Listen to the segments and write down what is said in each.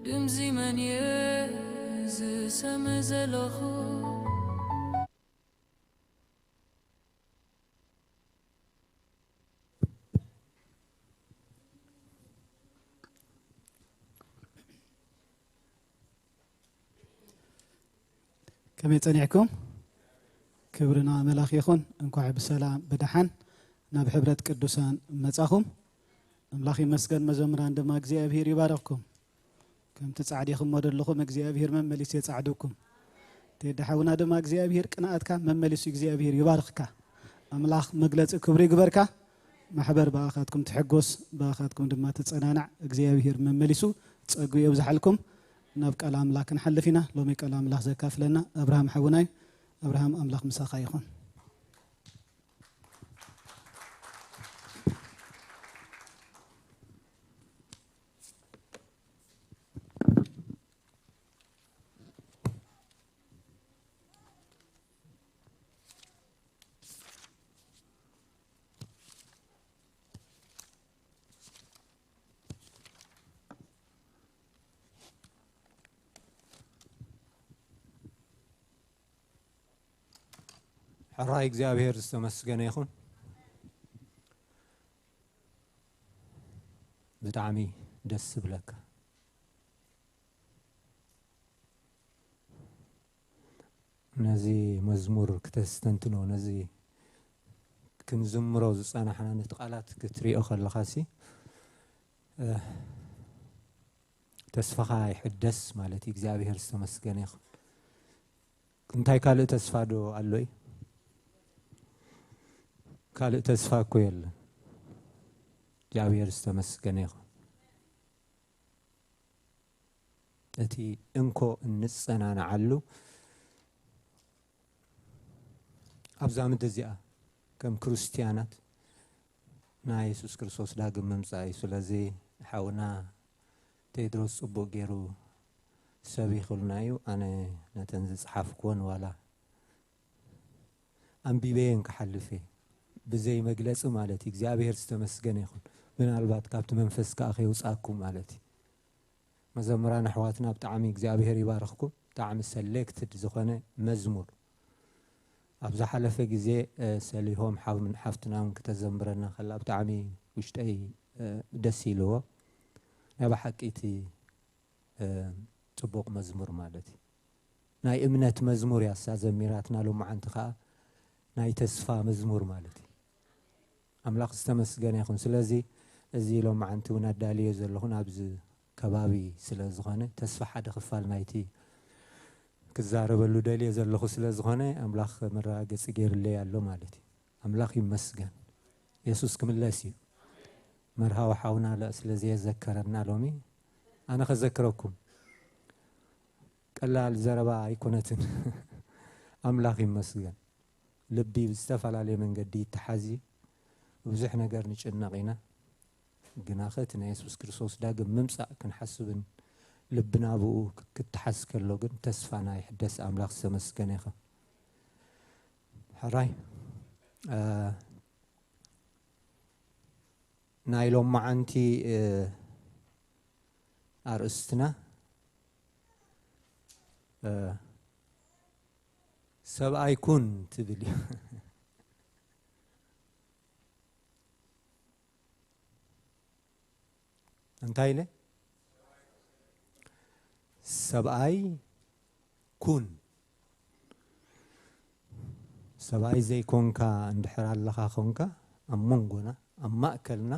ክምዚ መን እየ ዝሰምዕ ዘለኹ? ከመይ ጸኒሕኩም? ክብሪ ንኣምላኽ ይኹን። እንኳዕ ብሰላም ብደሓን ናብ ሕብረት ቅዱሳን መጻኹም። ኣምላኽ ይመስገን። መዘምራን ድማ እግዚኣብሔር ይባርኽኩም። ከምቲ ጻዕዲኹሞ ዘለኹም እግዚኣብሔር መመሊሱ የጻዕደኩም። ቴዲ ሓውና ድማ እግዚኣብሔር ቅንኣትካ መመሊሱ እግዚኣብሔር ይባርኽካ። ኣምላኽ መግለጺ ክብሪ ይግበርካ። ማሕበር ብኣኻትኩም ትሕጎስ፣ ብኣኻትኩም ድማ ትጸናናዕ። እግዚኣብሔር መመሊሱ ጸጉ የብዝሓልኩም። ናብ ቃል ኣምላኽ ክንሓልፍ ኢና። ሎሚ ቃል ኣምላኽ ዘካፍለና ኣብርሃም ሓውና እዩ። ኣብርሃም ኣምላኽ ምሳኻ ይኹን። ሕራይ እግዚኣብሔር ዝተመስገነ ይኹን። ብጣዕሚ ደስ ዝብለካ። ነዚ መዝሙር ክተስተንትኖ፣ ነዚ ክንዝምሮ ዝጸናሕና፣ ነቲ ቃላት ክትሪኦ ከለኻሲ፣ እ፣ ተስፋኻ ይሕደስ ማለት እዩ። እግዚኣብሔር ዝተመስገነ ይኹን። እንታይ ካልእ ተስፋ ዶ ኣሎ እዩ? ካልእ ተስፋ እኮ የለን። እግዚኣብሔር ዝተመስገነ ይኹን። እቲ እንኮ እንጸናንዓሉ ኣብዛ ምድሪ እዚኣ ከም ክርስትያናት ናይ የሱስ ክርስቶስ ዳግም ምምጻእ እዩ። ስለዚ ሓውና ቴድሮስ ጽቡቕ ገይሩ ሰቢኹልና እዩ። ኣነ ነተን ዝጸሓፍኩወን ዋላ ኣንቢበየን ክሓልፍ እየ። ብዘይ መግለጺ ማለት እዩ። እግዚኣብሔር ዝተመስገነ ይኹን። ምናልባት ካብቲ መንፈስ ከኣ ከየውጻእኩም ማለት እዩ። መዘምራን ኣሕዋትና ብጣዕሚ እግዚኣብሔር ይባርኽኩም። ብጣዕሚ ሰሌክትድ ዝኾነ መዝሙር። ኣብ ዝሓለፈ ግዜ፣ እ፣ ሰሊሆም ሓው-፣ ሓፍትና እውን ክተዘምረና ከላ ብጣዕሚ ውሽጠይ፣ እ፣ ደስ ኢልዎ። ናይ ብሓቂ እቲ፣ እ፣ ጽቡቕ መዝሙር ማለት እዩ። ናይ እምነት መዝሙር እያ እሳ ዘሚራትና፣ ሎማዓንቲ ከኣ ናይ ተስፋ መዝሙር ማለት እዩ። ኣምላኽ ዝተመስገነ ይኹን። ስለዚ እዚ ሎማዓንቲ እውን ኣዳልዮ ዘለኹ ናብዚ ከባቢ ስለ ዝኾነ፣ ተስፋ ሓደ ክፋል ናይቲ ክዛረበሉ ደልየ ዘለኹ ስለ ዝኾነ፣ ኣምላኽ መረጋገጺ ገይሩለይ ኣሎ ማለት እዩ። ኣምላኽ ይመስገን። የሱስ ክምለስ እዩ። መርሃዊ ሓውና ለ-፣ ስለ ዘየዘከረና ሎሚ ኣነ ከዘክረኩም። ቀላል ዘረባ ኣይኮነትን። ኣምላኽ ይመስገን። ልቢ ብዝተፈላለየ መንገዲ ይተሓዝ እዩ። ብዙሕ ነገር ንጭነቕ ኢና። ግናኸ እቲ ናይ የሱስ ክርስቶስ ዳግም ምምጻእ ክንሓስብን ልብና ብኡ ክ-፣ ክተሓዝ ከሎ ግን ተስፋና ይሕደስ። ኣምላኽ ዝተመስገነ ይኹን። ሕራይ፣ እ፣ ናይ ሎማዓንቲ፣ እ፣ ኣርእስትና፣ እ፣ ሰብኣይ ኩን ትብል እዩ። እንታይ ኢለ? ሰብኣይ ኩን። ሰብኣይ ዘይኮንካ እንድሕር ኣለኻ ኮንካ፣ ኣብ መንጎና፣ ኣብ ማእከልና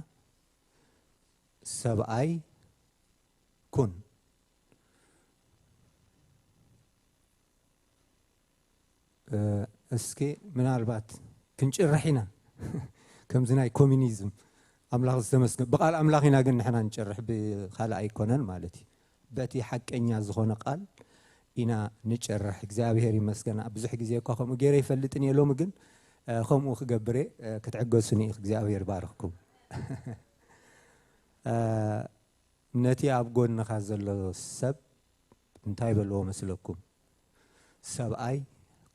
ሰብኣይ ኩን። እ፣ እስኪ ምናልባት ክንጭርሕ ኢና። ከምዚ ናይ ኮሚኒዝም፣ ኣምላኽ ዝተመስገን። ብቓል ኣምላኽ ኢና ግን ንሕና ንጭርሕ፣ ብኻልእ ኣይኮነን ማለት እዩ። በቲ ሓቀኛ ዝኾነ ቃል ኢና ንጭርሕ። እግዚኣብሔር ይመስገን። ብዙሕ ግዜ እኳ ከምኡ ገይረ ይፈልጥን እየ፣ ሎሚ ግን፣ እ፣ ከምኡ ክገብር እየ። እ፣ ክትዕገሱኒ ኢኹ። እግዚኣብሔር ይባርኽኩም። እ፣ ነቲ ኣብ ጎንኻ ዘሎ ሰብ እንታይ በልዎ መስለኩም? ሰብኣይ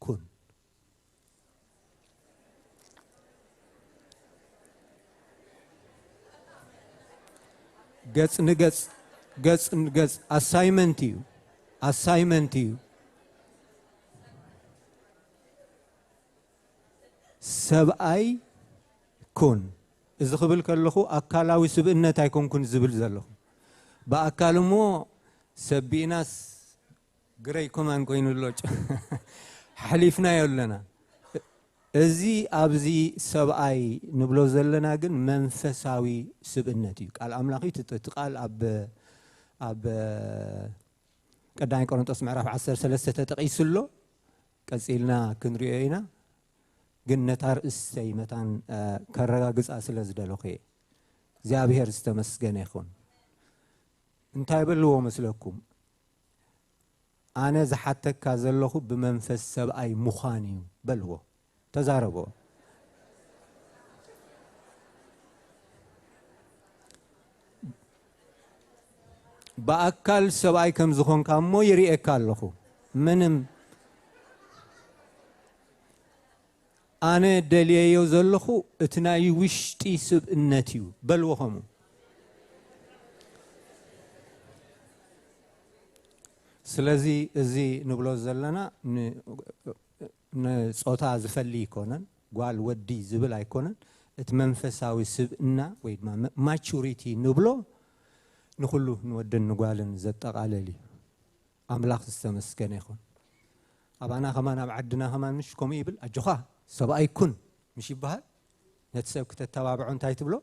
ኩን። ገጽ ንገጽ፣ ገጽ ንገጽ ኣሳይመንት እዩ፣ ኣሳይመንት እዩ። ሰብኣይ ኩን። እዚ ክብል ከለኹ ኣካላዊ ስብእነት ኣይኮንኩን ዝብል ዘለኹ። ብኣካል እሞ ሰቢእናስ ግረይ ኮማን ኮይኑ ኣሎ። ሓሊፍናዮ ኣለና። እዚ ኣብዚ ሰብኣይ ንብሎ ዘለና ግን መንፈሳዊ ስብእነት እዩ። ቃል ኣምላኽ እዩ። እቲ፣ እቲ ቃል ኣብ፣ ኣብ ቀዳማይ ቆሮንጦስ ምዕራፍ ዓሰርተ ሰለስተ ተጠቒሱ ኣሎ። ቀጺልና ክንሪኦ ኢና። ግን ነታ ርእሰይ መታን፣ እ፣ ከረጋግጻ ስለ ዝደለኹ እየ። እግዚኣብሔር ዝተመስገነ ይኹን። እንታይ በልዎ መስለኩም? ኣነ ዝሓተካ ዘለኹ ብመንፈስ ሰብኣይ ምዃን እዩ በልዎ። ተዛረቦ። ብኣካል ሰብኣይ ከም ዝኾንካ እሞ ይርእየካ ኣለኹ። ምንም ኣነ ደልየዮ ዘለኹ እቲ ናይ ውሽጢ ስብእነት እዩ በልዎ ከምኡ። ስለዚ እዚ ንብሎ ዘለና ን-፣ ንጾታ ዝፈሊ ኣይኮነን፣ ጓል ወዲ ዝብል ኣይኮነን። እቲ መንፈሳዊ ስብእና ወይ ድማ መ-፣ ማቹሪቲ ንብሎ ንኹሉ ንወድን ንጓልን ዘጠቓለል እዩ። ኣምላኽ ዝተመስገነ ይኹን። ኣባና ከማን ኣብ ዓድና ከማን ምሽ ከምኡ ይብል፣ ኣጆኻ ሰብኣይ ኩን ምሽ ይበሃል። ነቲ ሰብ ክተተባብዖ እንታይ ትብሎ?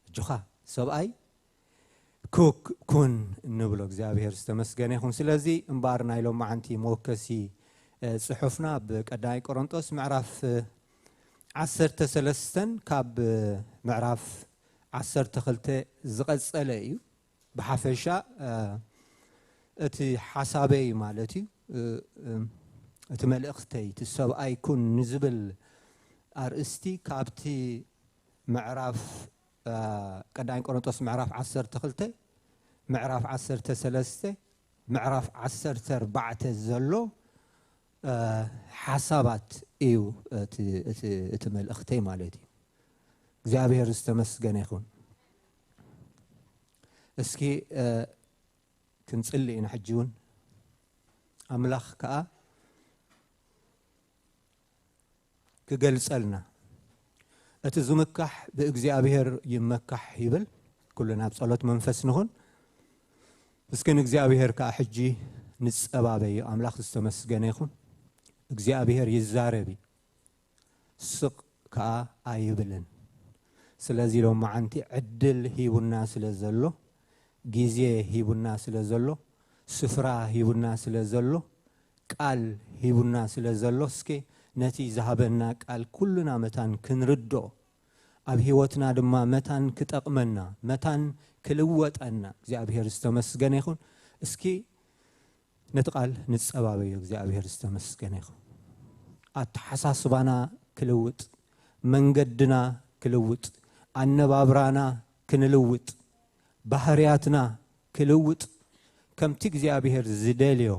ኣጆኻ ሰብኣይ ኩክ ኩን እንብሎ። እግዚኣብሔር ዝተመስገነ ይኹን። ስለዚ እምበኣር ናይ ሎማዓንቲ መወከሲ፣ እ፣ ጽሑፍና ብቀዳማይ ቆሮንጦስ ምዕራፍ፣ እ፣ ዓሰርተ ሰለስተን ካብ፣ እ፣ ምዕራፍ ዓሰርተ ክልተ ዝቐጸለ እዩ። ብሓፈሻ፣ እ፣ እቲ ሓሳበይ ማለት እዩ፣ እ፣ እ፣ እቲ መልእኽተይ፣ እቲ ሰብኣይ ኩን ንዝብል ኣርእስቲ ካብቲ ምዕራፍ፣ እ፣ ቀዳማይ ቆሮንጦስ ምዕራፍ ዓሰርተ ክልተ፣ ምዕራፍ ዓሰርተ ሰለስተ፣ ምዕራፍ ዓሰርተ ኣርባዕተ ዘሎ፣ እ፣ ሓሳባት እዩ እቲ፣ እቲ፣ እቲ መልእኽተይ ማለት እዩ። እግዚኣብሔር ዝተመስገነ ይኹን። እስኪ፣ እ፣ ክንጽሊ ኢና ሕጂ እውን። ኣምላኽ ከኣ ክገልጸልና። እቲ ዝምካሕ ብእግዚኣብሔር ይመካሕ ይብል። ኩልና ኣብ ጸሎት መንፈስ ንኹን። እስኪ ንእግዚኣብሔር ከኣ ሕጂ ንጸባበዮ። ኣምላኽ ዝተመስገነ ይኹን። እግዚኣብሔር ይዛረብ እዩ። ስቕ ከኣ ኣይብልን። ስለዚ ሎማዓንቲ ዕድል ሂቡና ስለ ዘሎ፣ ግዜ ሂቡና ስለ ዘሎ፣ ስፍራ ሂቡና ስለ ዘሎ፣ ቃል ሂቡና ስለ ዘሎ፣ እስከ ነቲ ዝሃበና ቃል ኩልና መታን ክንርድኦ፣ ኣብ ህይወትና ድማ መታን ክጠቕመና፣ መታን ክልወጠና እግዚኣብሔር ዝተመስገነ ይኹን። እስኪ ነቲ ቃል ንጸባበዮ። እግዚኣብሔር ዝተመስገነ ይኹን። ኣተሓሳስባና ክልውጥ፣ መንገድና ክልውጥ፣ ኣነባብራና ክንልውጥ፣ ባህርያትና ክልውጥ፣ ከምቲ እግዚኣብሔር ዝደልዮ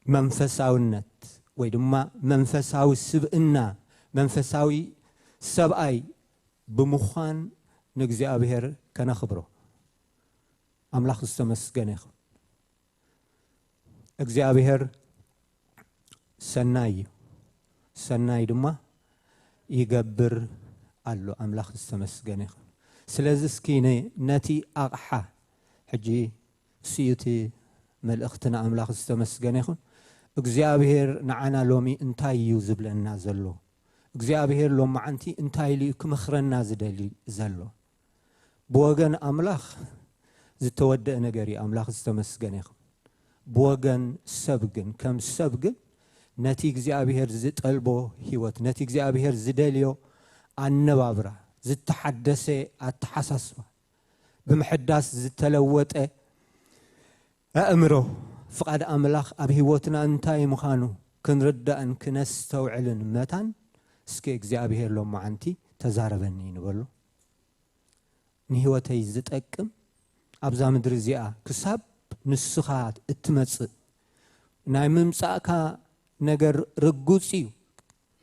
መንፈሳውነት ወይ ድማ መንፈሳዊ ስብእና፣ መንፈሳዊ ሰብኣይ ብምዃን ንእግዚኣብሔር ከነኽብሮ። ኣምላኽ ዝተመስገነ ይኹን። እግዚኣብሔር ሰናይ እዩ፣ ሰናይ ድማ ይገብር ኣሎ። ኣምላኽ ዝተመስገነ ይኹን። ስለዚ እስኪ ነ-፣ ነቲ ኣቕሓ ሕጂ እሱ እዩ እቲ መልእኽትና። ኣምላኽ ዝተመስገነ ይኹን። እግዚኣብሔር ንዓና ሎሚ እንታይ እዩ ዝብለና ዘሎ? እግዚኣብሔር ሎማዓንቲ እንታይ ኢሉ እዩ ክመኽረና ዝደሊ ዘሎ? ብወገን ኣምላኽ ዝተወደአ ነገር እዩ። ኣምላኽ ዝተመስገነ ይኹን። ብወገን ሰብ ግን፣ ከም ሰብ ግን፣ ነቲ እግዚኣብሔር ዝጠልቦ ህይወት፣ ነቲ እግዚኣብሔር ዝደልዮ ኣነባብራ፣ ዝተሓደሰ ኣተሓሳስባ፣ ብምሕዳስ ዝተለወጠ ኣእምሮ፣ ፍቓድ ኣምላኽ ኣብ ህይወትና እንታይ ምዃኑ ክንርዳእን ክነስተውዕልን መታን፣ እስከ እግዚኣብሔር ሎማዓንቲ ተዛረበኒ ንበሎ። ንህይወተይ ዝጠቅም ኣብዛ ምድሪ እዚኣ ክሳብ ንስኻ እትመጽእ፣ ናይ ምምጻእካ ነገር ርጉጽ እዩ።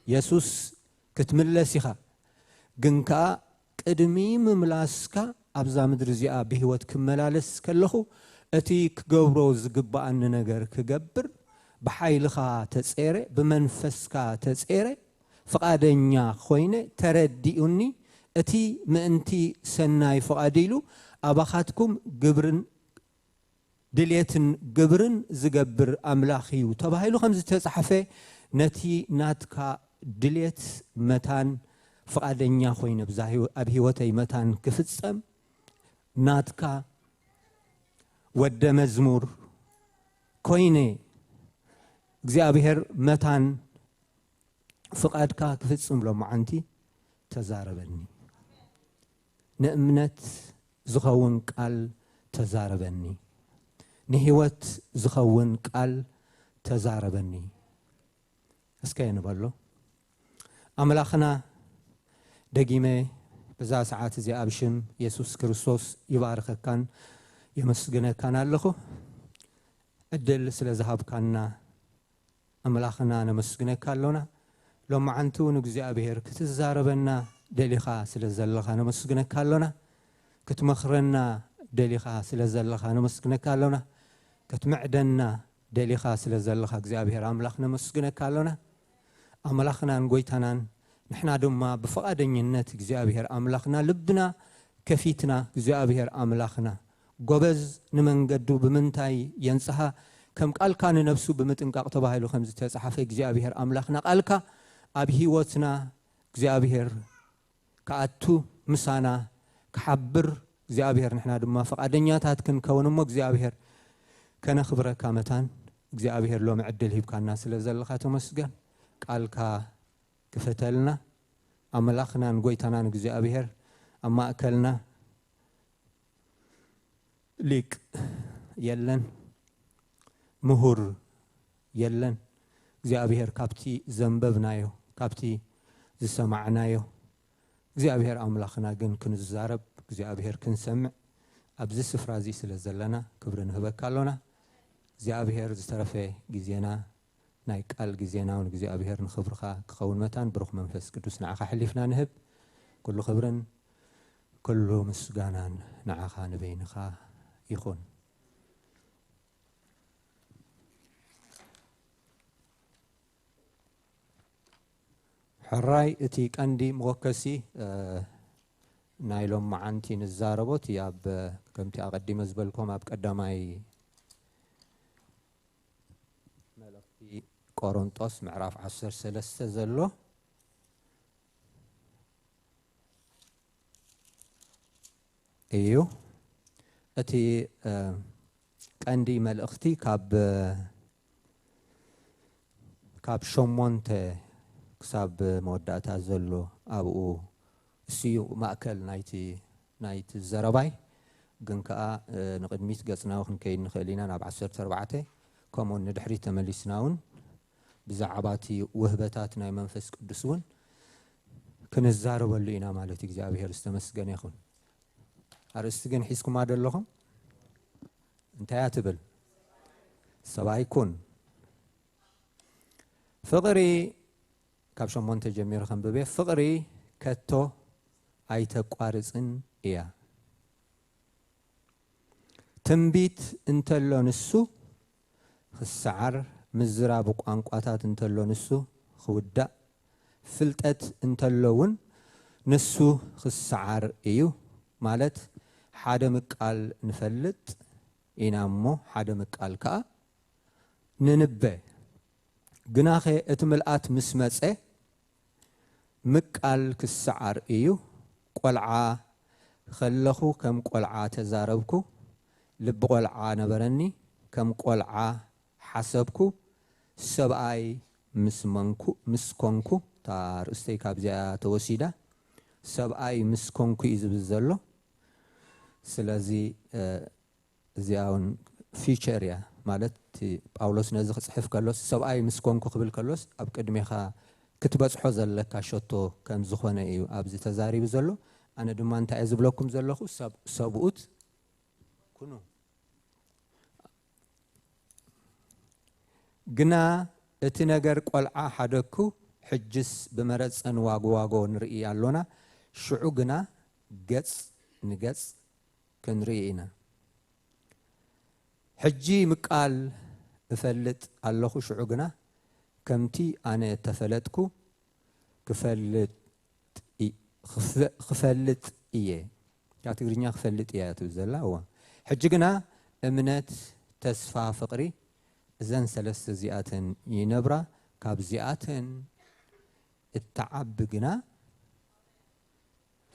የሱስ ክትምለስ ኢኻ፣ ግን ከኣ ቅድሚ ምምላስካ ኣብዛ ምድሪ እዚኣ ብህይወት ክመላለስ ከለኹ፣ እቲ ክገብሮ ዝግብኣኒ ነገር ክገብር፣ ብሓይልኻ ተጼረ፣ ብመንፈስካ ተጼረ፣ ፍቓደኛ ኮይነ፣ ተረዲኡኒ፣ እቲ ምእንቲ ሰናይ ፍቓድ ኢሉ ኣባኻትኩም ግብርን ድሌትን ግብርን ዝገብር ኣምላኽ እዩ ተባሂሉ ከም ዝተጻሕፈ፣ ነቲ ናትካ ድሌት መታን ፍቓደኛ ኮይነ ብዛ ህይወ-፣ ኣብ ህይወተይ መታን ክፍጸም ናትካ ወደ መዝሙር ኮይነ እግዚኣብሔር መታን ፍቓድካ ክፍጽም ሎማዓንቲ ተዛረበኒ። ንእምነት ዝኸውን ቃል ተዛረበኒ። ንህይወት ዝኸውን ቃል ተዛረበኒ። እስከ ንበሎ። ኣምላኽና ደጊመ በዛ ሰዓት እዚኣ ኣብ ሽም የሱስ ክርስቶስ ይባርኸካን የመስግነካን ኣለኹ። ዕድል ስለ ዝሃብካና ኣምላኽና ነመስግነካ ኣሎና። ሎማዓንቲ እውን እግዚኣብሔር ክትዛረበና ደሊኻ ስለ ዘለኻ ነመስግነካ ኣሎና። ክትመኽረና ደሊኻ ስለ ዘለኻ ነመስግነካ ኣሎና። ክትምዕደና ደሊኻ ስለ ዘለኻ እግዚኣብሔር ኣምላኽ ነመስግነካ ኣሎና። ኣምላኽናን ጎይታናን ንሕና ድማ ብፍቓደኝነት እግዚኣብሔር ኣምላኽና ልብና ከፊትና እግዚኣብሔር ኣምላኽና ጎበዝ ንመንገዱ ብምንታይ የንጽሃ ከም ቃልካ ንነብሱ ብምጥንቃቕ ተባሂሉ ከም ዝተጻሕፈ እግዚኣብሔር ኣምላኽና ቃልካ ኣብ ህይወትና እግዚኣብሔር ክኣቱ ምሳና ክሓብር እግዚኣብሔር ንሕና ድማ ፍቓደኛታት ክንከውን እሞ እግዚኣብሔር ከነኽብረካ መታን እግዚኣብሔር ሎሚ ዕድል ሂብካና ስለ ዘለኻ ተመስገን። ቃልካ ክፈተልና ኣምላኽናን ጎይታናን እግዚኣብሔር ኣብ ማእከልና ሊቅ የለን፣ ምሁር የለን። እግዚኣብሔር ካብቲ ዘንበብናዮ ካብቲ ዝሰማዕናዮ እግዚኣብሔር ኣምላኽና ግን ክንዛረብ እግዚኣብሔር ክንሰምዕ ኣብዚ ስፍራ እዚ ስለ ዘለና ክብሪ ንህበካ ኣሎና። እግዚኣብሔር ዝተረፈ ግዜና ናይ ቃል ግዜና እውን እግዚኣብሔር ንኽብርኻ ክኸውን መታን ብሩኽ መንፈስ ቅዱስ ንዓኻ ሕሊፍና ንህብ። ኩሉ ክብርን ኩሉ ምስጋናን ንዓኻ ንበይንኻ ይኹን። ሕራይ እቲ ቀንዲ መወከሲ ናይ ሎም መዓንቲ ንዛረቦ እቲ ኣብ ከምቲ ኣቐዲመ ዝበልኩም ኣብ ቀዳማይ መልእኽቲ ቆሮንጦስ ምዕራፍ ዓሰርተ ሰለስተ ዘሎ እዩ። እቲ ቀንዲ መልእኽቲ ካብ ካብ ሸሞንተ ክሳብ መወዳእታ ዘሎ ኣብኡ እሱ እዩ ማእከል ናይቲ ናይቲ ዘረባይ። ግን ከኣ ንቕድሚት ገጽና ክንከይድ ንኽእል ኢና ናብ ዓሰርተ ኣርባዕተ ከምኡውን ንድሕሪት ተመሊስና እውን ብዛዕባ እቲ ውህበታት ናይ መንፈስ ቅዱስ እውን ክንዛረበሉ ኢና ማለት እዩ። እግዚኣብሔር ዝተመስገነ ይኹን። ኣርእስቲ ግን ሒዝኩማ ዶ ኣለኹም? እንታይ እያ ትብል? ሰብኣይ ኩን። ፍቕሪ ካብ ሸሞንተ ጀሚሩ ከንብብ እየ። ፍቕሪ ከቶ ኣይተቋርጽን እያ። ትንቢት እንተሎ ንሱ ክሰዓር፣ ምዝራብ ቋንቋታት እንተሎ ንሱ ክውዳእ፣ ፍልጠት እንተሎ እውን ንሱ ክሰዓር እዩ። ማለት ሓደ ምቃል ንፈልጥ ኢና እሞ ሓደ ምቃል ከኣ ንንበ። ግናኸ እቲ ምልኣት ምስ መጸ ምቃል ክሰዓር እዩ። ቆልዓ ከለኹ ከም ቆልዓ ተዛረብኩ፣ ልቢ ቆልዓ ነበረኒ፣ ከም ቆልዓ ሓሰብኩ፣ ሰብኣይ ምስ መንኩ ምስ ኮንኩ፣ እታ ኣርእስተይ ካብዚኣ ተወሲዳ፣ ሰብኣይ ምስ ኮንኩ እዩ ዝብል ዘሎ። ስለዚ እዚኣ እውን ፊቸር እያ ማለት እቲ ጳውሎስ ነዚ ክፅሕፍ ከሎስ ሰብኣይ ምስ ኮንኩ ክብል ከሎስ ኣብ ቅድሜኻ ክትበፅሖ ዘለካ ሸቶ ከም ዝኾነ እዩ ኣብዚ ተዛሪቡ ዘሎ። ኣነ ድማ እንታይ እየ ዝብለኩም ዘለኹ? ሰብ-፣ ሰብኡት ኩኑ። ግና እቲ ነገር ቆልዓ ሓደግኩ፣ ሕጅስ ብመረፀ ንዋጎ ዋጎ ንርኢ ኣሎና። ሽዑ ግና ገጽ ንገጽ ክንርኢ ኢና። ሕጂ ምቃል እፈልጥ ኣለኹ፣ ሽዑ ግና ከምቲ ኣነ እተፈለጥኩ ክፈልጥ እ-፣ ክፈ-፣ ክፈልጥ እየ። ካብ ትግርኛ ክፈልጥ እየ ትብል ዘላ። እዋ። ሕጂ ግና እምነት፣ ተስፋ፣ ፍቕሪ፣ እዘን ሰለስተ እዚኣተን ይነብራ። ካብዚኣተን እትዓቢ ግና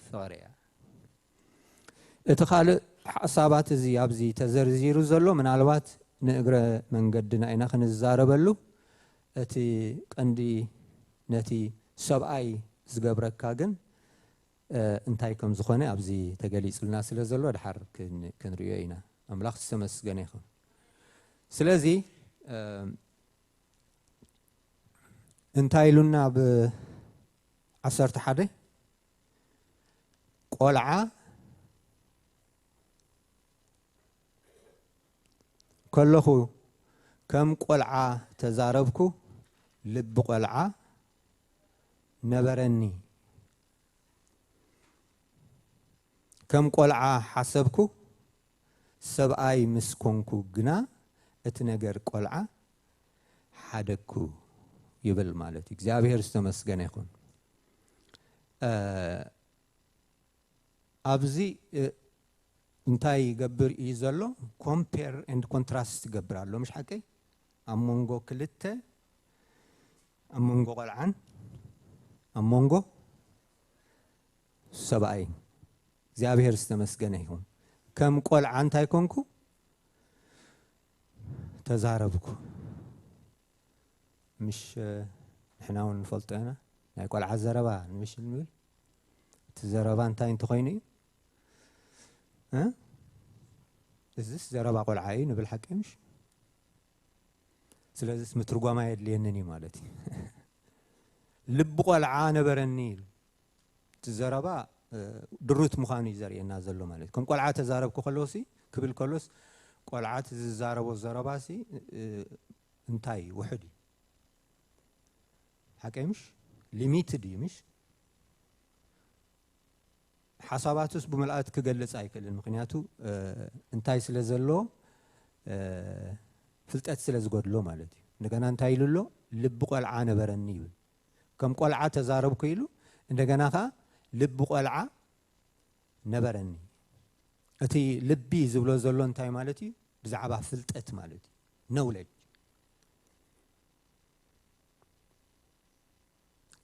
ፍቕሪ እያ። እቲ ካልእ ሓሳባት እዚ ኣብዚ ተዘርዚሩ ዘሎ ምናልባት ንእግረ መንገድና ኢና ክንዛረበሉ። እቲ ቀንዲ ነቲ ሰብኣይ ዝገብረካ ግን፣ እ፣ እንታይ ከም ዝኾነ ኣብዚ ተገሊጹልና ስለ ዘሎ ድሓር ክን-፣ ክንርእዮ ኢና። ኣምላኽ ዝተመስገነ ይኹን። ስለዚ፣ እ፣ እንታይ ኢሉና ብ ዓሰርተ ሓደ? ቆልዓ ከለኹ ከም ቆልዓ ተዛረብኩ፣ ልቢ ቆልዓ ነበረኒ። ከም ቆልዓ ሓሰብኩ፣ ሰብኣይ ምስ ኮንኩ ግና እቲ ነገር ቆልዓ ሓደግኩ ይብል ማለት እዩ። እግዚኣብሔር ዝተመስገነ ይኹን። እ፣ ኣብዚ፣ እ፣ እንታይ ይገብር እዩ ዘሎ? ኮምፔር ኤንድ ኮንትራስት ይገብር ኣሎ፣ ምሽ ሓቀይ? ኣብ መንጎ ክልተ፣ ኣብ መንጎ ቆልዓን ኣብ መንጎ ሰብኣይን። እግዚኣብሔር ዝተመስገነ ይኹን። ከም ቆልዓ እንታይ ኮንኩ? ተዛረብኩ። ምሽ፣ እ፣ ንሕና እውን ንፈልጦ ኢና። ናይ ቆልዓ ዘረባ ንምሽ ንብል። እቲ ዘረባ እንታይ እንተኾይኑ እዩ? እ? እዚስ ዘረባ ቆልዓ እዩ ንብል ሓቂ ምሽ? ስለዚስ ምትርጓም ኣየድልየንን እዩ ማለት እዩ። ልቢ ቆልዓ ነበረኒ ኢሉ። እቲ ዘረባ፣ እ፣ ድሩት ምዃኑ እዩ ዘርእየና ዘሎ ማለት እዩ። ከም ቆልዓ ተዛረብኩ ከለውሲ፣ ክብል ከሎስ፣ ቆልዓ እቲ ዝዛረቦ ዘረባሲ፣ እ፣ እንታይ እዩ? ውሑድ እዩ። ሓቀይ ምሽ? ሊሚትድ እዩ ምሽ? ሓሳባቱስ ብምልኣት ክገልጽ ኣይክእልን። ምኽንያቱ፣ እ፣ እንታይ ስለ ዘሎ፣ እ፣ ፍልጠት ስለ ዝጎድሎ ማለት እዩ። እንደገና እንታይ ኢሉ ኣሎ? ልቢ ቆልዓ ነበረኒ ይብል። ከም ቆልዓ ተዛረብኩ ኢሉ፣ እንደገና ኸኣ ልቢ ቆልዓ ነበረኒ። እቲ ልቢ ዝብሎ ዘሎ እንታይ ማለት እዩ? ብዛዕባ ፍልጠት ማለት እዩ። ኖውለጅ።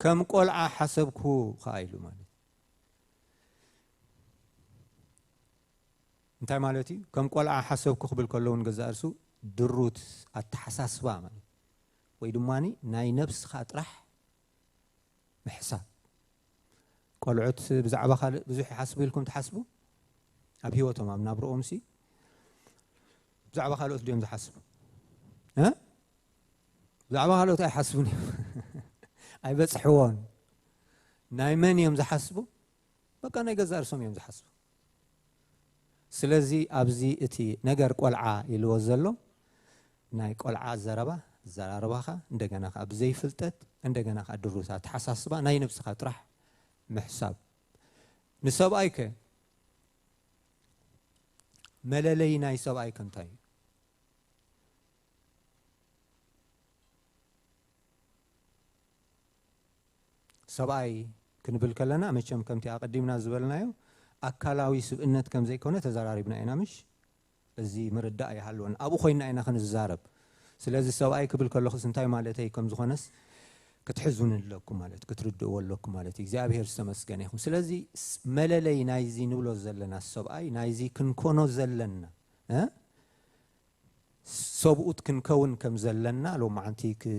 ከም ቆልዓ ሓሰብኩ ኸኣ ኢሉ ማለት እዩ። እንታይ ማለት እዩ? ከም ቆልዓ ሓሰብኩ ክብል ከሎ እውን ገዛእ ርእሱ ድሩት ኣተሓሳስባ ማለት እዩ። ወይ ድማ ናይ ነብስኻ ጥራሕ ምሕሳብ። ቆልዑት ብዛዕባ ካልእ ብዙሕ ይሓስቡ ኢልኩም ትሓስቡ? ኣብ ህይወቶም፣ ኣብ ናብርኦምሲ ብዛዕባ ካልኦት ድዮም ዝሓስቡ? እ? ብዛዕባ ካልኦት ኣይሓስቡን እዮም። ኣይበጽሕዎን። ናይ መን እዮም ዝሓስቡ? በቃ ናይ ገዛእ ርእሶም እዮም ዝሓስቡ። ስለዚ ኣብዚ እቲ ነገር ቆልዓ ኢልዎ ዘሎ ናይ ቆልዓ ዘረባ፣ ኣዘራርባኻ፣ እንደገና ከኣ ብዘይፍልጠት፣ እንደገና ከኣ ድሩት ኣተሓሳስባ ናይ ነብስኻ ጥራሕ ምሕሳብ። ንሰብኣይከ መለለዪ ናይ ሰብኣይከ እንታይ እዩ? ሰብኣይ ክንብል ከለና መቸም ከምቲ ኣቐዲምና ዝበልናዮ ኣካላዊ ስብእነት ከም ዘይኮነ ተዘራሪብና ኢና ምሽ? እዚ ምርዳእ ይሃልወን። ኣብኡ ኮይንና ኢና ክንዛረብ። ስለዚ ሰብኣይ ክብል ከለኹስ እንታይ ማለተይ ከም ዝኾነስ ክትሕዙን ኣለኩም ማለት፣ ክትርድእዎ ኣለኩም ማለት እዩ። እግዚኣብሔር ዝተመስገነ ይኹን። ስለዚ ስ-፣ መለለይ ናይዚ ንብሎ ዘለና ሰብኣይ፣ ናይዚ ክንኮኖ ዘለና፣ እ? ሰብኡት ክንከውን ከም ዘለና ሎማዓንቲ ክ-፣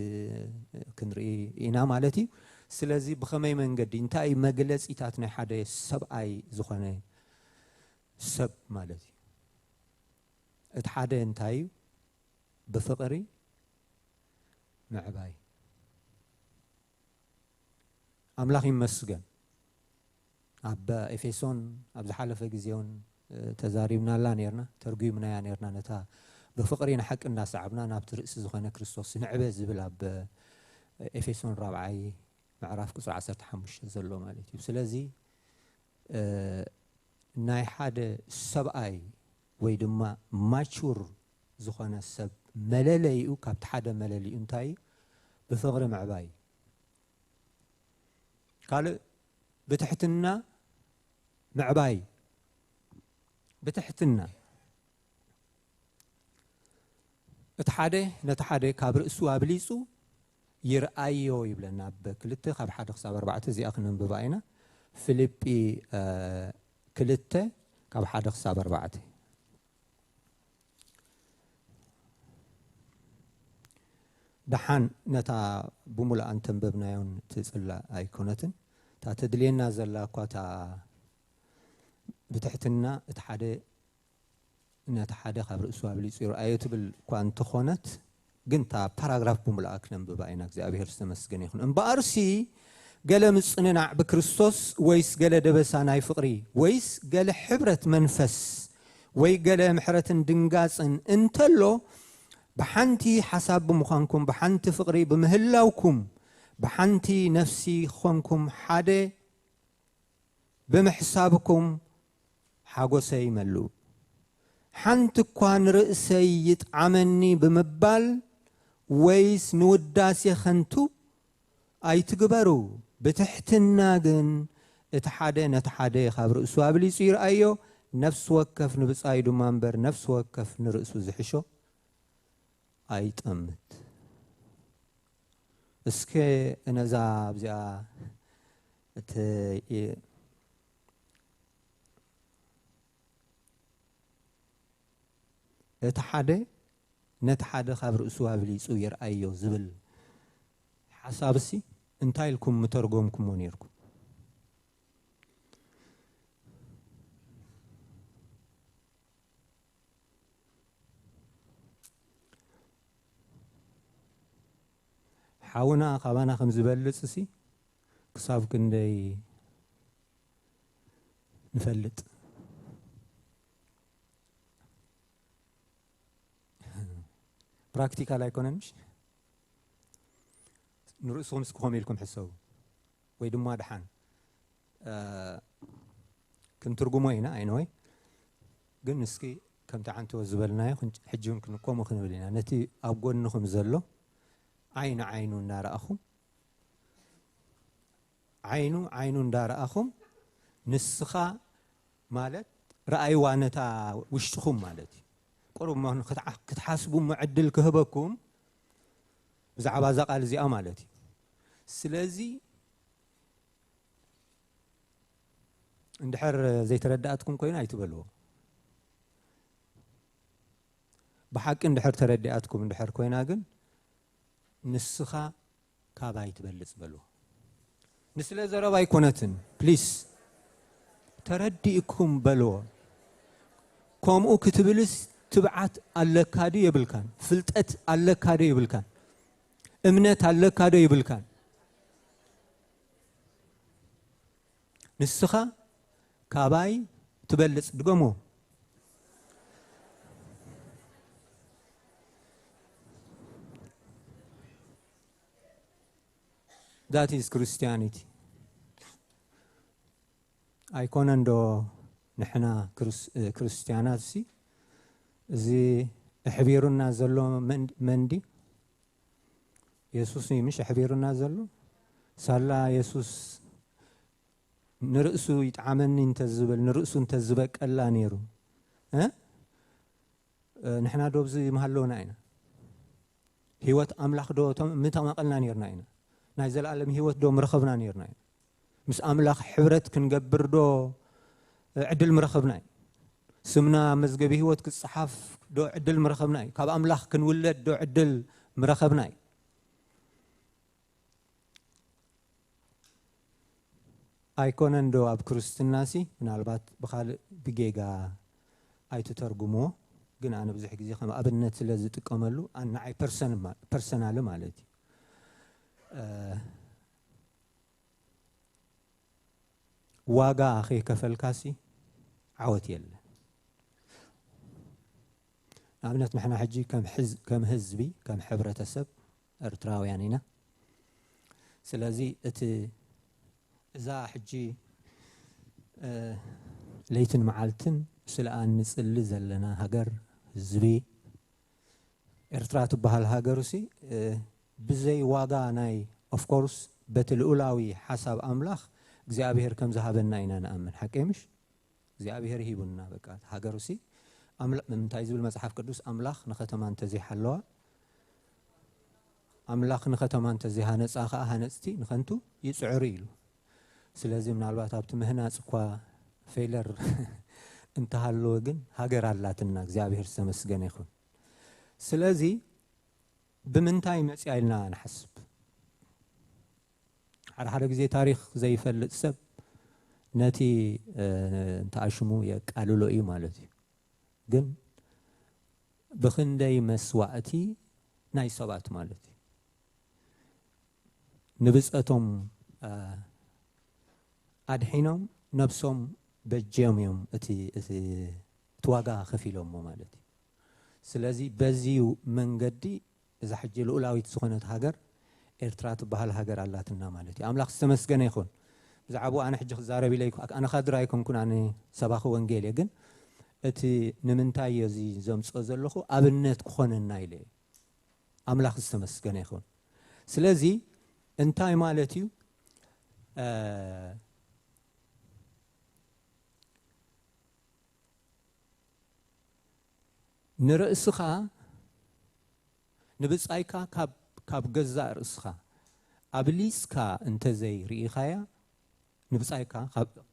ክንርኢ ኢና ማለት እዩ። ስለዚ ብኸመይ መንገዲ፣ እንታይ መግለጺታት ናይ ሓደ ሰብኣይ ዝኾነ ሰብ ማለት እዩ? እቲ ሓደ እንታይ እዩ? ብፍቕሪ ምዕባይ። ኣምላኽ ይመስገን። ኣብ ኤፌሶን ኣብ ዝሓለፈ ግዜ እውን፣ እ፣ ተዛሪብናላ ኔርና፣ ተርጒምናያ ኔርና ነታ ብፍቕሪ ንሓቂ እንዳሰዓብና ናብቲ ርእሲ ዝኾነ ክርስቶስ ንዕበ ዝብል ኣብ ኤፌሶን ራብዓይ ምዕራፍ ቁጽሪ ዓሰርተ ሓሙሽተ ዘሎ ማለት እዩ። ስለዚ፣ እ፣ ናይ ሓደ ሰብኣይ ወይ ድማ ማቹር ዝኾነ ሰብ መለለይኡ፣ ካብቲ ሓደ መለለይኡ እንታይ እዩ? ብፍቕሪ ምዕባይ። ካልእ ብትሕትና ምዕባይ። ብትሕትና እቲ ሓደ ነቲ ሓደ ካብ ርእሱ ኣብሊጹ ይርኣዮ ይብለና። ኣብ ክልተ ካብ ሓደ ክሳብ ኣርባዕተ እዚኣ ክነንብባ ኢና። ፊልጲ፣ እ፣ ክልተ ካብ ሓደ ክሳብ ኣርባዕተ። ደሓን ነታ ብምሉኣ እንተንበብናዮን ትጽላእ ኣይኮነትን። እታ ተድልየና ዘላ እኳ እታ ብትሕትና እቲ ሓደ ነቲ ሓደ ካብ ርእሱ ኣብሊጹ ይርኣዮ ትብል እኳ እንተኾነት፣ ግን እታ ፓራግራፍ ብምሉኣ ክነንብባ ኢና። እግዚኣብሔር ዝተመስገነ ይኹን። እምበኣርሲ ገለ ምጽንናዕ ብክርስቶስ፣ ወይስ ገለ ደበሳ ናይ ፍቕሪ፣ ወይስ ገለ ሕብረት መንፈስ፣ ወይ ገለ ምሕረትን ድንጋጽን እንተሎ፣ ብሓንቲ ሓሳብ ብምዃንኩም፣ ብሓንቲ ፍቕሪ ብምህላውኩም፣ ብሓንቲ ነፍሲ ኾንኩም ሓደ ብምሕሳብኩም ሓጎሰይ መልኡ። ሓንቲ እኳ ንርእሰይ ይጥዓመኒ ብምባል ወይስ ንውዳሴ ኸንቱ ኣይትግበሩ። ብትሕትና ግን እቲ ሓደ ነቲ ሓደ ኻብ ርእሱ ኣብሊጹ ይርኣዮ። ነፍሲ ወከፍ ንብጻዩ ድማ እምበር፣ ነፍሲ ወከፍ ንርእሱ ዝሕሾ ኣይጠምት። እስከ ነዛ ኣብዚኣ እቲ ይ-፣ እቲ ሓደ ነቲ ሓደ ካብ ርእሱ ኣብሊጹ ይርኣዮ ዝብል ሓሳብሲ እንታይ ኢልኩም ምተርጎምኩሞ ኔርኩም? ሓውና ካባና ከም ዝበልጽ ሲ ክሳብ ክንደይ ንፈልጥ? ፕራክቲካል ኣይኮነን ምሽ? ንርእስኹም እስኪ ኮም ኢልኩም ሕሰቡ። ወይ ድማ ደሓን፣ እ፣ ክንትርጉሞ ኢና፣ ኣይነወይ። ግን እስኪ ከምቲ ዓንተወ ዝበልናዮ ክን-፣ ሕጂ እውን ክን-፣ ከምኡ ክንብል ኢና። ነቲ ኣብ ጎንኹም ዘሎ ዓይኒ ዓይኑ እንዳረኣኹም፣ ዓይኑ ዓይኑ እንዳረኣኹም፣ ንስኻ ማለት ረኣይዋ ነታ ውሽጥኹም ማለት እዩ። ቁሩብ እሞ ክትዓ-፣ ክትሓስቡ እሞ ዕድል ክህበኩም ብዛዕባ እዛ ቃል እዚኣ ማለት እዩ። ስለዚ እንድሕር ዘይተረዳኣትኩም ኮይና ኣይትበልዎ። ብሓቂ እንድሕር ተረዲኣትኩም እንድሕር ኮይና ግን ንስኻ ካባይ ትበልጽ በልዎ። ንስለ ዘረባ ኣይኮነትን፣ ፕሊስ ተረዲእኩም በልዎ። ከምኡ ክትብልስ ትብዓት ኣለካ ድዩ የብልካን? ፍልጠት ኣለካ ዶ የብልካን? እምነት ኣለካ ዶ የብልካን? ንስኻ ካባይ ትበልጽ። ድገሞ። That is Christianity። ኣይኮነን ዶ ንሕና ክርስ-፣ ክርስትያናት ሲ እዚ ኣሕቢሩና ዘሎ መን-፣ መንዲ? የሱስ እዩ ምሽ ኣሕቢሩና ዘሎ? ሳላ የሱስ ንርእሱ ይጥዓመኒ እንተዝብል፣ ንርእሱ እንተዝበቀላ ነይሩ፣ እ? እ፣ ንሕና ዶ ኣብዚ ምሃለውና ኢና? ህይወት ኣምላኽ ዶ ተም-፣ ምተመቐልና ነይርና ኢና? ናይ ዘለኣለም ህይወት ዶ ምረኸብና ነይርና ኢና? ምስ ኣምላኽ ሕብረት ክንገብር ዶ፣ እ፣ ዕድል ምረኸብና እዩ? ስምና ኣብ መዝገቢ ህይወት ክጸሓፍ ዶ ዕድል ምረኸብና እዩ? ካብ ኣምላኽ ክንውለድ ዶ ዕድል ምረኸብና እዩ? ኣይኮነን ዶ ኣብ ክርስትናሲ ምናልባት ብኻልእ ብጌጋ ኣይትተርጉምዎ፣ ግን ኣነ ብዙሕ ግዜ ከም ኣብነት ስለ ዝጥቀመሉ፣ ኣን-፣ ንዓይ ፐርሰን ማ-፣ ፐርሰናል ማለት እዩ። እ፣ ዋጋ ከይከፈልካሲ ዓወት የለን። ንኣብነት ንሕና ሕጂ ከም ሕዝ-፣ ከም ህዝቢ፣ ከም ሕብረተሰብ ኤርትራውያን ኢና። ስለዚ እቲ፣ እዛ ሕጂ፣ እ፣ ለይትን መዓልትን ስለኣን ንጽሊ ዘለና ሃገር፣ ህዝቢ፣ ኤርትራ ትበሃል ሃገር ሲ ብዘይ ዋጋ ናይ ኦፍኮርስ በቲ ልኡላዊ ሓሳብ ኣምላኽ እግዚኣብሔር ከም ዝሃበና ኢና ንኣምን። ሓቀይ ምሽ እግዚኣብሔር ሂቡና። በቃ ሃገር ሲ እንታይ ዝብል መጽሓፍ ቅዱስ ኣምላኽ ንኸተማ እንተዘይሓለዋ ኣምላኽ ንኸተማ እንተዘይሃነጻ ኸዓ ሃነጽቲ ንኸንቱ ይጽዕሩ ኢሉ። ስለዚ ምናልባት ኣብቲ ምህናጽ እኳ ፌለር እንተሃለወ ግን ሃገር ኣላትና እግዚኣብሔር ዝተመስገነ ይኹን። ስለዚ ብምንታይ መጽያ ኢልና ንሓስብ። ሓደ ሓደ ግዜ ታሪኽ ዘይፈልጥ ሰብ ነቲ እንተኣሽሙ የቃልሎ እዩ ማለት እዩ። ግን ብኽንደይ መስዋእቲ ናይ ሰባት ማለት እዩ ንብጸቶም ኣድሒኖም ነብሶም በጀዮም እዮም እቲ ዋጋ ከፊሎሞ ማለት እዩ። ስለዚ በዚዩ መንገዲ እዛ ሕጂ ልኡላዊት ዝኾነት ሃገር ኤርትራ ትበሃል ሃገር ኣላትና ማለት እዩ። ኣምላኽ ዝተመስገነ ይኹን። ብዛዕባኡ ኣነ ሕጂ ክዛረብ ኢለ ኣነ ካድር ኣይኮንኩን፣ ኣነ ሰባኺ ወንጌል እየ። ግን እቲ ንምንታይ እየ እዚ ዘምፅኦ ዘለኹ ኣብነት ክኾነና ኢለ እየ። ኣምላኽ ዝተመስገነ ይኹን። ስለዚ እንታይ ማለት እዩ? ንርእስኻ ንብጻይካ ካብ ገዛእ ርእስኻ ኣብሊጽካ እንተዘይርኢኻያ፣ ንብጻይካ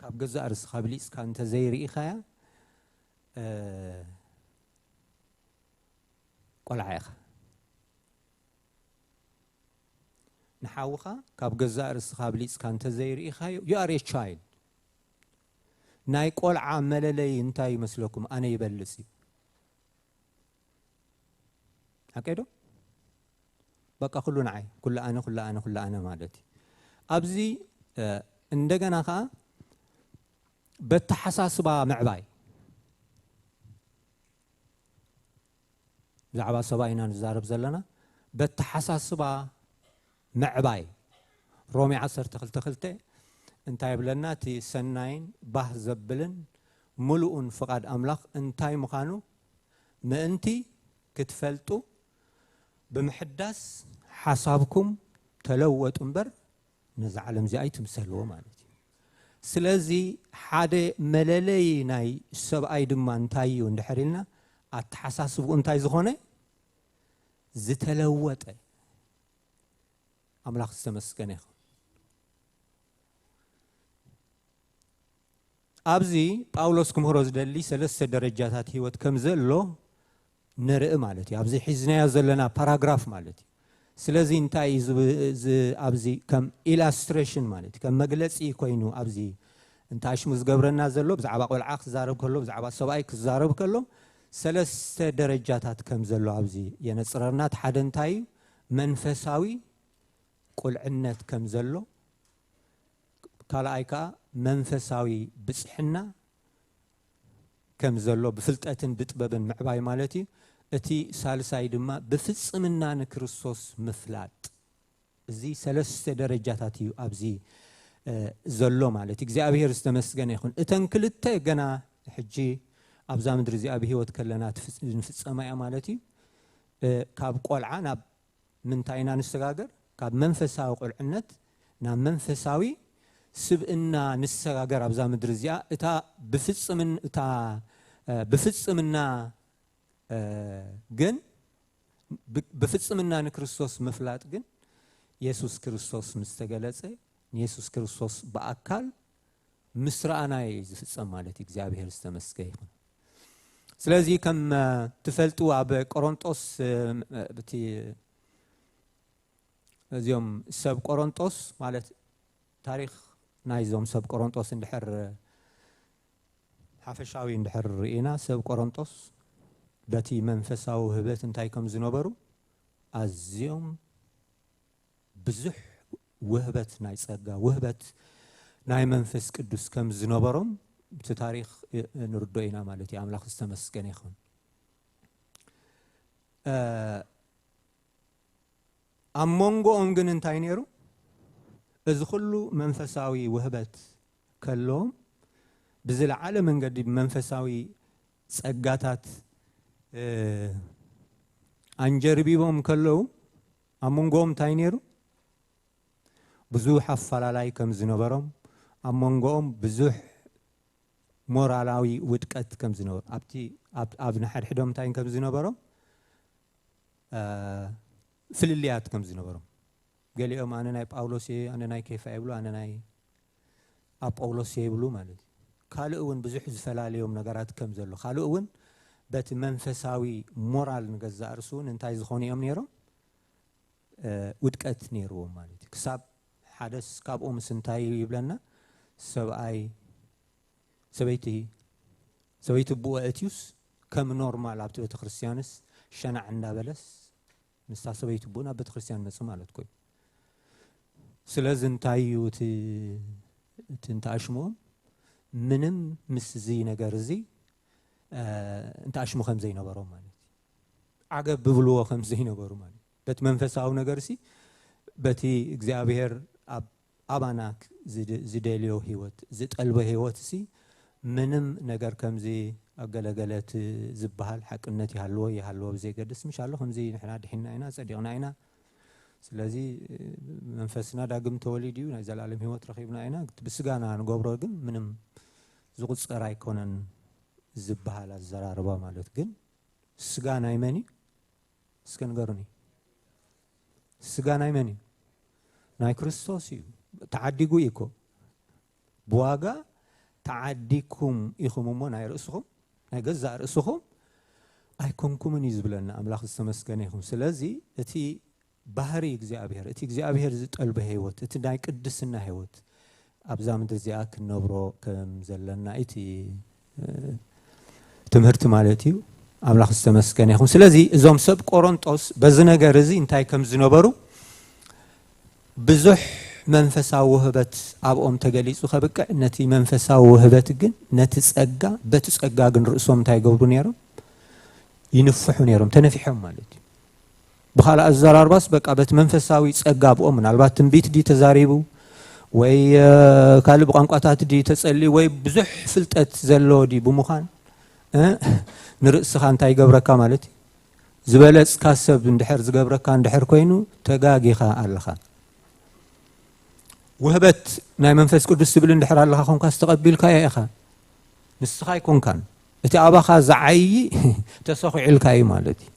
ካብ ገዛእ ርእስኻ ኣብሊጽካ እንተዘይርኢኻያ ቆልዓ ኢኻ። ንሓውኻ ካብ ገዛእ ርእስኻ ኣብሊጽካ እንተዘይርኢኻዮ you are a child። ናይ ቆልዓ መለለይ እንታይ ይመስለኩም? ኣነ ይበልጽ እዩ። ሓቀይ ዶ? በቃ ኩሉ ንዓይ፣ ኩሉ ኣነ፣ ኩሉ ኣነ፣ ኩሉ ኣነ ማለት እዩ። ኣብዚ እንደገና ከዓ በተሓሳስባ ምዕባይ ብዛዕባ ሰብኣይ ኢና ንዛረብ ዘለና። በተሓሳስባ ምዕባይ ሮሜ ዓሰርተ ክልተ ክልተ እንታይ ይብለና? እቲ ሰናይን ባህ ዘብልን ምሉኡን ፍቓድ ኣምላኽ እንታይ ምዃኑ ምእንቲ ክትፈልጡ ብምሕዳስ ሓሳብኩም ተለወጡ እምበር ነዛ ዓለም እዚኣ ኣይትምሰልዎ ማለት እዩ። ስለዚ ሓደ መለለይ ናይ ሰብኣይ ድማ እንታይ እዩ እንድሕር ኢልና ኣተሓሳስብኡ እንታይ ዝኾነ ዝተለወጠ። ኣምላኽ ዝተመስገነ ይኹን። ኣብዚ ጳውሎስ ክምህሮ ዝደሊ ሰለስተ ደረጃታት ህይወት ከም ዘሎ ንርኢ ማለት እዩ። ኣብዚ ሒዝናዮ ዘለና ፓራግራፍ ማለት እዩ። ስለዚ እንታይ እዩ ኣብዚ ከም ኢላስትሬሽን ማለት እዩ፣ ከም መግለፂ ኮይኑ ኣብዚ እንታሽሙ ዝገብረና ዘሎ ብዛዕባ ቆልዓ ክዛረብ ከሎ ብዛዕባ ሰብኣይ ክዛረብ ከሎ ሰለስተ ደረጃታት ከም ዘሎ ኣብዚ የነፅረርና። እቲ ሓደ እንታይ እዩ? መንፈሳዊ ቁልዕነት ከም ዘሎ፣ ካልኣይ ከዓ መንፈሳዊ ብፅሕና ከም ዘሎ ብፍልጠትን ብጥበብን ምዕባይ ማለት እዩ። እቲ ሳልሳይ ድማ ብፍፅምና ንክርስቶስ ምፍላጥ። እዚ ሰለስተ ደረጃታት እዩ ኣብዚ ዘሎ ማለት እዩ። እግዚኣብሔር ዝተመስገነ ይኹን። እተን ክልተ ገና ሕጂ ኣብዛ ምድሪ እዚኣ ብህይወት ከለና ንፍፀማ እያ ማለት እዩ። ካብ ቆልዓ ናብ ምንታይ ኢና ንሰጋገር? ካብ መንፈሳዊ ቁልዕነት ናብ መንፈሳዊ ስብእና ንሰጋገር ኣብዛ ምድሪ እዚኣ። እታ ብፍፅምን እታ ብፍፅምና ግን ብፍፅምና ንክርስቶስ ምፍላጥ ግን የሱስ ክርስቶስ ምስ ተገለጸ ንየሱስ ክርስቶስ ብኣካል ምስ ረኣናዮ እዩ ዝፍጸም ማለት እዩ። እግዚኣብሔር ዝተመስገ ይኹን። ስለዚ ከም ትፈልጡ ኣብ ቆሮንጦስ እቲ እዚኦም ሰብ ቆሮንጦስ ማለት ታሪኽ ናይዞም ሰብ ቆሮንጦስ እንድሕር ሓፈሻዊ እንድሕር ርኢና ሰብ ቆሮንጦስ በቲ መንፈሳዊ ውህበት እንታይ ከም ዝነበሩ ኣዝዮም ብዙሕ ውህበት ናይ ጸጋ ውህበት ናይ መንፈስ ቅዱስ ከም ዝነበሮም እቲ ታሪኽ ንርዶ ኢና ማለት እዩ። ኣምላኽ ዝተመስገነ ይኹን። ኣብ መንጎኦም ግን እንታይ ነይሩ? እዚ ኩሉ መንፈሳዊ ውህበት ከለዎም ብዝለዓለ መንገዲ ብመንፈሳዊ ጸጋታት፣ እ፣ ኣንጀርቢቦም ከለዉ፣ ኣብ መንጎኦም እንታይ ነይሩ? ብዙሕ ኣፈላላይ ከም ዝነበሮም፣ ኣብ መንጎኦም ብዙሕ ሞራላዊ ውድቀት ከም ዝነበሩ፣ ኣብቲ፣ ኣብ፣ ኣብ ንሓድሕዶም እንታይ ከም ዝነበሮም፣ እ፣ ፍልልያት ከም ዝነበሮም። ገሊኦም ኣነ ናይ ጳውሎስ እየ፣ ኣነ ናይ ኬፋ ይብሉ፣ ኣነ ናይ ኣጳውሎስ እየ ይብሉ ማለት እዩ። ካልእ እውን ብዙሕ ዝፈላለዮም ነገራት ከም ዘሎ፣ ካልእ እውን በቲ መንፈሳዊ ሞራል ንገዛእ ርእሱ እውን እንታይ ዝኾኑ እዮም ነይሮም? እ፣ ውድቀት ነይርዎም ማለት እዩ። ክሳብ ሓደስ ካብኦምስ እንታይ እዩ ይብለና? ሰብኣይ፣ ሰበይቲ፣ ሰበይቲ ብኡ እትዩስ ከም ኖርማል ኣብቲ ቤተክርስትያንስ ሸናዕ እንዳበለስ ንሳ ሰበይቲ ብኡ ናብ ቤተክርስትያን መጽእ ማለት ኮይኑ። ስለዚ እንታይ እዩ እቲ፣ እቲ እንተኣሽምኦም? ምንም ምስ እዚ ነገር እዚ፣ እ፣ እንተኣሽሙ ከም ዘይነበሮም ማለት እዩ። ዓገብ ብብልዎ ከም ዘይነበሩ ማለት እዩ። በቲ መንፈሳዊ ነገር ሲ፣ በቲ እግዚኣብሔር ኣብ፣ ኣባና ክ-፣ ዝድ-፣ ዝደልዮ ህይወት፣ ዝጠልቦ ህይወት ሲ፣ ምንም ነገር ከምዚ ኣገለገለት ዝበሃል ሓቅነት ይሃልዎ ይሃልዎ ብዘይገድስ፣ ምሽ ኣሎ ከምዚ ንሕና ድሒና ኢና፣ ጸዲቕና ኢና። ስለዚ፣ እ፣ መንፈስና ዳግም ተወሊድ እዩ፣ ናይ ዘላለም ህይወት ረኺብና ኢና። ብስጋና ንገብሮ ግን ምንም ዝቑጸር ኣይኮነን ዝበሃል ኣዘራርባ ማለት ግን፣ ስጋ ናይ መን እዩ? እስከ ንገሩኒ። ስጋ ናይ መን እዩ? ናይ ክርስቶስ እዩ። ተዓዲጉ እዩ እኮ። ብዋጋ ተዓዲግኩም ኢኹም እሞ ናይ ርእስኹም፣ ናይ ገዛእ ርእስኹም ኣይኮንኩምን እዩ ዝብለና። ኣምላኽ ዝተመስገነ ይኹን። ስለዚ እቲ ባህሪ እግዚኣብሔር፣ እቲ እግዚኣብሔር ዝጠልቦ ህይወት፣ እቲ ናይ ቅድስና ህይወት ኣብዛ ምድሪ እዚኣ ክንነብሮ ከም ዘለና እቲ፣ እ፣ ትምህርቲ ማለት እዩ። ኣምላኽ ዝተመስገነ ይኹን። ስለዚ እዞም ሰብ ቆሮንጦስ በዚ ነገር እዚ እንታይ ከም ዝነበሩ፣ ብዙሕ መንፈሳዊ ውህበት ኣብኦም ተገሊጹ ከብቅዕ፣ ነቲ መንፈሳዊ ውህበት ግን፣ ነቲ ጸጋ፣ በቲ ጸጋ ግን ርእሶም እንታይ ይገብሩ ነይሮም? ይንፍሑ ነይሮም፣ ተነፊሖም ማለት እዩ። ብኻልእ ኣዘራርባስ በቃ በቲ መንፈሳዊ ጸጋ ኣብኦም ምናልባት ትንቢት ድዩ ተዛሪቡ ወይ፣ እ፣ ካልእ ብቋንቋታት ድዩ ተጸልዩ ወይ ብዙሕ ፍልጠት ዘለዎ ድዩ ብምዃን፣ እ፣ ንርእስኻ እንታይ ይገብረካ ማለት እዩ? ዝበለጽካ ሰብ እንድሕር ዝገብረካ እንድሕር ኮይኑ ተጋጊኻ ኣለኻ። ውህበት ናይ መንፈስ ቅዱስ ትብል እንድሕር ኣለኻ ኮንካ ዝተቐቢልካዮ ኢኻ። ንስኻ ኣይኮንካን። እቲ ኣባኻ ዝዓዪ ተሰኺዑልካ እዩ ማለት እዩ።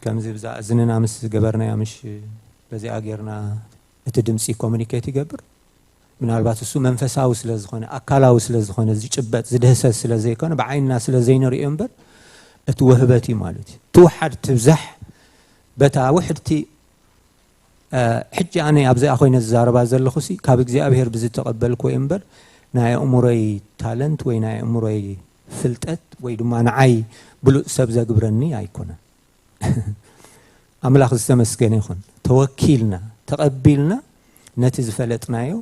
ከምዚ ብዛ እዝንና ምስ ገበርናያ ምሽ በዚኣ ጌርና እቲ ድምፂ ኮሙኒኬት ይገብር። ምናልባት እሱ መንፈሳዊ ስለ ዝኾነ፣ ኣካላዊ ስለ ዝኾነ፣ ዝጭበጥ ዝድህሰስ ስለ ዘይኮነ፣ ብዓይንና ስለ ዘይንሪኦ እምበር እቲ ውህበት እዩ ማለት እዩ። ትውሓድ ትብዛሕ በታ ውሕድቲ፣ እ፣ ሕጂ ኣነ ኣብዚኣ ኮይነ ዝዛረባ ዘለኹሲ ካብ እግዚኣብሔር ብዝተቐበልኩ እምበር ናይ ኣእምሮይ ታለንት ወይ ናይ ኣእምሮይ ፍልጠት ወይ ድማ ንዓይ ብሉጽ ሰብ ዘግብረኒ ኣይኮነን። ኣምላኽ ዝተመስገነ ይኹን። ተወኪልና፣ ተቐቢልና ነቲ ዝፈለጥናዮ፣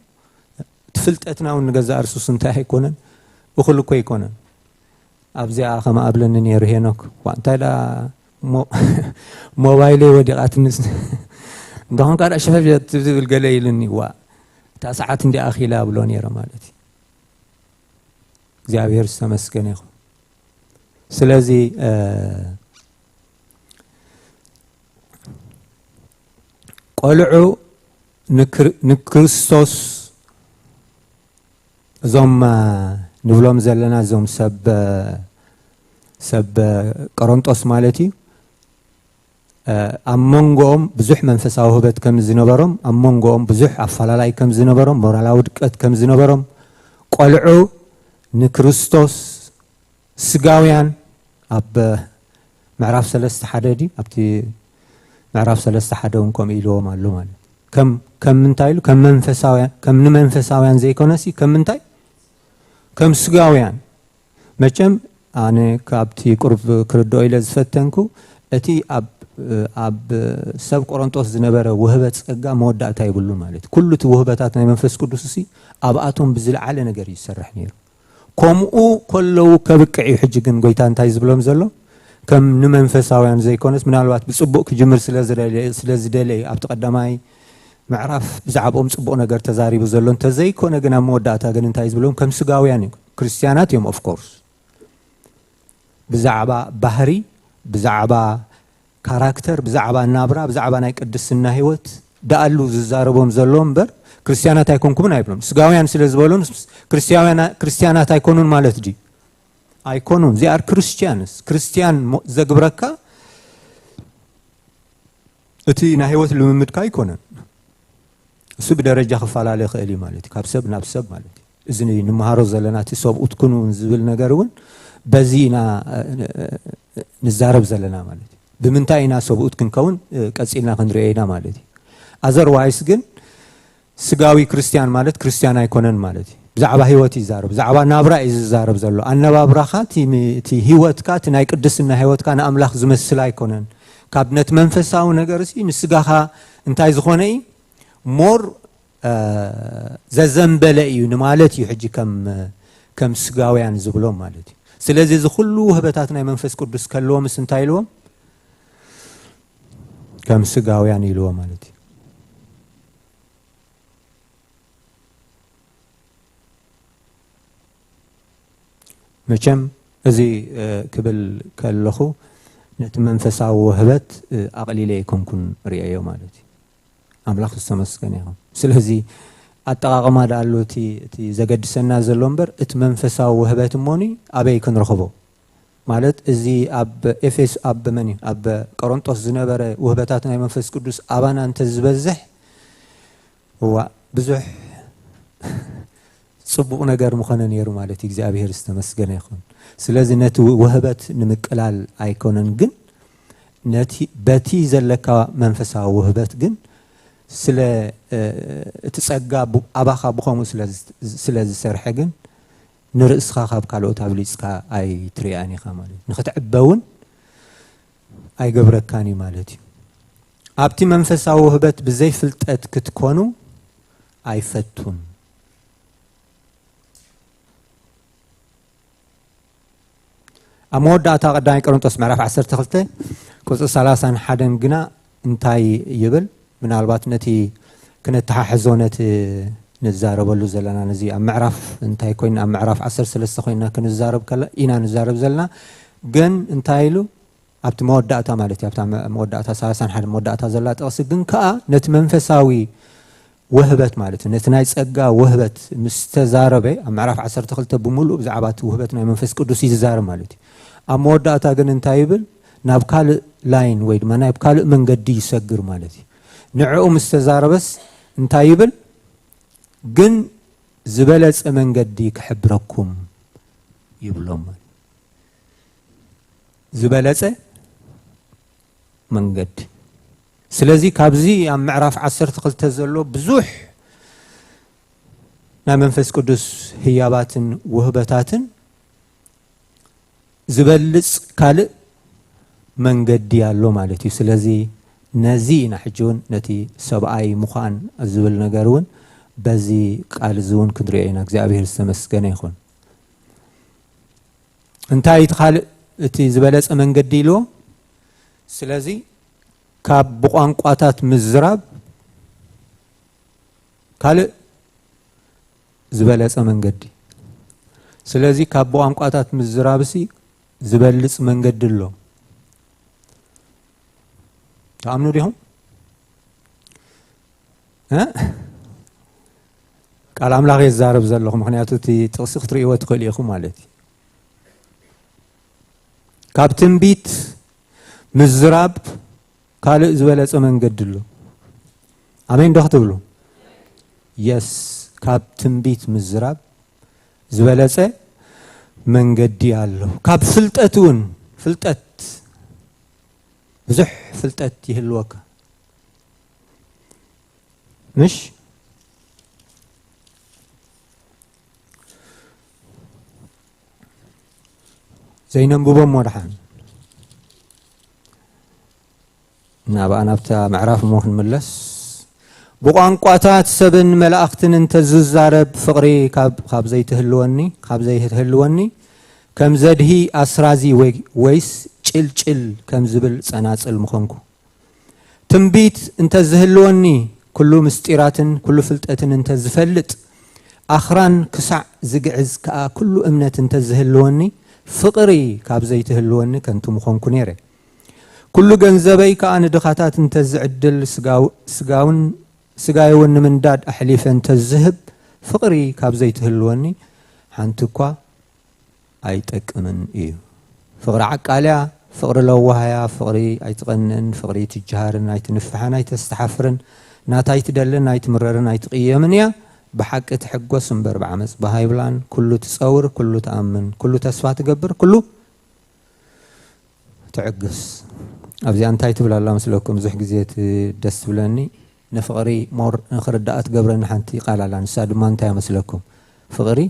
እቲ ፍልጠትና እውን ንገዛእ ርሱስ እንታይ ኣይኮነን፣ እኹል እኮ ኣይኮነን። ኣብዚኣ ከም ኣብለኒ ነይሩ ሄኖክ፣ "ዋ፣ እንታይ ደኣ ሞ-፣ ሞባይለይ ወዲቓትንስ?" እንተኾንካ ደኣ ሸፈሸት ዝብል ገለ ኢሉኒ፣ "ዋ፣ እታ ሰዓት እንዲኣ ኣኺላ" ብሎ ነይረ ማለት እዩ። እግዚኣብሔር ዝተመስገነ ይኹን። ስለዚ፣ እ፣ ቆልዑ ንክር-፣ ንክርስቶስ እዞም፣ እ፣ ንብሎም ዘለና እዞም ሰብ፣ እ፣ ሰብ፣ እ፣ ቆሮንጦስ ማለት እዩ። እ፣ ኣብ መንጎኦም ብዙሕ መንፈሳዊ ውህበት ከም ዝነበሮም፣ ኣብ መንጎኦም ብዙሕ ኣፈላላይ ከም ዝነበሮም፣ ሞራላዊ ውድቀት ከም ዝነበሮም፣ ቆልዑ ንክርስቶስ ስጋውያን ኣብ ምዕራፍ ሰለስተ ሓደ ድዩ? ኣብቲ ምዕራፍ ሰለስተ ሓደ እውን ከምኡ ኢልዎም ኣሎ ማለት። ከም፣ ከም ምንታይ ኢሉ? ከም መንፈሳውያን፣ ከም ንመንፈሳውያን ዘይኮነሲ፣ ከም ምንታይ? ከም ስጋውያን። መቸም ኣነ ካብቲ ቁሩብ ክርድኦ ኢለ ዝፈተንኩ፣ እቲ ኣብ፣ ኣብ ሰብ ቆሮንጦስ ዝነበረ ውህበት ጸጋ መወዳእታ የብሉ ማለት። ኩሉ እቲ ውህበታት ናይ መንፈስ ቅዱስሲ ኣብኣቶም ብዝለዓለ ነገር እዩ ዝሰርሕ ነይሩ። ከምኡ ከለዉ ከብቅዕ እዩ። ሕጂ ግን ጎይታ እንታይ ዝብሎም ዘሎ? ከም ንመንፈሳውያን ዘይኮነስ፣ ምናልባት ብጽቡቕ ክጅምር ስለ ዝደለ-፣ ስለ ዝደለየ፣ ኣብቲ ቀዳማይ ምዕራፍ ብዛዕባኦም ጽቡቕ ነገር ተዛሪቡ ዘሎ እንተዘይኮነ፣ ግን ኣብ መወዳእታ ግን እንታይ ዝብሎም? ከም ስጋውያን እዮም። ክርስትያናት እዮም። Of course ብዛዕባ ባህሪ፣ ብዛዕባ ካራክተር፣ ብዛዕባ ናብራ፣ ብዛዕባ ናይ ቅድስና ህይወት ደኣሉ ዝዛረቦም ዘሎ እምበር፣ ክርስትያናት ኣይኮንኩምን ኣይብሎም። ስጋውያን ስለ ዝበሎም ክርስትያውያን-፣ ክርስትያናት ኣይኮኑን ማለት ድዩ? ኣይኮኑን። They are Christians። ክርስትያን ሞ-፣ ዘግብረካ እቲ ናይ ህይወት ልምምድካ ኣይኮነን። እሱ ብደረጃ ክፈላለ ይኽእል እዩ ማለት እዩ፣ ካብ ሰብ ናብ ሰብ ማለት እዩ። እዚ ንምሃሮ ዘለና እቲ ሰብኡት ኩኑ ዝብል ነገር እውን በዚ ኢና፣ እ፣ ንዛረብ ዘለና ማለት እዩ። ብምንታይ ኢና ሰብኡት ክንከውን፣ እ፣ ቀጺልና ክንሪኦ ኢና ማለት እዩ። ኣዘርዋይስ ግን ስጋዊ ክርስትያን ማለት ክርስትያን ኣይኮነን ማለት እዩ። ብዛዕባ ህይወት ይዛረብ፣ ብዛዕባ ናብራ እዩ ዝዛረብ ዘሎ። ኣነባብራኻ፣ እቲ ም-፣ እቲ ህይወትካ፣ እቲ ናይ ቅድስና ህይወትካ ንኣምላኽ ዝመስል ኣይኮነን። ካብ ነቲ መንፈሳዊ ነገር እዚ ንስጋኻ እንታይ ዝኾነ እዩ? ሞር፣ እ፣ ዘዘንበለ እዩ ንማለት እዩ። ሕጂ ከም፣ ከም ስጋውያን ዝብሎም ማለት እዩ። ስለዚ እዚ ኩሉ ውህበታት ናይ መንፈስ ቅዱስ ከለዎምስ እንታይ ኢልዎም? ከም ስጋውያን ኢልዎ ማለት እዩ። መቸም እዚ፣ እ፣ ክብል ከለኹ ነቲ መንፈሳዊ ውህበት፣ እ፣ ኣቕሊለ ኣይኮንኩን ርእየዮ ማለት እዩ። ኣምላኽ ዝተመስገነ ይኹን። ስለዚ ኣጠቓቕማ ደኣ ኣሎ እቲ፣ እቲ ዘገድሰና ዘሎ እምበር፣ እቲ መንፈሳዊ ውህበት እሞኒ ኣበይ ክንረኽቦ? ማለት እዚ ኣብ ኤፌስ-፣ ኣብ መን እዩ? ኣብ ቆሮንጦስ ዝነበረ ውህበታት ናይ መንፈስ ቅዱስ ኣባና እንተ ዝበዝሕ፣ እዋ፣ ብዙሕ ጽቡቕ ነገር ምኾነ ነይሩ ማለት እዩ። እግዚኣብሔር ዝተመስገነ ይኹን። ስለዚ ነቲ ው-፣ ውህበት ንምቅላል ኣይኮነን፣ ግን ነቲ፣ በቲ ዘለካ መንፈሳዊ ውህበት ግን ስለ፣ እ፣ እቲ ጸጋ ቡ-፣ ኣባኻ ብኸምኡ ስለ ዝ-፣ ስለ ዝሰርሐ ግን ንርእስኻ ካብ ካልኦት ኣብሊጽካ ኣይትርእያን ኢኻ ማለት እዩ። ንኽትዕበ እውን ኣይገብረካን እዩ ማለት እዩ። ኣብቲ መንፈሳዊ ውህበት ብዘይ ፍልጠት ክትኮኑ ኣይፈቱን። ኣብ መወዳእታ ቀዳማይ ቆሮንቶስ ምዕራፍ ዓሰርተ ክልተ ቁጽሪ ሰላሳን ሓደን ግና እንታይ ይብል? ምናልባት ነቲ ክነተሓሕዞ ነቲ ንዛረበሉ ዘለና፣ ነዚ ኣብ ምዕራፍ እንታይ ኮይና፣ ኣብ ምዕራፍ ዓሰርተ ሰለስተ ኮይና ክንዛረብ ከላ ኢና ንዛረብ ዘለና። ግን እንታይ ኢሉ? ኣብቲ መወዳእታ ማለት እዩ፣ ኣብታ መ-፣ መወዳእታ ሰላሳን ሓደን መወዳእታ ዘላ ጥቕሲ ግን ከኣ ነቲ መንፈሳዊ ውህበት ማለት እዩ፣ ነቲ ናይ ጸጋ ውህበት ምስ ተዛረበ፣ ኣብ ምዕራፍ ዓሰርተ ክልተ ብምሉእ ብዛዕባ እቲ ውህበት ናይ መንፈስ ቅዱስ እዩ ዝዛረብ ማለት እዩ። ኣብ መወዳእታ ግን እንታይ ይብል? ናብ ካልእ ላይን ወይ ድማ ናብ ካልእ መንገዲ ይሰግር ማለት እዩ። ንዕኡ ምስ ተዛረበስ እንታይ ይብል? ግን ዝበለጸ መንገዲ ክሕብረኩም ይብሎም። ዝበለጸ መንገዲ። ስለዚ ካብዚ ኣብ ምዕራፍ ዓሰርተ ክልተ ዘሎ ብዙሕ ናይ መንፈስ ቅዱስ ህያባትን ውህበታትን ዝበልጽ ካልእ መንገዲ ኣሎ ማለት እዩ። ስለዚ ነዚ ኢና ሕጂ እውን ነቲ ሰብኣይ ምዃን ዝብል ነገር እውን በዚ ቃል እዚ እውን ክንሪኦ ኢና። እግዚኣብሔር ዝተመስገነ ይኹን። እንታይ እቲ ካልእ፣ እቲ ዝበለጸ መንገዲ ኢልዎ? ስለዚ ካብ ብቋንቋታት ምዝራብ ካልእ ዝበለጸ መንገዲ። ስለዚ ካብ ብቋንቋታት ምዝራብሲ ዝበልጽ መንገዲ ኣሎ። ትኣምኑ ዲኹም? እ? ቃል ኣምላኽ እየ ዝዛረብ ዘለኹ፣ ምኽንያቱ እቲ ጥቕሲ ክትርእይዎ ትኽእሉ ኢኹም ማለት እዩ። ካብ ትንቢት ምዝራብ ካልእ ዝበለጸ መንገዲ ኣሎ። ኣሜን ዶ ክትብሉ? የስ፣ ካብ ትንቢት ምዝራብ ዝበለጸ መንገዲ ኣሎ። ካብ ፍልጠት እውን፣ ፍልጠት፣ ብዙሕ ፍልጠት ይህልወካ። ምሽ? ዘይነንብቦ እሞ ደሓን ናብኣ ናብታ ምዕራፍ እሞ ክንምለስ። ብቋንቋታት ሰብን መላእኽትን እንተዝዛረብ ፍቕሪ ካብ፣ ካብ ዘይትህልወኒ፣ ካብ ዘይትህልወኒ፣ ከም ዘድሂ ኣስራዚ ወይ፣ ወይስ ጭልጭል ከም ዝብል ጸናጽል ምኾንኩ። ትንቢት እንተዝህልወኒ ኩሉ ምስጢራትን ኩሉ ፍልጠትን እንተዝፈልጥ፣ ኣኽራን ክሳዕ ዝግዕዝ ከኣ ኩሉ እምነት እንተዝህልወኒ፣ ፍቕሪ ካብ ዘይትህልወኒ ከንቱ ምኾንኩ ነይረ። ኩሉ ገንዘበይ ከኣ ንድኻታት እንተዝዕድል፣ ስጋው-፣ ስጋውን፣ ስጋይ እውን ንምንዳድ ኣሕሊፈ እንተዝህብ፣ ፍቕሪ ካብ ዘይትህልወኒ፣ ሓንቲ እኳ ኣይጠቅምን እዩ። ፍቕሪ ዓቃልያ፣ ፍቕሪ ለዋህያ፣ ፍቕሪ ኣይትቐንእን፣ ፍቕሪ ኣይትጀሃርን፣ ኣይትንፍሓን፣ ኣይተስተሓፍርን፣ ናታ ኣይትደልን፣ ኣይትምረርን፣ ኣይትቕየምን እያ። ብሓቂ ትሕጎስ እምበር ብዓመጽ ባህ ኣይብላን። ኩሉ ትጸውር፣ ኩሉ ትኣምን፣ ኩሉ ተስፋ ትገብር፣ ኩሉ ትዕግስ። ኣብዚኣ እንታይ ትብል ኣላ መስለኩም? ብዙሕ ግዜ እቲ ደስ ትብለኒ፣ ንፍቕሪ ሞር ንኽርዳኣ ትገብረኒ ሓንቲ ቃል ኣላ። ንሳ ድማ እንታይ እያ መስለኩም? ፍቕሪ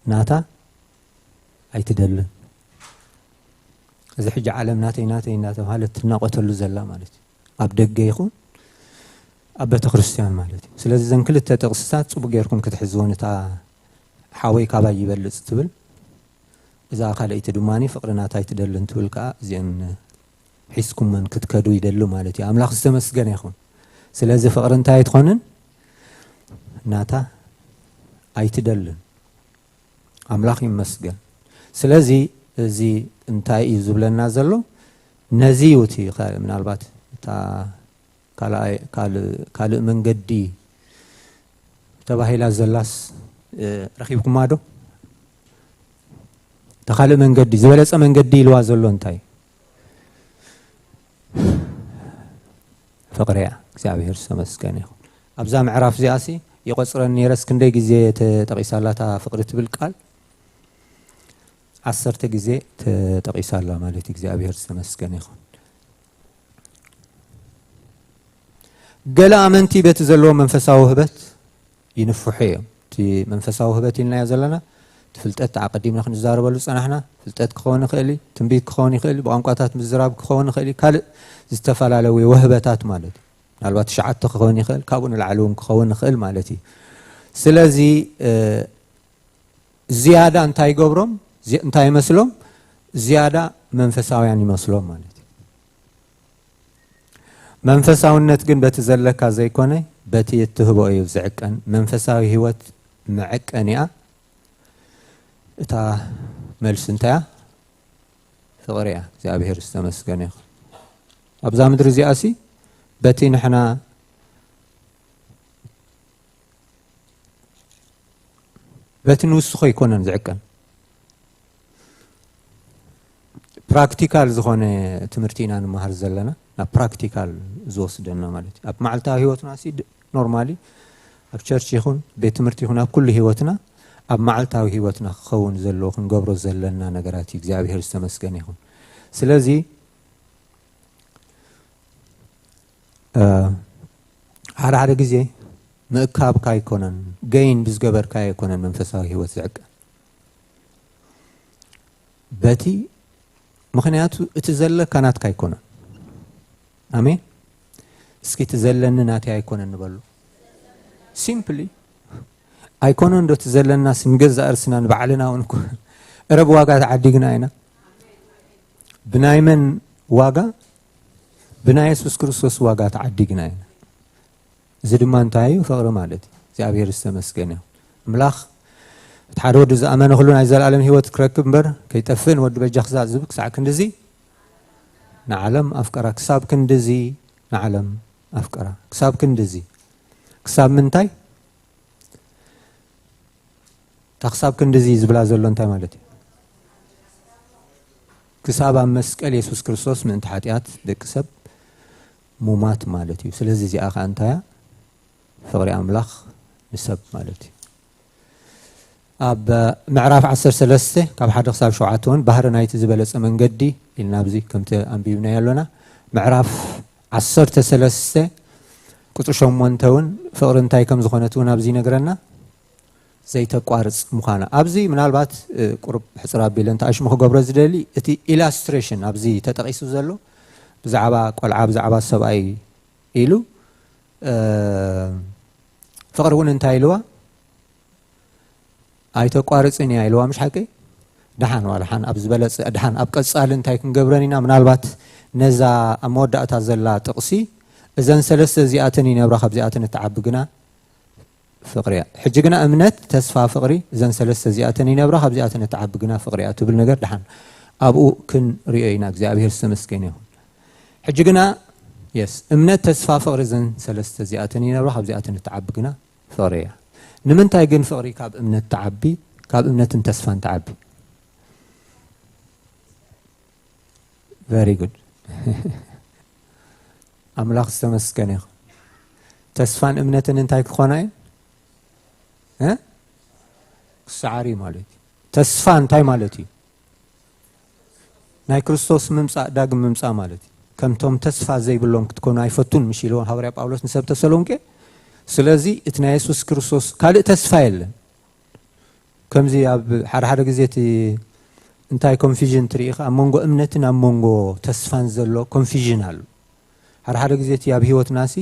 ናታ ኣይትደልን። እዚ ሕጂ ዓለም ናተይ ናተይ እናተባሃለት ትናቆተሉ ዘላ ማለት እዩ። ኣብ ደገ ይኹን ኣብ ቤተ ክርስቲያን ማለት እዩ። ስለዚ እዘን ክልተ ጥቕስታት ጽቡቅ ጌርኩም ክትሕዝወን፣ እታ ሓወይ ካባይ ይበልጽ ትብል፣ እዛ ካልኣይቲ ድማ ፍቕሪ ናታ ኣይትደልን ትብል ከኣ፣ እዚአን ሒዝኩመን ክትከዱ ይደሉ ማለት እዩ። ኣምላኽ ዝተመስገነ ይኹን። ስለዚ ፍቕሪ እንታይ ኣይትኾንን? ናታ ኣይትደልን። ኣምላኽ ይመስገን። ስለዚ እዚ እንታይ እዩ ዝብለና ዘሎ? ነዚ እዩ እቲ ከ-፣ ምናልባት እታ ካልኣይ-፣ ካልእ፣ ካልእ መንገዲ ተባሂላ ዘላስ፣ እ፣ ረኺብኩማ ዶ? እታ ካልእ መንገዲ፣ ዝበለጸ መንገዲ ኢልዋ ዘሎ እንታይ? ፍቕሪ እያ። እግዚኣብሔር ዝተመስገነ ይኹን። ኣብዛ ምዕራፍ እዚኣሲ ይቆጽረን ነይረስ ክንደይ ግዜ ተጠቒሳላ እታ ፍቕሪ ትብል ቃል? ዓሰርተ ግዜ ተጠቒሳላ ማለት እዩ። እግዚኣብሔር ዝተመስገነ ይኹን። ገለ ኣመንቲ በቲ ዘለዎ መንፈሳዊ ውህበት ይንፍሑ እዮም። እቲ መንፈሳዊ ውህበት ኢልናዮ ዘለና፣ እቲ ፍልጠት ኣቐዲምና ክንዛረበሉ ጸናሕና፣ ፍልጠት ክኸውን ይኽእል እዩ፣ ትንቢት ክኸውን ይኽእል እዩ፣ ብቋንቋታት ምዝራብ ክኸውን ይኽእል እዩ፣ ካልእ ዝተፈላለዩ ውህበታት ማለት እዩ። ምናልባት ትሽዓተ ክኸውን ይኽእል፣ ካብኡ ንላዕሊ እውን ክኸውን ይኽእል ማለት እዩ። ስለዚ፣ እ፣ ዝያዳ እንታይ ይገብሮም? ዚ-፣ እንታይ ይመስሎም? ዝያዳ መንፈሳውያን ይመስሎም ማለት እዩ። መንፈሳውነት ግን በቲ ዘለካ ዘይኮነ፣ በቲ እትህቦ እዩ ዝዕቀን። መንፈሳዊ ህይወት መዐቀኒኣ እታ መልሲ እንታይ እያ? ፍቕሪ እያ። እግዚኣብሔር ዝተመስገነ ይኹን። ኣብዛ ምድሪ እዚኣሲ በቲ ንሕና፣ በቲ ንውስኾ ኣይኮነን ዝዕቀን። ፕራክቲካል ዝኾነ ትምህርቲ ኢና ንመሃር ዘለና፣ ናብ ፕራክቲካል ዝወስደና ማለት እዩ። ኣብ መዓልታዊ ህይወትና ሲ ድ-፣ ኖርማሊ ኣብ ቸርች ይኹን ቤት ትምህርቲ ይኹን ኣብ ኩሉ ህይወትና፣ ኣብ መዓልታዊ ህይወትና ክኸውን ዘለዎ ክንገብሮ ዘለና ነገራት እዩ። እግዚኣብሔር ዝተመስገነ ይኹን። ስለዚ፣ እ፣ ሓደ ሓደ ግዜ ምእካብካ ኣይኮነን፣ ገይን ብዝገበርካ ኣይኮነን መንፈሳዊ ህይወት ዝዕቀን። በቲ፣ ምኽንያቱ እቲ ዘለካ ናትካ ኣይኮነን። ኣሜን። እስኪ እቲ ዘለኒ ናተይ ኣይኮነን ንበሉ። ሲምፕሊ ኣይኮነን ዶ እቲ ዘለናስ ንገዛእ ርእስና ንባዕልና እውን እኮ እረ ብዋጋ ተዓዲግና ኢና። ብናይ መን ዋጋ? ብናይ የሱስ ክርስቶስ ዋጋ ተዓዲግና ኢና። እዚ ድማ እንታይ እዩ? ፍቕሪ ማለት እዩ። እግዚኣብሔር ዝተመስገነ ይኹን። ኣምላኽ እቲ ሓደ ወዱ ዝኣመነ ኩሉ ናይ ዘለኣለም ህይወት ክረክብ እምበር ከይጠፍእ ንወዱ በጃ ክሳብ ዝህብ ክሳዕ ክንድዚ ንዓለም ኣፍቀራ። ክሳብ ክንድዚ ንዓለም ኣፍቀራ። ክሳብ ክንድዚ። ክሳብ ምንታይ? እታ ክሳብ ክንድዚ ዝብላ ዘሎ እንታይ ማለት እዩ? ክሳብ ኣብ መስቀል የሱስ ክርስቶስ ምእንቲ ሓጢኣት ደቂ ሰብ ሙማት ማለት እዩ። ስለዚ እዚኣ ኸኣ እንታይ እያ? ፍቕሪ ኣምላኽ ንሰብ ማለት እዩ። ኣብ ምዕራፍ ዓሰርተ ሰለስተ ካብ ሓደ ክሳብ ሸውዓተ እውን ባህሪ ናይቲ ዝበለጸ መንገዲ ኢልና ኣብዚ ከምቲ ኣንቢብናዮ ኣሎና። ምዕራፍ ዓሰርተ ሰለስተ ቁጽሪ ሸሞንተ እውን ፍቕሪ እንታይ ከም ዝኾነት እውን ኣብዚ ይነግረና። ዘይተቋርጽ ምዃና። ኣብዚ ምናልባት፣ እ፣ ቁሩብ ሕጽር ኣቢለ እንተ ኣሽሙ ክገብሮ ዝደሊ፣ እቲ ኢላስትሬሽን ኣብዚ ተጠቒሱ ዘሎ ብዛዕባ ቆልዓ፣ ብዛዕባ ሰብኣይ ኢሉ፣ እ፣ ፍቕሪ እውን እንታይ ኢልዋ? ኣይተቋርጽን እያ ኢልዋ፣ ምሽ ሓቂ? ደሓን ዋላ ሓን ኣብ ዝበለጸ፣ ደሓን ኣብ ቀጻሊ እንታይ ክንገብረን ኢና? ምናልባት ነዛ ኣብ መወዳእታ ዘላ ጥቕሲ እዘን ሰለስተ እዚኣተን ይነብራ፣ ካብዚኣተን እትዓቢ ግና ፍቕሪ እያ። ሕጂ ግና እምነት፣ ተስፋ፣ ፍቕሪ፣ እዘን ሰለስተ እዚኣተን ይነብራ፣ ካብዚኣተን እትዓቢ ግና ፍቕሪ እያ ትብል ነገር ደሓን ኣብኡ ክንሪኦ ኢና። እግዚኣብሔር ዝተመስገነ ይኹን። ሕጂ ግና የስ እምነት፣ ተስፋ፣ ፍቕሪ፣ እዘን ሰለስተ እዚኣተን ይነብራ፣ ካብዚኣተን እትዓቢ ግና ፍቕሪ እያ። ንምንታይ ግን ፍቕሪ ካብ እምነት ትዓቢ፣ ካብ እምነትን ተስፋን ትዓቢ? Very good። ኣምላኽ ዝተመስገነ ይኹን። ተስፋን እምነትን እንታይ ክኾና እየን? እ? ክሰዓር እዩ ማለት እዩ። ተስፋ እንታይ ማለት እዩ? ናይ ክርስቶስ ምምጻእ፣ ዳግም ምምጻእ ማለት እዩ። ከምቶም ተስፋ ዘይብሎም ክትኮኑ ኣይፈቱን፣ ምሽ ኢልዎ ሃዋርያ ጳውሎስ ንሰብ ተሰሎንቄ። ስለዚ እቲ ናይ የሱስ ክርስቶስ ካልእ ተስፋ የለን። ከምዚ ኣብ ሓደ ሓደ ግዜ እቲ እንታይ ኮንፊዥን ትርኢ ኢኻ? ኣብ መንጎ እምነትን ኣብ መንጎ ተስፋን ዘሎ ኮንፊዥን ኣሎ። ሓደ ሓደ ግዜ እቲ ኣብ ህይወትናሲ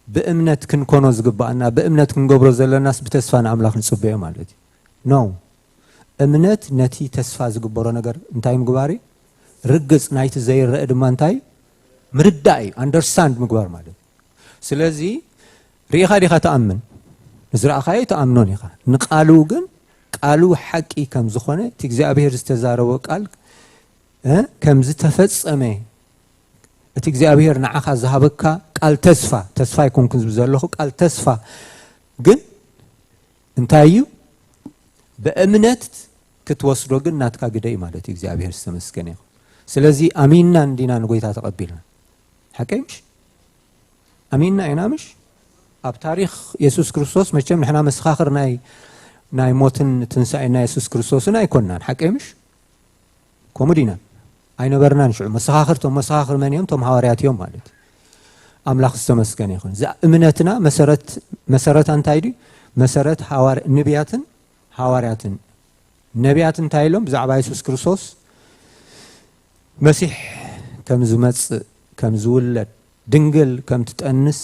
ብእምነት ክንኮኖ ዝግባኣና፣ ብእምነት ክንገብሮ ዘለናስ ብተስፋ ንኣምላኽ ንጽበዮ ማለት እዩ። ኖ፣ እምነት ነቲ ተስፋ ዝግበሮ ነገር እንታይ ምግባር እዩ? ርግጽ ናይቲ ዘይረአ ድማ እንታይ? ምርዳእ እዩ። ኣንደርስታንድ ምግባር ማለት እዩ። ስለዚ ርኢኻ ዲኻ ትኣምን? ንዝረኣኻዮ ትኣምኖን ኢኻ። ንቃሉ ግን፣ ቃሉ ሓቂ ከም ዝኾነ፣ እቲ እግዚኣብሔር ዝተዛረቦ ቃል፣ እ፣ ከም ዝተፈጸመ፣ እቲ እግዚኣብሔር ንዓኻ ዝሃበካ ቃል ተስፋ፣ ተስፋ ኣይኮንኩን ዝብል ዘለኹ፣ ቃል ተስፋ ግን እንታይ እዩ? ብእምነት ክትወስዶ ግን ናትካ ግደ እዩ ማለት እዩ። እግዚኣብሔር ዝተመስገነ ይኹን። ስለዚ ኣሚንና እንዲና ንጎይታ ተቐቢልና። ሓቀይ ምሽ? ኣሚንና ኢና ምሽ? ኣብ ታሪኽ የሱስ ክርስቶስ መቸም ንሕና መሰኻኽር ናይ፣ ናይ ሞትን ትንሳኤን ናይ የሱስ ክርስቶስን ኣይኮንናን። ሓቀይ ምሽ? ከምኡ ዲና? ኣይነበርናን ሽዑ። መሰኻኽር፣ ቶም መሰኻኽር መን እዮም? ቶም ሃዋርያት እዮም ማለት እዩ። ኣምላኽ ዝተመስገነ ይኹን። እዛ እምነትና መሰረት፣ መሰረታ እንታይ ድዩ? መሰረት ሃዋር-፣ ንብያትን ሃዋርያትን። ነቢያት እንታይ ኢሎም ብዛዕባ የሱስ ክርስቶስ? መሲሕ ከም ዝመጽእ፣ ከም ዝውለድ፣ ድንግል ከም ትጠንስ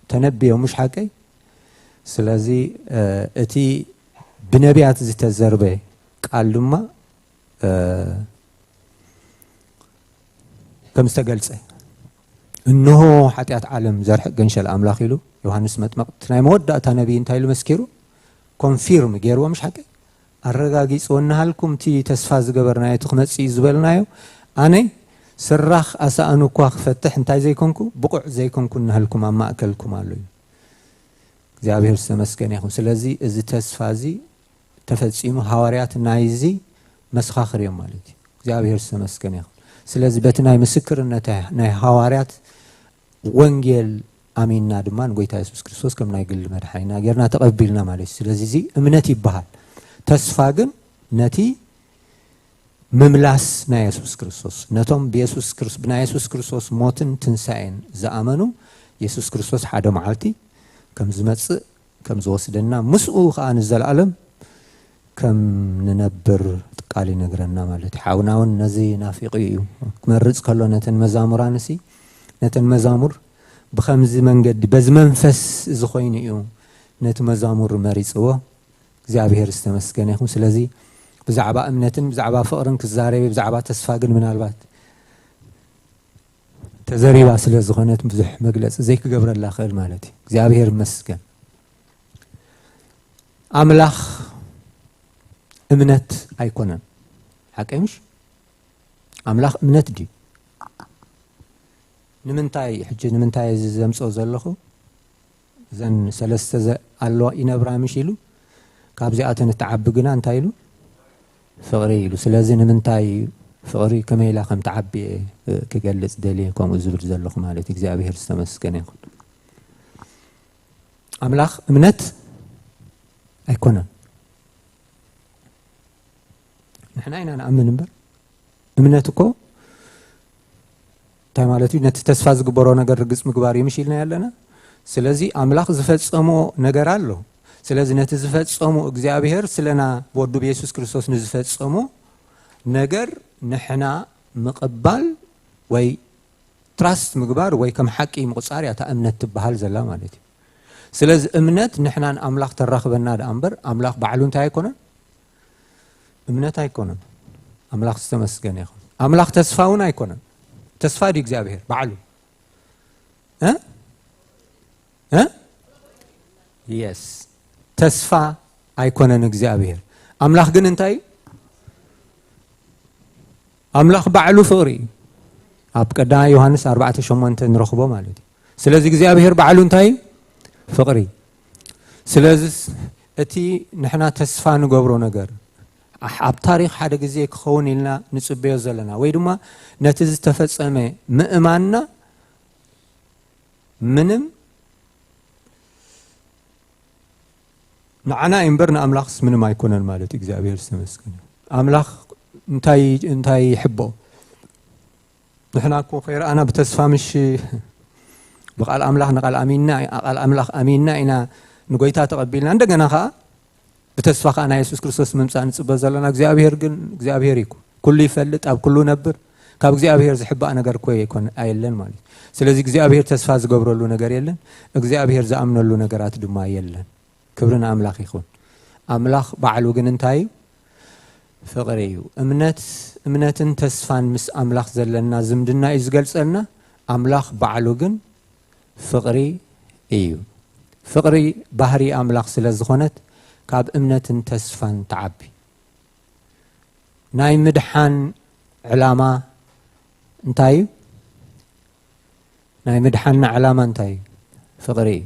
ተነብዮም፣ ምሽ ሓቀይ? ስለዚ፣ እ፣ እቲ ብነቢያት ዝተዘርበ ቃል ድማ፣ እ፣ ከም ዝተገልጸ፣ "እንሆ ሓጢኣት ዓለም ዘርሕቕ ገንሸል ኣምላኽ" ኢሉ ዮሃንስ መጥመቕ፣ እቲ ናይ መወዳእታ ነቢይ እንታይ ኢሉ መስኪሩ? ኮንፊርም ገይርዎ፣ ምሽ ሓቀይ? ኣረጋጊጽዎ፣ "እናሃልኩም እቲ ተስፋ ዝገበርናዮ፣ እቲ ክመጽእ እዩ ዝበልናዮ፣ ኣነ ስራኽ ኣሳእኑ እኳ ክፈትሕ እንታይ ዘይኮንኩ? ብቑዕ ዘይኮንኩ እናሃልኩም ኣብ ማእከልኩም ኣሎ" እዩ። እግዚኣብሔር ዝተመስገነ ይኹን። ስለዚ እዚ ተስፋ እዚ ተፈጺሙ፣ ሃዋርያት ናይዚ መሰኻኽር እዮም ማለት እዩ። እግዚኣብሔር ዝተመስገነ ይኹን። ስለዚ በቲ ናይ ምስክርነት ናይ ሃዋርያት ወንጌል ኣሚንና ድማ ንጎይታ የሱስ ክርስቶስ ከም ናይ ግሊ መድሓኒና ጌርና ተቐቢልና ማለት እዩ። ስለዚ እዚ እምነት ይበሃል። ተስፋ ግን ነቲ ምምላስ ናይ የሱስ ክርስቶስ፣ ነቶም ብየሱስ ክርስ-፣ ብናይ የሱስ ክርስቶስ ሞትን ትንሳኤን ዝኣመኑ፣ የሱስ ክርስቶስ ሓደ መዓልቲ ከም ዝመጽእ፣ ከም ዝወስደና፣ ምስኡ ኸኣ ንዘለኣለም ከም ንነብር ቃል ይነግረና ማለት እዩ። ሓውና እውን ነዚ ናፊቑ እዩ። ክመርጽ ከሎ ነተን መዛሙራንሲ፣ ነተን መዛሙር ብኸምዚ መንገዲ፣ በዚ መንፈስ እዚ ኮይኑ እዩ ነቲ መዛሙር መሪጽዎ። እግዚኣብሔር ዝተመስገነ ይኹን። ስለዚ ብዛዕባ እምነትን ብዛዕባ ፍቕርን ክዛረብ እየ፣ ብዛዕባ ተስፋ ግን ምናልባት ተዘሪባ ስለ ዝኾነት ብዙሕ መግለጺ ዘይክገብረላ ክእል ማለት እዩ። እግዚኣብሔር ይመስገን። ኣምላኽ እምነት ኣይኮነን። ሓቀይ ምሽ? ኣምላኽ እምነት ድዩ? ንምንታይ፣ ሕጂ ንምንታይ እዚ ዘምጽኦ ዘለኹ? እዘን ሰለስተ ዘ-፣ ኣለዋ ይነብራ ምሽ ኢሉ፣ ካብዚኣተን እትዓቢ ግና እንታይ ኢሉ? ፍቕሪ ኢሉ። ስለዚ ንምንታይ ፍቕሪ ከመይ ኢላ ከም ትዓቢ እየ፣ እ፣ ክገልጽ ደልየ ከምኡ ዝብል ዘለኹ ማለት እዩ። እግዚኣብሔር ዝተመስገነ ይኹን። ኣምላኽ እምነት ኣይኮነን። ንሕና ኢና ንኣምን እምበር፣ እምነት እኮ እንታይ ማለት እዩ? ነቲ ተስፋ ዝግበሮ ነገር ርግጽ ምግባር እዩ፣ ምሽ ኢልና ያለና። ስለዚ ኣምላኽ ዝፈጸሞ ነገር ኣሎ። ስለዚ ነቲ ዝፈጸሞ እግዚኣብሔር ስለና ወዱ ብየሱስ ክርስቶስ ንዝፈጸሞ ነገር ንሕና ምቕባል ወይ ትራስት ምግባር ወይ ከም ሓቂ ምቑጻር እያ እታ እምነት ትበሃል ዘላ ማለት እዩ። ስለዚ እምነት ንሕናን ኣምላኽ ተራኽበና ደኣ እምበር፣ ኣምላኽ ባዕሉ እንታይ ኣይኮነን? እምነት ኣይኮነን። ኣምላኽ ዝተመስገነ ይኹን። ኣምላኽ ተስፋ እውን ኣይኮነን። ተስፋ ድዩ እግዚኣብሔር ባዕሉ? እ? እ የስ ተስፋ ኣይኮነን እግዚኣብሔር። ኣምላኽ ግን እንታይ እዩ? ኣምላኽ ባዕሉ ፍቕሪ እዩ። ኣብ ቀዳማይ ዮሃንስ ኣርባዕተ ሸሞንተ ንረኽቦ ማለት እዩ። ስለዚ እግዚኣብሔር ባዕሉ እንታይ እዩ? ፍቕሪ እዩ። ስለዚ እቲ ንሕና ተስፋ ንገብሮ ነገር ኣብ ታሪኽ ሓደ ግዜ ክኸውን ኢልና ንጽበዮ ዘለና ወይ ድማ ነቲ ዝተፈጸመ ምእማንና ምንም ንዓና እዩ እምበር ንኣምላኽስ ምንም ኣይኮነን ማለት እዩ። እግዚኣብሔር ዝተመስገነ። ኣምላኽ እንታይ እንታይ ይሕቦ? ንሕና እኮ ከይረኣና ብተስፋ ምሽ ብቃል ኣምላኽ ንቃል ኣሚንና ቃል ኣምላኽ ኣሚንና ኢና ንጎይታ ተቐቢልና እንደገና ከዓ ብተስፋ ከዓ ናይ የሱስ ክርስቶስ ምምፃእ ንፅበ ዘለና እግዚኣብሔር ግን እግዚኣብሔር እዩ። ኩሉ ይፈልጥ፣ ኣብ ኩሉ ነብር፣ ካብ እግዚኣብሔር ዝሕባእ ነገር እኮ ኣይኮን ኣየለን ማለት እዩ። ስለዚ እግዚኣብሔር ተስፋ ዝገብረሉ ነገር የለን። እግዚኣብሔር ዝኣምነሉ ነገራት ድማ የለን። ክብሪ ንኣምላኽ ይኹን። ኣምላኽ ባዕሉ ግን እንታይ እዩ? ፍቕሪ እዩ። እምነት እምነትን ተስፋን ምስ ኣምላኽ ዘለና ዝምድና እዩ ዝገልጸልና። ኣምላኽ ባዕሉ ግን ፍቕሪ እዩ። ፍቕሪ ባህሪ ኣምላኽ ስለ ዝኾነት ካብ እምነትን ተስፋን ትዓቢ። ናይ ምድሓን ዕላማ እንታይ እዩ? ናይ ምድሓንና ዕላማ እንታይ እዩ? ፍቕሪ እዩ።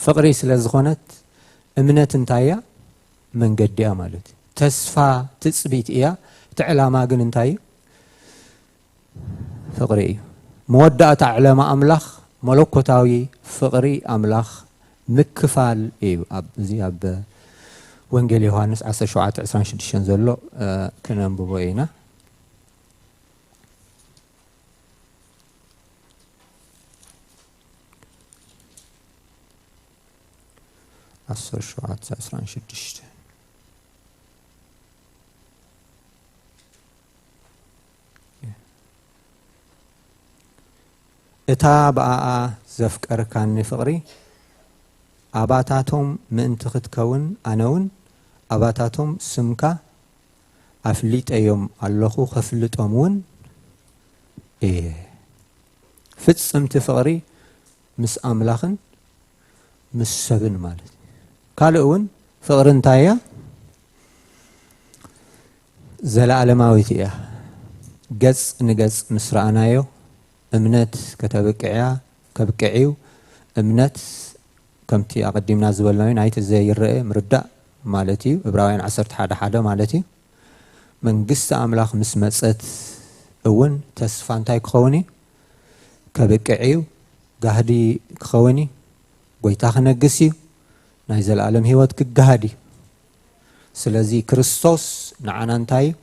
ፍቕሪ ስለ ዝኾነት እምነት እንታይ እያ? መንገዲ እያ ማለት እዩ። ተስፋ ትጽቢት እያ። እቲ ዕላማ ግን እንታይ እዩ? ፍቕሪ እዩ። መወዳእታ ዕለማ ኣምላኽ መለኮታዊ ፍቕሪ ኣምላኽ ምክፋል እዩ። ኣብ እዚ ኣብ ወንጌል ዮሃንስ ዓሰርተ ሸውዓተ ዕስራን ሽዱሽተን ዘሎ እ፣ ክነንብቦ ኢና። ዓሰርተ ሸውዓተ ዕስራን ሽዱሽተን እታ ብኣኣ ዘፍቀርካኒ ፍቕሪ ኣባታቶም ምእንቲ ክትከውን ኣነ እውን ኣባታቶም ስምካ ኣፍሊጠዮም ኣለኹ፣ ከፍልጦም እውን እየ። ፍጽምቲ ፍቕሪ ምስ ኣምላኽን ምስ ሰብን ማለት እዩ። ካልእ እውን ፍቕሪ እንታይ እያ? ዘለኣለማዊት እያ። ገጽ ንገጽ ምስ ረኣናዮ እምነት ከተብቅዕያ ከብቅዕ እዩ። እምነት ከምቲ ኣቐዲምና ዝበልናዮ ናይቲ ዘይረአ ምርዳእ ማለት እዩ። ዕብራውያን ዓሰርተ ሓደ ሓደ ማለት እዩ። መንግስቲ ኣምላኽ ምስ መጸት እውን ተስፋ እንታይ ክኸውን እዩ? ከብቅዕ እዩ። ጋህዲ ክኸውን እዩ። ጎይታ ክነግስ እዩ። ናይ ዘለኣለም ህይወት ክገሃድ እዩ። ስለዚ ክርስቶስ ንዓና እንታይ እዩ?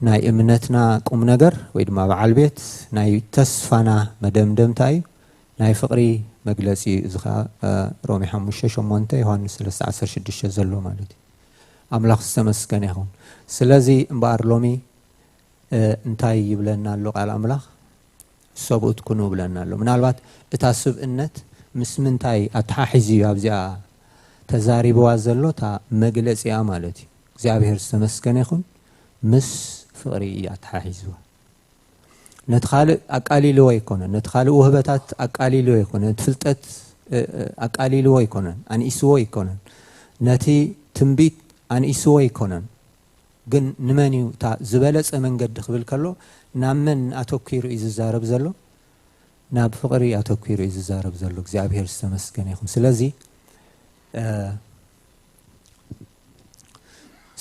ናይ እምነትና ቁም ነገር ወይ ድማ በዓል ቤት ናይ ተስፋና መደምደምታ እዩ። ናይ ፍቕሪ መግለጺ እዩ። እዚ ኸዓ እ፣ ሮሜ ሓሙሽተ ሸሞንተ ዮሃንስ ሰለስተ ዓሰርተ ሽዱሽተ ዘሎ ማለት እዩ። ኣምላኽ ዝተመስገነ ይኹን። ስለዚ እምበኣር ሎሚ እ፣ እንታይ ይብለና ኣሎ ቃል ኣምላኽ? ሰብኡት ኩኑ ይብለና ኣሎ። ምናልባት እታ ስብእነት ምስ ምንታይ ኣተሓሒዙ እዩ ኣብዚኣ ተዛሪብዋ ዘሎ? እታ መግለጺኣ ማለት እዩ። እግዚኣብሔር ዝተመስገነ ይኹን። ምስ ፍቕሪ እዩ ኣተሓሒዝዋ። ነቲ ካልእ ኣቃሊልዎ ኣይኮነን። ነቲ ካልእ ውህበታት ኣቃሊልዎ ኣይኮነን። ነቲ ፍልጠት እ፣ እ፣ ኣቃሊልዎ ኣይኮነን። ኣንኢስዎ ኣይኮነን። ነቲ ትንቢት ኣንኢስዎ ኣይኮነን። ግን ንመን እዩ እታ ዝበለጸ መንገዲ ክብል ከሎ ናብ መን ኣተኲሩ እዩ ዝዛረብ ዘሎ? ናብ ፍቕሪ ኣተኲሩ እዩ ዝዛረብ ዘሎ። እግዚኣብሔር ዝተመስገነ ይኹን። ስለዚ እ፣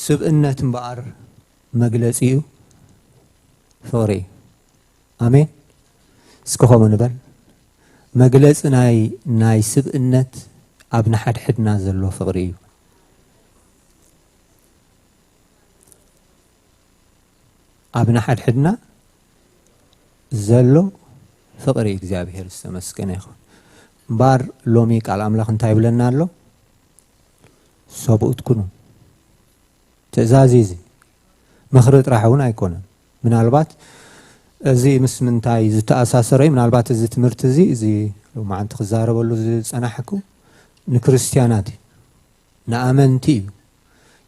ስብእነት እምበኣር መግለጺኡ ፍቕሪ እዩ። ኣሜን። እስኪ ከምኡ ንበል። መግለጺ ናይ ናይ ስብእነት ኣብ ንሓድሕድና ዘሎ ፍቕሪ እዩ። ኣብ ንሓድሕድና ዘሎ ፍቕሪ እግዚኣብሔር ዝተመስገነ ይኹን። እምበኣር ሎሚ ቃል ኣምላኽ እንታይ ይብለና ኣሎ? ሰብኡት ኩኑ። ትእዛዝ እዩ እዚ። ምኽሪ ጥራሕ እውን ኣይኮነን። ምናልባት እዚ ምስ ምንታይ ዝተኣሳሰረ እዩ? ምናልባት እዚ ትምህርቲ እዚ፣ እዚ ሎማዓንቲ ክዛረበሉ ዝጸናሕኩ ንክርስትያናት እዩ። ንኣመንቲ እዩ።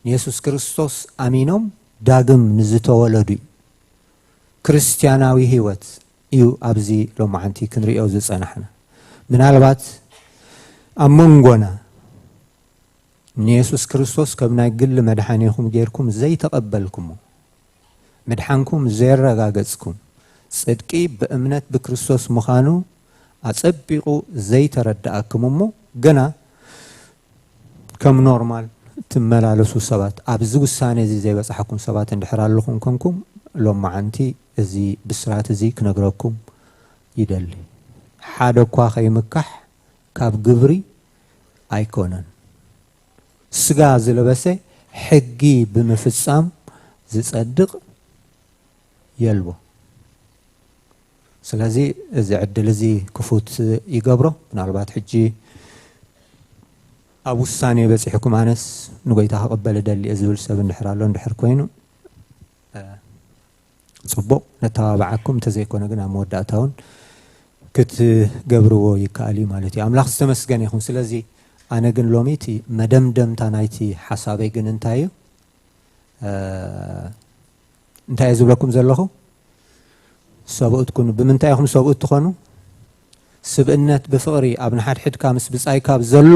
ንየሱስ ክርስቶስ ኣሚኖም ዳግም ንዝተወለዱ እዩ። ክርስትያናዊ ህይወት እዩ ኣብዚ ሎማዓንቲ ክንሪኦ ዝጸናሕና። ምናልባት ኣብ መንጎና ንየሱስ ክርስቶስ ከም ናይ ግሊ መድሓኒኹም ጌርኩም ዘይተቐበልኩሞ፣ ምድሓንኩም ዘየረጋገጽኩም፣ ጽድቂ ብእምነት ብክርስቶስ ምዃኑ ኣጸቢቑ ዘይተረድኣኩም እሞ፣ ግና ከም ኖርማል ትመላለሱ ሰባት፣ ኣብዚ ውሳኔ እዚ ዘይበጻሕኩም ሰባት እንድሕር ኣለኹም ኮንኩም፣ ሎማዓንቲ እዚ ብስራት እዚ ክነግረኩም ይደሊ። ሓደ እኳ ከይምካሕ ካብ ግብሪ ኣይኮነን። ስጋ ዝለበሰ ሕጊ ብምፍጻም ዝጸድቕ የልቦ። ስለዚ እዚ ዕድል እዚ ክፉት ይገብሮ። ምናልባት ሕጂ ኣብ ውሳኔ በጺሕኩም፣ ኣነስ ንጎይታ ክቕበል እደሊ እየ ዝብል ሰብ እንድሕር ኣሎ፣ እንድሕር ኮይኑ፣ እ፣ ጽቡቕ፣ ነተባብዓኩም። እንተዘይኮነ ግን ኣብ መወዳእታ እውን ክትገብርዎ ይከኣል እዩ ማለት እዩ። ኣምላኽ ዝተመስገነ ይኹን። ስለዚ ኣነ ግን ሎሚ እቲ መደምደምታ ናይቲ ሓሳበይ ግን እንታይ እዩ? እ፣ እንታይ እየ ዝብለኩም ዘለኹ? ሰብኡት ኩኑ። ብምንታይ ኢኹም ሰብኡት ትኾኑ? ስብእነት ብፍቕሪ ኣብ ንሓድሕድካ ምስ ብጻይካ ዘሎ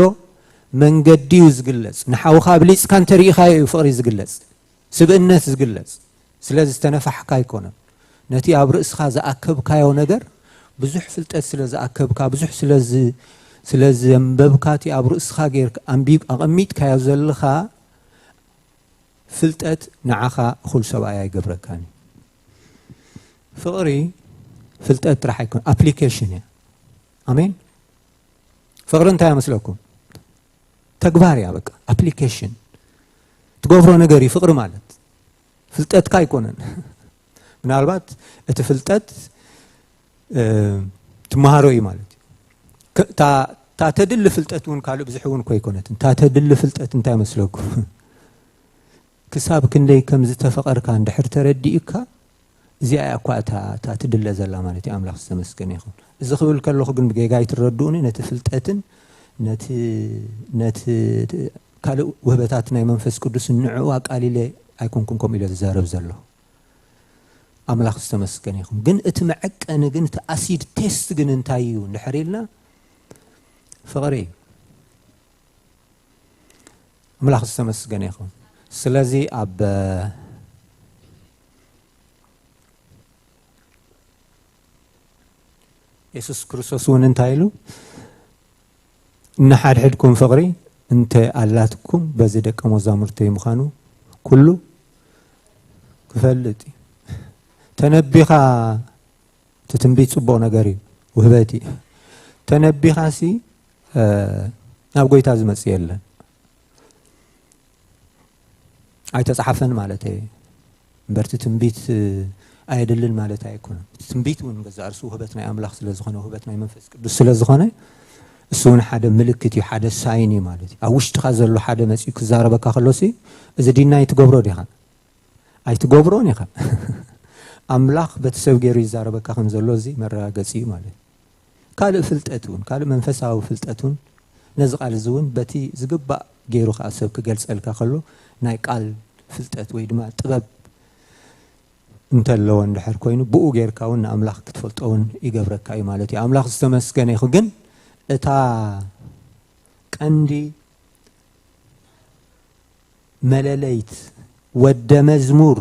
መንገዲ እዩ ዝግለጽ። ንሓውኻ ኣብሊጽካ እንተርኢኻዮ እዩ ፍቕሪ ዝግለጽ፣ ስብእነት ዝግለጽ። ስለዚ ዝተነፋሕካ ኣይኮነን። ነቲ ኣብ ርእስኻ ዝኣከብካዮ ነገር፣ ብዙሕ ፍልጠት ስለ ዝኣከብካ፣ ብዙሕ ስለ ዝ-፣ ስለ ዘንበብካ፣ እቲ ኣብ ርእስኻ ጌርካ ኣንቢብ-፣ ኣቐሚጥካዮ ዘለኻ ፍልጠት ንዓኻ እኹል ሰብኣይ ኣይገብረካን እዩ። ፍቕሪ ፍልጠት ጥራሕ ኣይኮን፣ ኣፕሊኬሽን እያ። ኣሜን። ፍቕሪ እንታይ ይመስለኩም? ተግባር እያ። በቃ ኣፕሊኬሽን ትገብሮ ነገር እዩ ፍቕሪ ማለት። ፍልጠትካ ኣይኮነን። ምናልባት እቲ ፍልጠት፣ እ፣ ትመሃሮ እዩ ማለት እዩ። ከ-፣ እታ፣ እታ ተድሊ ፍልጠት እውን ካልእ ብዙሕ እውን እኮ ኣይኮነትን። እታ ተድሊ ፍልጠት እንታይ መስለኩም? ክሳብ ክንደይ ከም ዝተፈቐርካ እንድሕር ተረዲእካ፣ እዚኣ እያ እኳ እታ፣ እታ ትድለ ዘላ ማለት እዩ። ኣምላኽ ዝተመስገነ ይኹን። እዚ ክብል ከለኹ ግን ብጌጋ ኣይትረድኡኒ፣ ነቲ ፍልጠትን ነቲ፣ ነቲ ካልእ ውህበታት ናይ መንፈስ ቅዱስን ንዕኡ ኣቃሊለ ኣይኮንኩን ከምኡ ኢለ ዝዛረብ ዘለኹ። ኣምላኽ ዝተመስገነ ይኹን። ግን እቲ መዐቀኒ ግን፣ እቲ ኣሲድ ቴስት ግን እንታይ እዩ እንድሕር ኢልና፣ ፍቕሪ እዩ። ኣምላኽ ዝተመስገነ ይኹን። ስለዚ ኣብ የሱስ ክርስቶስ እውን እንታይ ኢሉ? "ንሓድሕድኩም ፍቕሪ እንተ ኣላትኩም፣ በዚ ደቀ መዛሙርተይ ምዃኑ ኩሉ ክፈልጥ እዩ።" ተነቢኻ፣ እቲ ትንቢት ጽቡቕ ነገር እዩ፣ ውህበት እዩ። ተነቢኻሲ፣ እ፣ ናብ ጎይታ ዝመጽእ የለን። ኣይተጻሓፈን ማለት እየ። እምበርቲ ትንቢት፣ እ፣ ኣየድልን ማለት ኣይኮነን። እቲ ትንቢት እውን ገዛእ ርእሱ ውህበት ናይ ኣምላኽ ስለ ዝኾነ፣ ውህበት ናይ መንፈስ ቅዱስ ስለ ዝኾነ፣ እሱ እውን ሓደ ምልክት እዩ፣ ሓደ ሳይን እዩ ማለት እዩ። ኣብ ውሽጥኻ ዘሎ ሓደ መጺኡ ክዛረበካ ከሎሲ፣ እዚ ዲናይ ትገብሮ ዲኻ? ኣይትገብሮን ኢኻ። ኣምላኽ በቲ ሰብ ገይሩ ይዛረበካ ከም ዘሎ እዚ መረጋገጺ እዩ ማለት እዩ። ካልእ ፍልጠት እውን፣ ካልእ መንፈሳዊ ፍልጠት እውን፣ ነዚ ቃል እዚ እውን በቲ ዝግባእ ገይሩ ከኣ ሰብ ክገልጸልካ ከሎ፣ ናይ ቃል ፍልጠት ወይ ድማ ጥበብ እንተለዎ እንድሕር ኮይኑ፣ ብኡ ጌርካ እውን ንኣምላኽ ክትፈልጦ እውን ይገብረካ እዩ ማለት እዩ። ኣምላኽ ዝተመስገነ ይኹን። ግን እታ ቀንዲ መለለይት ወደ መዝሙር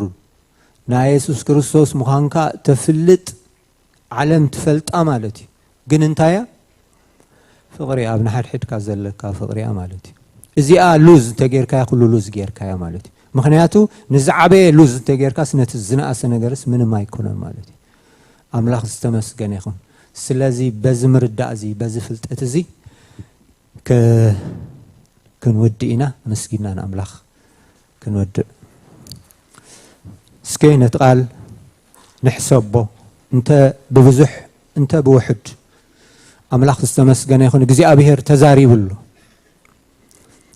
ናይ የሱስ ክርስቶስ ምዃንካ ተፍልጥ፣ ዓለም ትፈልጣ ማለት እዩ። ግን እንታይ እያ? ፍቕሪ፣ ኣብ ንሓድሕድካ ዘለካ ፍቕሪ እያ ማለት እዩ። እዚኣ ሉዝ እንተጌርካያ፣ ኩሉ ሉዝ ጌርካያ ማለት እዩ። ምኽንያቱ ንዝዓበየ ሉዝ እንተጌርካስ፣ ነቲ ዝነኣሰ ነገርስ ምንም ኣይኮነን ማለት እዩ። ኣምላኽ ዝተመስገነ ይኹን። ስለዚ በዚ ምርዳእ እዚ፣ በዚ ፍልጠት እዚ፣ ክ-፣ ክንውድእ ኢና። ኣመስጊና ንኣምላኽ ክንወድእ። እስከ ነቲ ቃል ንሕሰቦ፣ እንተ ብብዙሕ እንተ ብውሑድ። ኣምላኽ ዝተመስገነ ይኹን። እግዚኣብሔር ተዛሪቡ ኣሎ።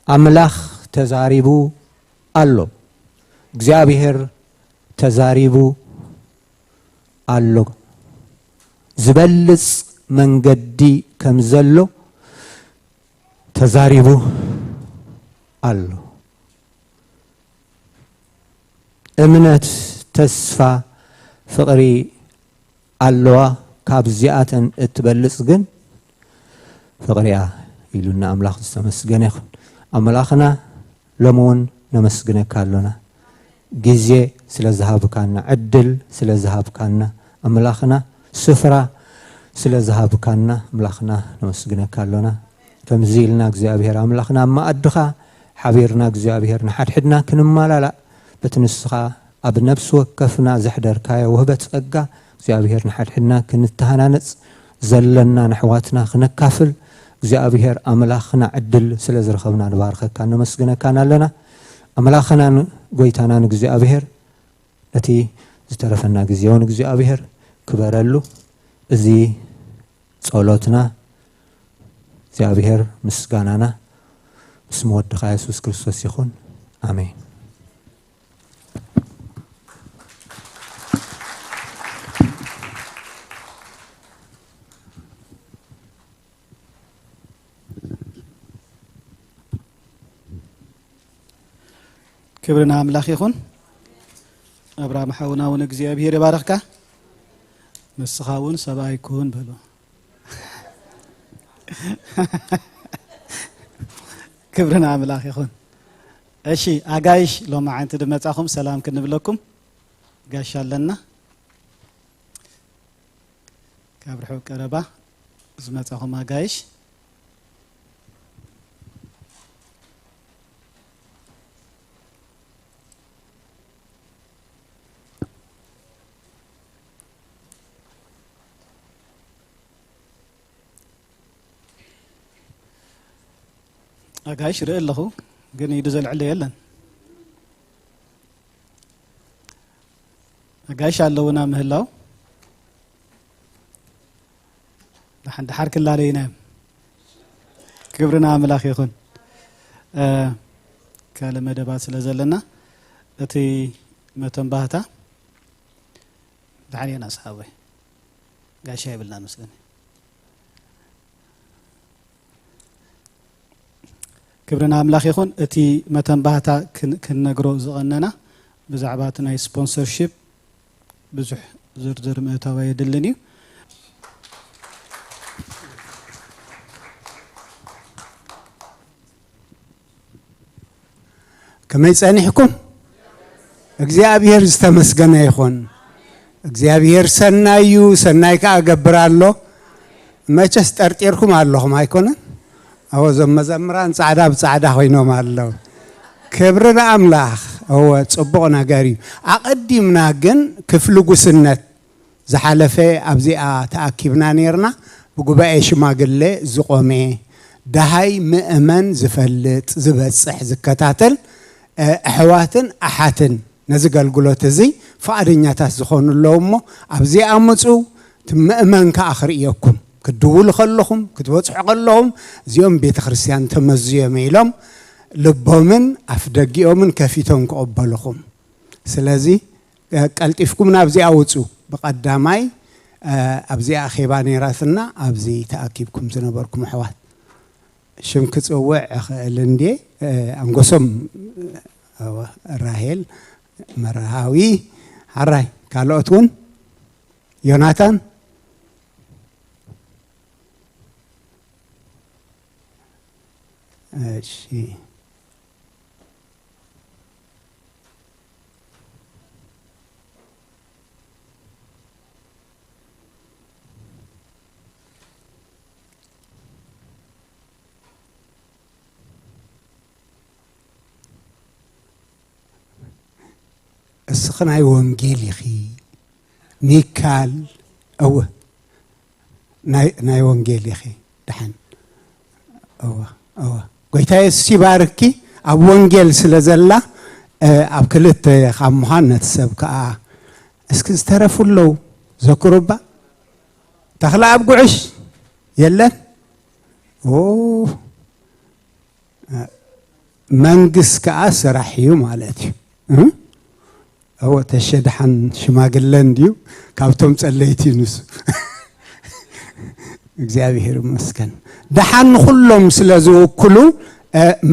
ኣምላኽ ተዛሪቡ ኣሎ። እግዚኣብሔር ተዛሪቡ ኣሎ። ዝበልጽ መንገዲ ከም ዘሎ ተዛሪቡ ኣሎ። እምነት፣ ተስፋ፣ ፍቕሪ ኣለዋ። ካብዚኣተን እትበልጽ ግን ፍቕሪኣ ኢሉና ኣምላኽ ዝተመስገነ ይኹን። ኣምላኽና ሎሚ እውን ነመስግነካ ኣሎና። ግዜ ስለ ዝሃብካና፣ ዕድል ስለ ዝሃብካና፣ ኣምላኽና ስፍራ ስለ ዝሃብካና ኣምላኽና ነመስግነካ ኣሎና። ከምዚ ኢልና እግዚኣብሔር ኣምላኽና ኣብ መኣድኻ ሓቢርና እግዚኣብሔር ንሓድሕድና ክንመላላእ በቲ ንስኻ ኣብ ነፍሲ ወከፍና ዘሕደርካዮ ውህበት ጸጋ እግዚኣብሔር ንሓድሕድና ክንተሃናነጽ ዘለና ንኣሕዋትና ክነካፍል እግዚኣብሔር ኣምላኽና ዕድል ስለ ዝረኸብና ንባርኸካን ነመስግነካን ኣለና። ኣምላኽናን ጎይታናን እግዚኣብሔር ነቲ ዝተረፈና ግዜ እውን እግዚኣብሔር ክበረሉ። እዚ ጸሎትና እግዚኣብሔር ምስጋናና ምስ መወድኻ የሱስ ክርስቶስ ይኹን። ኣሜን። ክብሪ ንኣምላኽ ይኹን። ኣብርሃም ሓውና እውን እግዚኣብሔር ይባርኽካ። ንስኻ እውን ሰብኣይ ኩን በሎ። ክብሪ ንኣምላኽ ይኹን። እሺ ኣጋይሽ ሎማዓንቲ ድመጻኹም ሰላም ክንብለኩም ጋሻ ኣለና። ካብ ርሑቕ ቀረባ ዝመጻኹም ኣጋይሽ ኣጋይሽ ርኢ ኣለኹ ግን ኢዱ ዘልዕለ የለን። ኣጋይሽ ኣለውና ምህላው ደሓን ደሓር ክላለዩና እዮም። ክብሪ ንኣምላኽ ይኹን። ካልእ መደባት ስለ ዘለና እቲ መተንባህታ ደሓን እየና ሰሓቦይ ጋሻ የብልና መስለኒ። ክብሪ ንኣምላኽ ይኹን። እቲ መተንባህታ ክንነግሮ ዝቐነና ብዛዕባ እቲ ናይ ስፖንሰርሺፕ ብዙሕ ዝርዝር ምእታው ኣየድልን እዩ። ከመይ ጸኒሕኩም? እግዚኣብሔር ዝተመስገነ ይኹን። እግዚኣብሔር ሰናይ እዩ፣ ሰናይ ከኣ ገብር ኣሎ። መቸስ ጠርጢርኩም ኣለኹም ኣይኮነን? ኣዎ እዞም መዘምራን ጻዕዳ ብጻዕዳ ኮይኖም ኣለዉ። ክብሪ ንኣምላኽ። እወ ጽቡቕ ነገር እዩ። ኣቐዲምና ግን ክፍሊ ጉስነት ዝሓለፈ ኣብዚኣ ተኣኪብና ነይርና። ብጉባኤ ሽማግሌ ዝቖመ ደሃይ ምእመን ዝፈልጥ ዝበጽሕ ዝከታተል ኣሕዋትን ኣሓትን ነዚ ገልግሎት እዚ ፍቓደኛታት ዝኾኑ ኣለዉ እሞ ኣብዚኣ ምፁ። እቲ ምእመን ከዓ ክርእየኩም ክትድውሉ ከለኹም ክትበፅሑ ከለኹም እዚኦም ቤተ ክርስቲያን ተመዝዮም ኢሎም ልቦምን ኣፍ ደጊኦምን ከፊቶም ክቕበልኹም። ስለዚ ቀልጢፍኩም ናብዚኣ ውፁ። ብቐዳማይ ኣብዚኣ ኣኼባ ነይራትና ኣብዚ ተኣኪብኩም ዝነበርኩም ኣሕዋት ሽም ክፅውዕ እኽእል እንድየ። ኣንጎሶም ራሄል መርሃዊ ሓራይ ካልኦት እውን ዮናታን እሺ እስኺ ናይ ወንጌል ኢኺ ሚካል እወ ናይ ወንጌል ኢኺ ደሓን እወ እወ ጎይታ የሱስ ይባርኪ ኣብ ወንጌል ስለ ዘላ ኣብ ክልተ ካብ ምዃን ነቲ ሰብ ከዓ እስኪ ዝተረፉ ኣለዉ ዘክሩባ ተኽለ ኣብ ጉዕሽ የለን መንግስ ከዓ ስራሕ እዩ ማለት እዩ። እወ ተሸድሓን ሽማግለ እንድዩ ካብቶም ጸለይቲ ንሱ እግዚኣብሔር ይመስገን። ደሓን ንኩሎም ስለ ዝውክሉ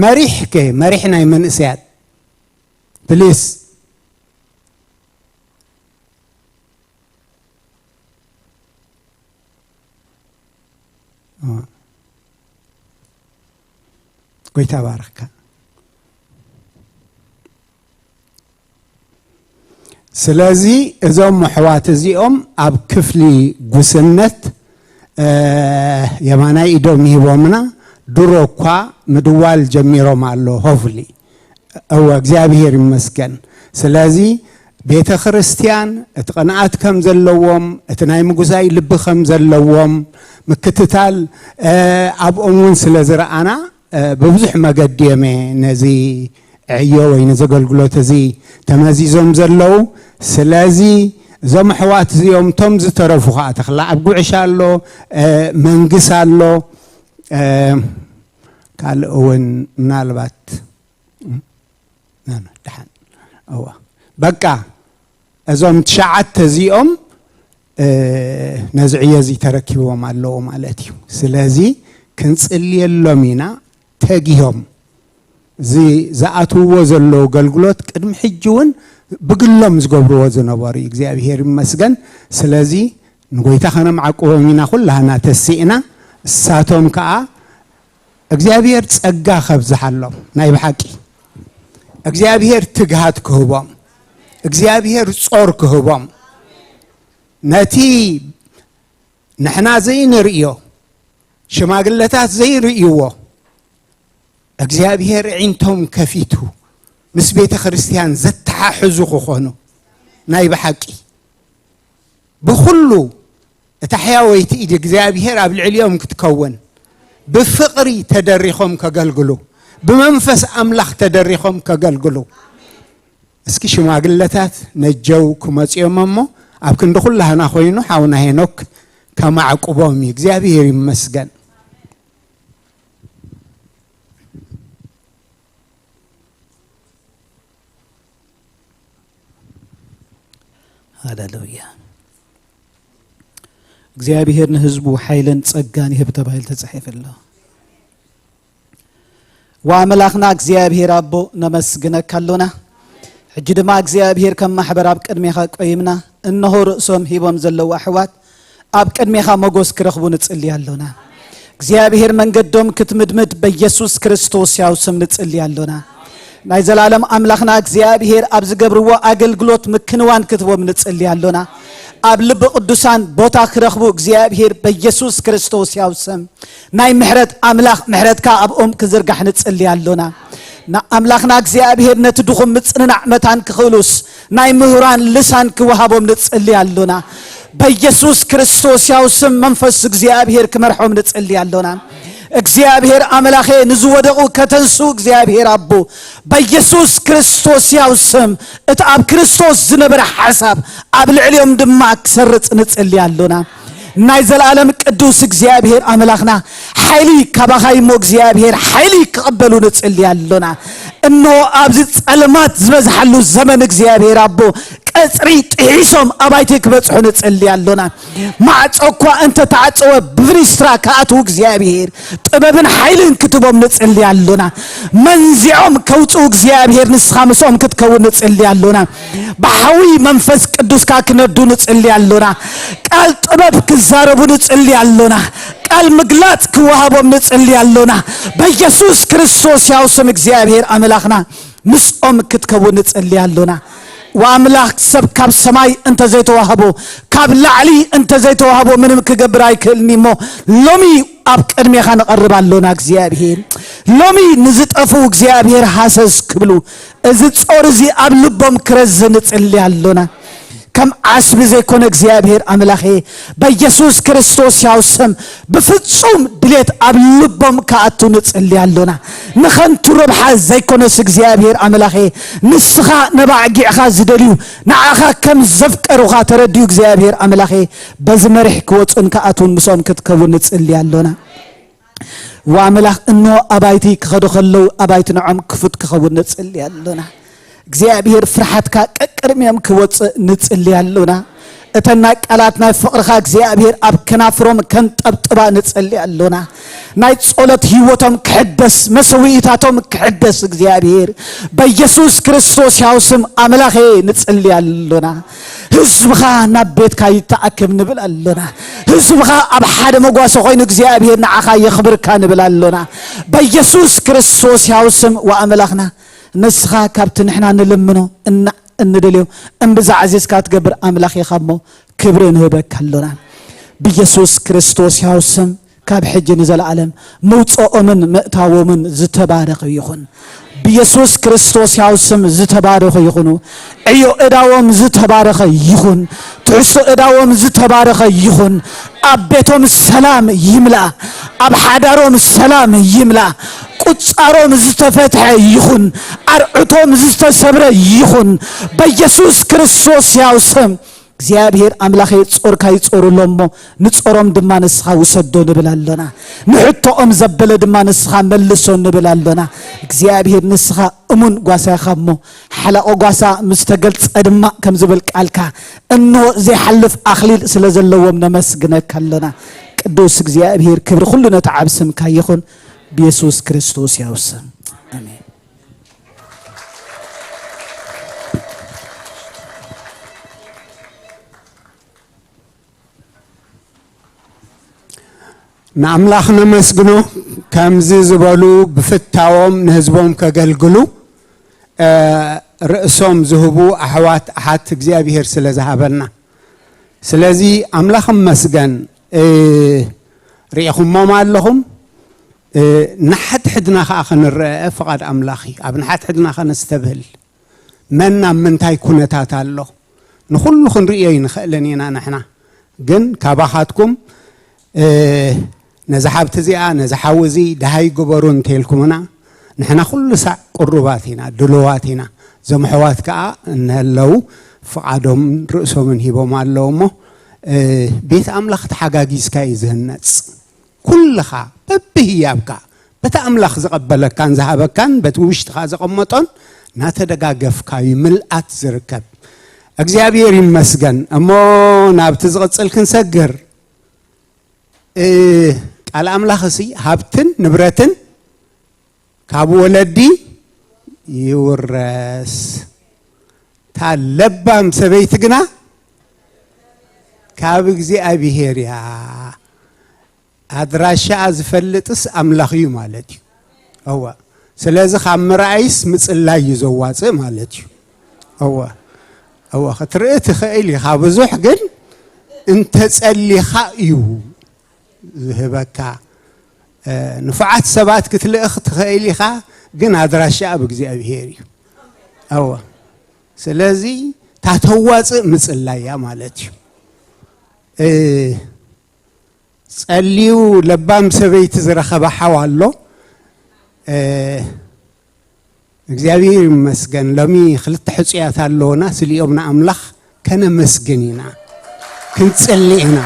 መሪሕ ከ መሪሕ ናይ መንእሰያት ፕሊስ። ጎይታ ባርኽካ። ስለዚ እዞም ኣሕዋት እዚኦም ኣብ ክፍሊ ጉስነት፣ እ፣ የማናይ ኢዶም ሂቦምና፣ ድሮ እኳ ምድዋል ጀሚሮም ኣሎ። ሆፍሊ እወ፣ እግዚኣብሔር ይመስገን። ስለዚ ቤተ ክርስቲያን እቲ ቅንኣት ከም ዘለዎም፣ እቲ ናይ ምጉዛይ ልቢ ከም ዘለዎም ምክትታል፣ እ፣ ኣብኦም እውን ስለ ዝረኣና፣ እ፣ ብብዙሕ መገዲ እዮም ነዚ ዕዮ ወይ ነዚ ኣገልግሎት እዚ ተመዚዞም ዘለዉ። ስለዚ እዞም ኣሕዋት እዚኦም፣ እቶም ዝተረፉ ኸዓ፣ ተኽላ ኣብ ጉዕሽ ኣሎ፣ እ፣ መንግስ ኣሎ፣ እ፣ ካልእ እውን ምናልባት፣ እ፣ ና፣ ና፣ ደሓን። እዋ። በቃ እዞም ትሽዓተ እዚኦም፣ እ፣ ነዚ ዕዮ እዚ ተረኪቦም ኣለዉ ማለት እዩ። ስለዚ ክንጽልየሎም ኢና፣ ተጊሆም እዚ ዝኣትውዎ ዘለዉ ኣገልግሎት ቅድሚ ሕጂ እውን ብግሎም ዝገብርዎ ዝነበሩ እዩ። እግዚኣብሔር ይመስገን። ስለዚ ንጎይታ ከነምዓቅቦም ኢና፣ ኩላህና ተሲእና። እሳቶም ከዓ እግዚኣብሔር ጸጋ ከብዝሓሎም፣ ናይ ብሓቂ እግዚኣብሔር ትግሃት ክህቦም፣ እግዚኣብሔር ጾር ክህቦም፣ ነቲ ንሕና ዘይንርእዮ፣ ሽማግለታት ዘይርእይዎ፣ እግዚኣብሔር ኣዒንቶም ከፊቱ ምስ ቤተ ክርስቲያን ዘተሓሕዙ ክኾኑ፣ ናይ ብሓቂ ብኹሉ እታ ሕያወይቲ ኢድ እግዚኣብሔር ኣብ ልዕሊኦም ክትከውን፣ ብፍቕሪ ተደሪኾም ከገልግሉ፣ ብመንፈስ ኣምላኽ ተደሪኾም ከገልግሉ። እስኪ ሽማግለታት ነጀው ክመጽኦም እሞ፣ ኣብ ክንዲ ኩላህና ኮይኑ ሓውና ሄኖክ ከማዕቁቦም እዩ። እግዚኣብሔር ይመስገን። ሃሌሉያ። እግዚኣብሔር ንህዝቡ ሓይልን ጸጋን ይህብ ተባሂሉ ተጻሒፉ ኣሎ። ወኣምላኽና እግዚኣብሔር ኣቦ፣ ነመስግነካ ኣሎና። ሕጂ ድማ እግዚኣብሔር ከም ማሕበር ኣብ ቅድሜኻ ቆይምና፣ እንሆ ርእሶም ሂቦም ዘለዉ ኣሕዋት ኣብ ቅድሜኻ ሞጎስ ክረኽቡ ንጽሊ ኣሎና። እግዚኣብሔር መንገዶም ክትምድምድ በኢየሱስ ክርስቶስ ያው ስም ንጽሊ ኣሎና። ናይ ዘላለም ኣምላኽና እግዚኣብሔር ኣብ ዝገብርዎ ኣገልግሎት ምክንዋን ክትቦም ንጽሊ ኣሎና። ኣብ ልቢ ቅዱሳን ቦታ ክረኽቡ እግዚኣብሔር በኢየሱስ ክርስቶስ ያው ስም ናይ ምሕረት ኣምላኽ ምሕረትካ ኣብኦም ክዝርጋሕ ንጽሊ ኣሎና። ንኣምላኽና እግዚኣብሔር ነቲ ድኹም ምጽንናዕ መታን ክኽእሉስ ናይ ምሁራን ልሳን ክወሃቦም ንጽሊ ኣሎና። በኢየሱስ ክርስቶስ ያው ስም መንፈስ እግዚኣብሔር ክመርሖም ንጽሊ ኣሎና። እግዚኣብሔር ኣምላኸ ንዝወደቑ ከተንሱ እግዚኣብሔር ኣቦ በኢየሱስ ክርስቶስ ያው ስም እቲ ኣብ ክርስቶስ ዝነበረ ሓሳብ ኣብ ልዕሊኦም ድማ ክሰርጽ ንጽሊ ኣሎና። ናይ ዘላለም ቅዱስ እግዚኣብሔር ኣምላኽና ሓይሊ ካባኻ እሞ እግዚኣብሔር ሓይሊ ክቐበሉ ንጽሊ ኣሎና። እነሆ ኣብዚ ጸልማት ዝበዝሓሉ ዘመን እግዚኣብሔር ኣቦ ቀጽሪ ጥሒሶም ኣባይቲ ክበጽሑ ንጽሊ ኣሎና። ማዕጾ እኳ እንተ ተዓጸወ ብፍኒስትራ ክኣትዉ እግዚኣብሔር ጥበብን ሓይልን ክትቦም ንጽሊ ኣሎና። መንዚዖም ከውጽኡ እግዚኣብሔር ንስኻ ምስኦም ክትከውን ንጽሊ ኣሎና። ብሓዊ መንፈስ ቅዱስካ ክነዱ ንጽሊ ኣሎና። ቃል ጥበብ ክዛረቡ ንጽሊ ኣሎና። ቃል ምግላጽ ክወሃቦም ንጽሊ ኣሎና። በኢየሱስ ክርስቶስ ያው ስም እግዚኣብሔር ኣምላኽና ምስኦም ክትከውን ንጽሊ ኣሎና። ወኣምላኽ ሰብ ካብ ሰማይ እንተ ዘይተዋህቦ ካብ ላዕሊ እንተ ዘይተዋህቦ ምንም ክገብር ኣይክእልኒ እሞ ሎሚ ኣብ ቅድሜኻ ንቐርብ ኣሎና እግዚኣብሔር። ሎሚ ንዝጠፍኡ እግዚኣብሔር ሃሰስ ክብሉ እዚ ጾር እዚ ኣብ ልቦም ክረዝ ንጽሊ ኣሎና። ከም ዓስቢ ዘይኮነ እግዚኣብሔር ኣምላኸ በኢየሱስ ክርስቶስ ያው ስም ብፍጹም ድሌት ኣብ ልቦም ክኣቱ ንጽሊ ኣሎና። ንኸንቱ ረብሓ ዘይኮነስ እግዚኣብሔር ኣምላኸ ንስኻ ነባዕጊዕኻ ዝደልዩ ንዓኻ ከም ዘፍቀሩኻ ተረድዩ እግዚኣብሔር ኣምላኸ በዚ መሪሕ ክወጹን ክኣትውን ምስኦም ክትከውን ንጽሊ ኣሎና። ወኣምላኽ እንሆ ኣባይቲ ክኸዱ ከለዉ ኣባይቲ ንዖም ክፉት ክኸውን ንጽሊ ኣሎና። እግዚኣብሔር ፍርሓትካ ቀቅድሚኦም ክወጽእ ንጽሊ ኣሎና። እተን ናይ ቃላት ናይ ፍቕርኻ እግዚኣብሔር ኣብ ከናፍሮም ከንጠብጥባ ንጸሊ ኣሎና። ናይ ጸሎት ህይወቶም ክሕደስ፣ መሰውኢታቶም ክሕደስ እግዚኣብሔር በኢየሱስ ክርስቶስ ያው ስም ኣምላኸ ንጸሊ ኣሎና። ህዝብኻ ናብ ቤትካ ይተኣከብ ንብል ኣሎና። ህዝብኻ ኣብ ሓደ መጓሰ ኮይኑ እግዚኣብሔር ንዓኻ የኽብርካ ንብል ኣሎና። በኢየሱስ ክርስቶስ ያው ስም ወኣምላኽና ንስኻ ካብቲ ንሕና ንልምኖ እና እንድልዮ እምብዛ ዓዚዝካ ትገብር ኣምላኽ ኢኻ እሞ ክብሪ ንህበካ ኣሎና። ብየሱስ ክርስቶስ ያው ስም ካብ ሕጂ ንዘለኣለም መውፅኦምን ምእታዎምን ዝተባረኸ ይኹን። ብየሱስ ክርስቶስ ያው ስም ዝተባረኸ ይኹኑ። ዕዮ እዳዎም ዝተባረኸ ይኹን። ትሕሶ እዳዎም ዝተባረኸ ይኹን። ኣብ ቤቶም ሰላም ይምላ። ኣብ ሓዳሮም ሰላም ይምላ። ቁጻሮም ዝተፈትሐ ይኹን። ኣርዕቶም ዝተሰብረ ይኹን። በየሱስ ክርስቶስ ያው ስም እግዚኣብሔር ኣምላኸ ጾርካ ይጾሩሎም እሞ ንጾሮም ድማ ንስኻ ውሰዶ ንብል ኣሎና። ንሕቶኦም ዘበለ ድማ ንስኻ መልሶ ንብል ኣሎና። እግዚኣብሔር ንስኻ እሙን ጓሳ ኢኻ እሞ ሓላቆ ጓሳ ምስ ተገልጸ ድማ ከም ዝብል ቃልካ እንሆ ዘይሓልፍ ኣኽሊል ስለ ዘለዎም ነመስግነካ ኣሎና። ቅዱስ እግዚኣብሔር ክብሪ ኩሉ ነቲ ዓብ ስምካ ይኹን ብየሱስ ክርስቶስ ያው ስም ኣሜን። ንኣምላኽ ነመስግኖ። ከምዚ ዝበሉ ብፍታዎም ንህዝቦም ከገልግሉ እ፣ ርእሶም ዝህቡ ኣሕዋት ኣሓት እግዚኣብሔር ስለ ዝሃበና። ስለዚ ኣምላኽ እመስገን። እ፣ ርኢኹሞም ኣለኹም። እ፣ ንሓድሕድና ኸዓ ክንረአ ፍቓድ ኣምላኽ እዩ። ኣብ ንሓድሕድና ኸነስተብህል መን ኣብ ምንታይ ኩነታት ኣሎ ንኹሉ ክንርእዮ ይንኽእልን ኢና ንሕና። ግን ካባኻትኩም እ፣ ነዛ ሓብቲ እዚኣ ነዛ ሓዊ እዚ ደሃይ ግበሩ እንተኢልኩምና ንሕና ኩሉ ሳዕ ቅሩባት ኢና፣ ድሉዋት ኢና። እዞም ኣሕዋት ከዓ እንሀለዉ ፍቓዶምን ርእሶምን ሂቦም ኣለዉ እሞ እ፣ ቤት ኣምላኽ ተሓጋጊዝካ እዩ ዝህነጽ። ኩልኻ በብህያብካ በቲ ኣምላኽ ዝቐበለካን ዝሃበካን በቲ ውሽጥኻ ዘቐመጦን እናተደጋገፍካ እዩ ምልኣት ዝርከብ። እግዚኣብሔር ይመስገን። እሞ ናብቲ ዝቕጽል ክንሰግር እ፣ ቃል ኣምላኽ እሲ ሃብትን ንብረትን ካብ ወለዲ ይውረስ፣ እታ ለባም ሰበይቲ ግና ካብ እግዚኣብሔር እያ። ኣድራሻኣ ዝፈልጥስ ኣምላኽ እዩ ማለት እዩ። እወ። ስለዚ ካብ ምርኣይስ ምጽላይ እዩ ዘዋጽእ ማለት እዩ። እወ። እወ፣ ክትርኢ ትኽእል ኢኻ ብዙሕ፣ ግን እንተጸሊኻ እዩ ዝህበካ። እ፣ ንፉዓት ሰባት ክትልእኽ ትኽእል ኢኻ፣ ግን ኣድራሻኣ ብእግዚኣብሔር እዩ። እወ። ስለዚ እታ ተዋጽእ ምጽላይ እያ ማለት እዩ። እ፣ ጸልዩ ለባም ሰበይቲ ዝረኸበ ሓው ኣሎ። እ፣ እግዚኣብሔር ይመስገን። ሎሚ ክልተ ሕጹያት ኣለዉና፣ ስሊኦም ንኣምላኽ ከነመስግን ኢና፣ ክንጽሊ ኢና።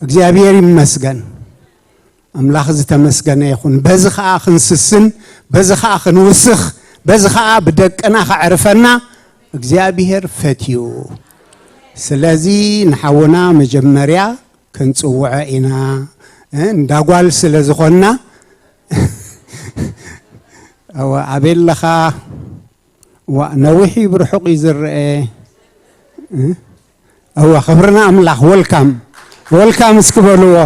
እግዚኣብሔር ይመስገን። ኣምላኽ ዝተመስገነ ይኹን። በዚ ኸኣ ክንስስን፣ በዚ ኸኣ ክንውስኽ፣ በዚ ኸኣ ብደቅና ከዕርፈና እግዚኣብሔር ፈትዩ። ስለዚ ንሓውና መጀመርያ ክንጽውዖ ኢና፣ እ፣ እንዳ ጓል ስለ ዝኾንና። እወ፣ ኣበይ ኣለኻ? ዋ፣ ነዊሕ እዩ ብርሑቕ እዩ ዝረአ። እ? እወ፣ ክብርና ኣምላኽ። ወልካም፣ ወልካም እስኪ በልዎ።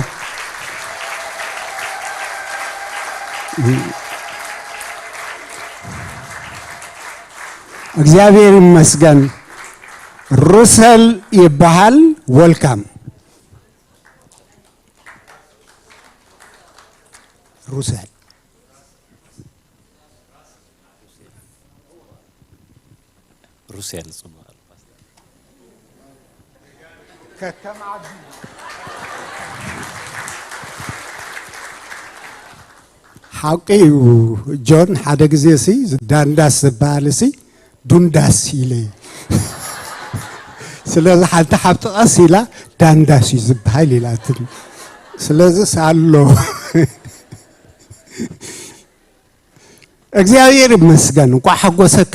እግዚኣብሔር ይመስገን። ሩሰል ይበሃል። ወልካም ሩሰል። ሩስያ ንጽቡቕ ኣሎ። ከተማ ዓዲ። ሓቂ እዩ ጆን፣ ሓደ ግዜ ሲ ዳንዳስ ዝበሃል ሲ ዱንዳስ ኢለ እዩ። ስለዚ ሓንቲ ሓብቲ ቀስ ኢላ ዳንዳስ እዩ ዝበሃል ኢላትኒ። ስለዚ ሳሎ እግዚኣብሔር ይመስገን፣ እንቋዕ ሓጎሰካ።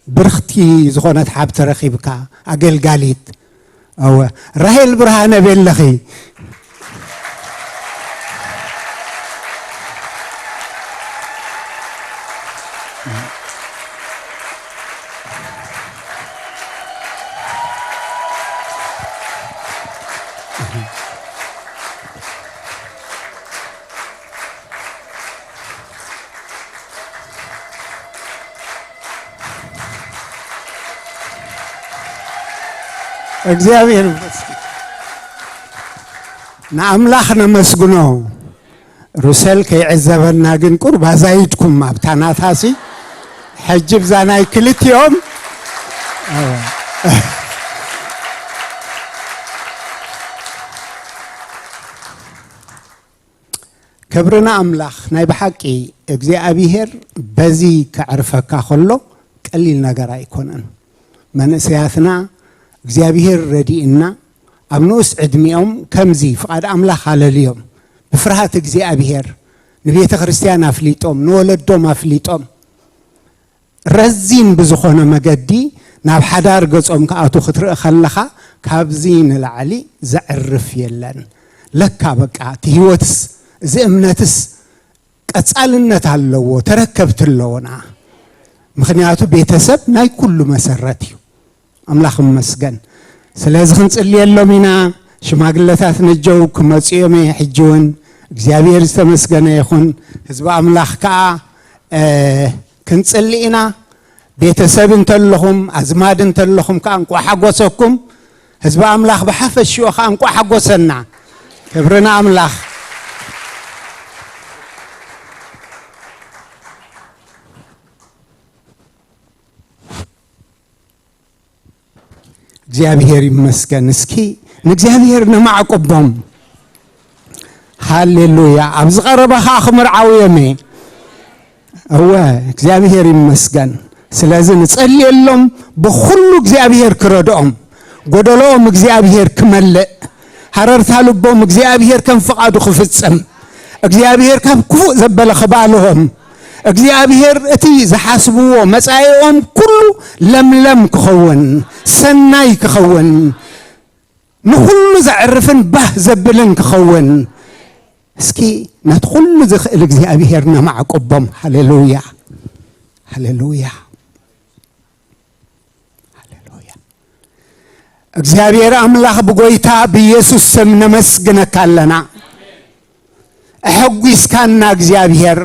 ብርኽቲ ዝኾነት ሓብቲ ረኺብካ፣ ኣገልጋሊት። እወ፣ ራሄል ብርሃነ ቤለኺ። እግዚኣብሔር ይመስገን። ንኣምላኽ ነመስግኖ። ሩሰል ከይዕዘበና ግን ቁሩብ ኣዛይድኩም ኣብታ ናታሲ። ሕጂ ብዛ ናይ ክልቲኦም። ክብሪ ንኣምላኽ። ናይ ብሓቂ እግዚኣብሔር በዚ ከዕርፈካ ከሎ ቀሊል ነገር ኣይኮነን። መንእሰያትና እግዚኣብሔር ረዲእና ኣብ ንኡስ ዕድሚኦም ከምዚ ፍቓድ ኣምላኽ ኣለልዮም ብፍርሃት እግዚኣብሔር ንቤተ ክርስቲያን ኣፍሊጦም ንወለዶም ኣፍሊጦም ረዚን ብዝኾነ መገዲ ናብ ሓዳር ገጾም ክኣቱ ክትርኢ ከለኻ፣ ካብዚ ንላዕሊ ዘዕርፍ የለን። ለካ በቃ እቲ ህይወትስ፣ እዚ እምነትስ ቀጻልነት ኣለዎ፣ ተረከብቲ ኣለዎና። ምኽንያቱ ቤተሰብ ናይ ኩሉ መሰረት እዩ። ኣምላኽ ይመስገን። ስለዚ ክንጽልየሎም ኢና። ሽማግለታት ነጀው ክመጹ እዮም እየ። ሕጂ እውን እግዚኣብሔር ዝተመስገነ ይኹን። ህዝቢ ኣምላኽ ከኣ፣ እ፣ ክንጽሊ ኢና። ቤተሰብ እንተለኹም፣ ኣዝማድ እንተለኹም ከኣ እንቋዕ ሓጎሰኩም። ህዝቢ ኣምላኽ ብሓፈሽኡ ከኣ እንቋዕ ሓጎሰና። ክብሪ ንኣምላኽ። እግዚኣብሔር ይመስገን። እስኪ ንእግዚኣብሔር ነማዕቁቦም። ሃሌሉያ። ኣብዚ ቀረባ ኸዓ ክምርዓው እዮም እየ። እወ፣ እግዚኣብሔር ይመስገን። ስለዚ ንጸልየሎም፣ ብኹሉ እግዚኣብሔር ክረድኦም፣ ጎደሎኦም እግዚኣብሔር ክመልእ፣ ሃረርታ ልቦም እግዚኣብሔር ከም ፍቓዱ ክፍጽም፣ እግዚኣብሔር ካብ ክፉእ ዘበለ ክባልሆም፣ እግዚኣብሔር እቲ ዝሓስብዎ መጻኢኦም ኩሉ ለምለም ክኸውን፣ ሰናይ ክኸውን፣ ንኹሉ ዘዕርፍን ባህ ዘብልን ክኸውን። እስኪ ነቲ ኩሉ ዝኽእል እግዚኣብሔር ነማዕቁቦም። ሃሌሉያ፣ ሃሌሉያ፣ ሃሌሉያ። እግዚኣብሔር ኣምላኽ ብጎይታ ብኢየሱስ ስም ነመስግነካ ኣለና። ኣሐጒስካና እግዚኣብሔር፣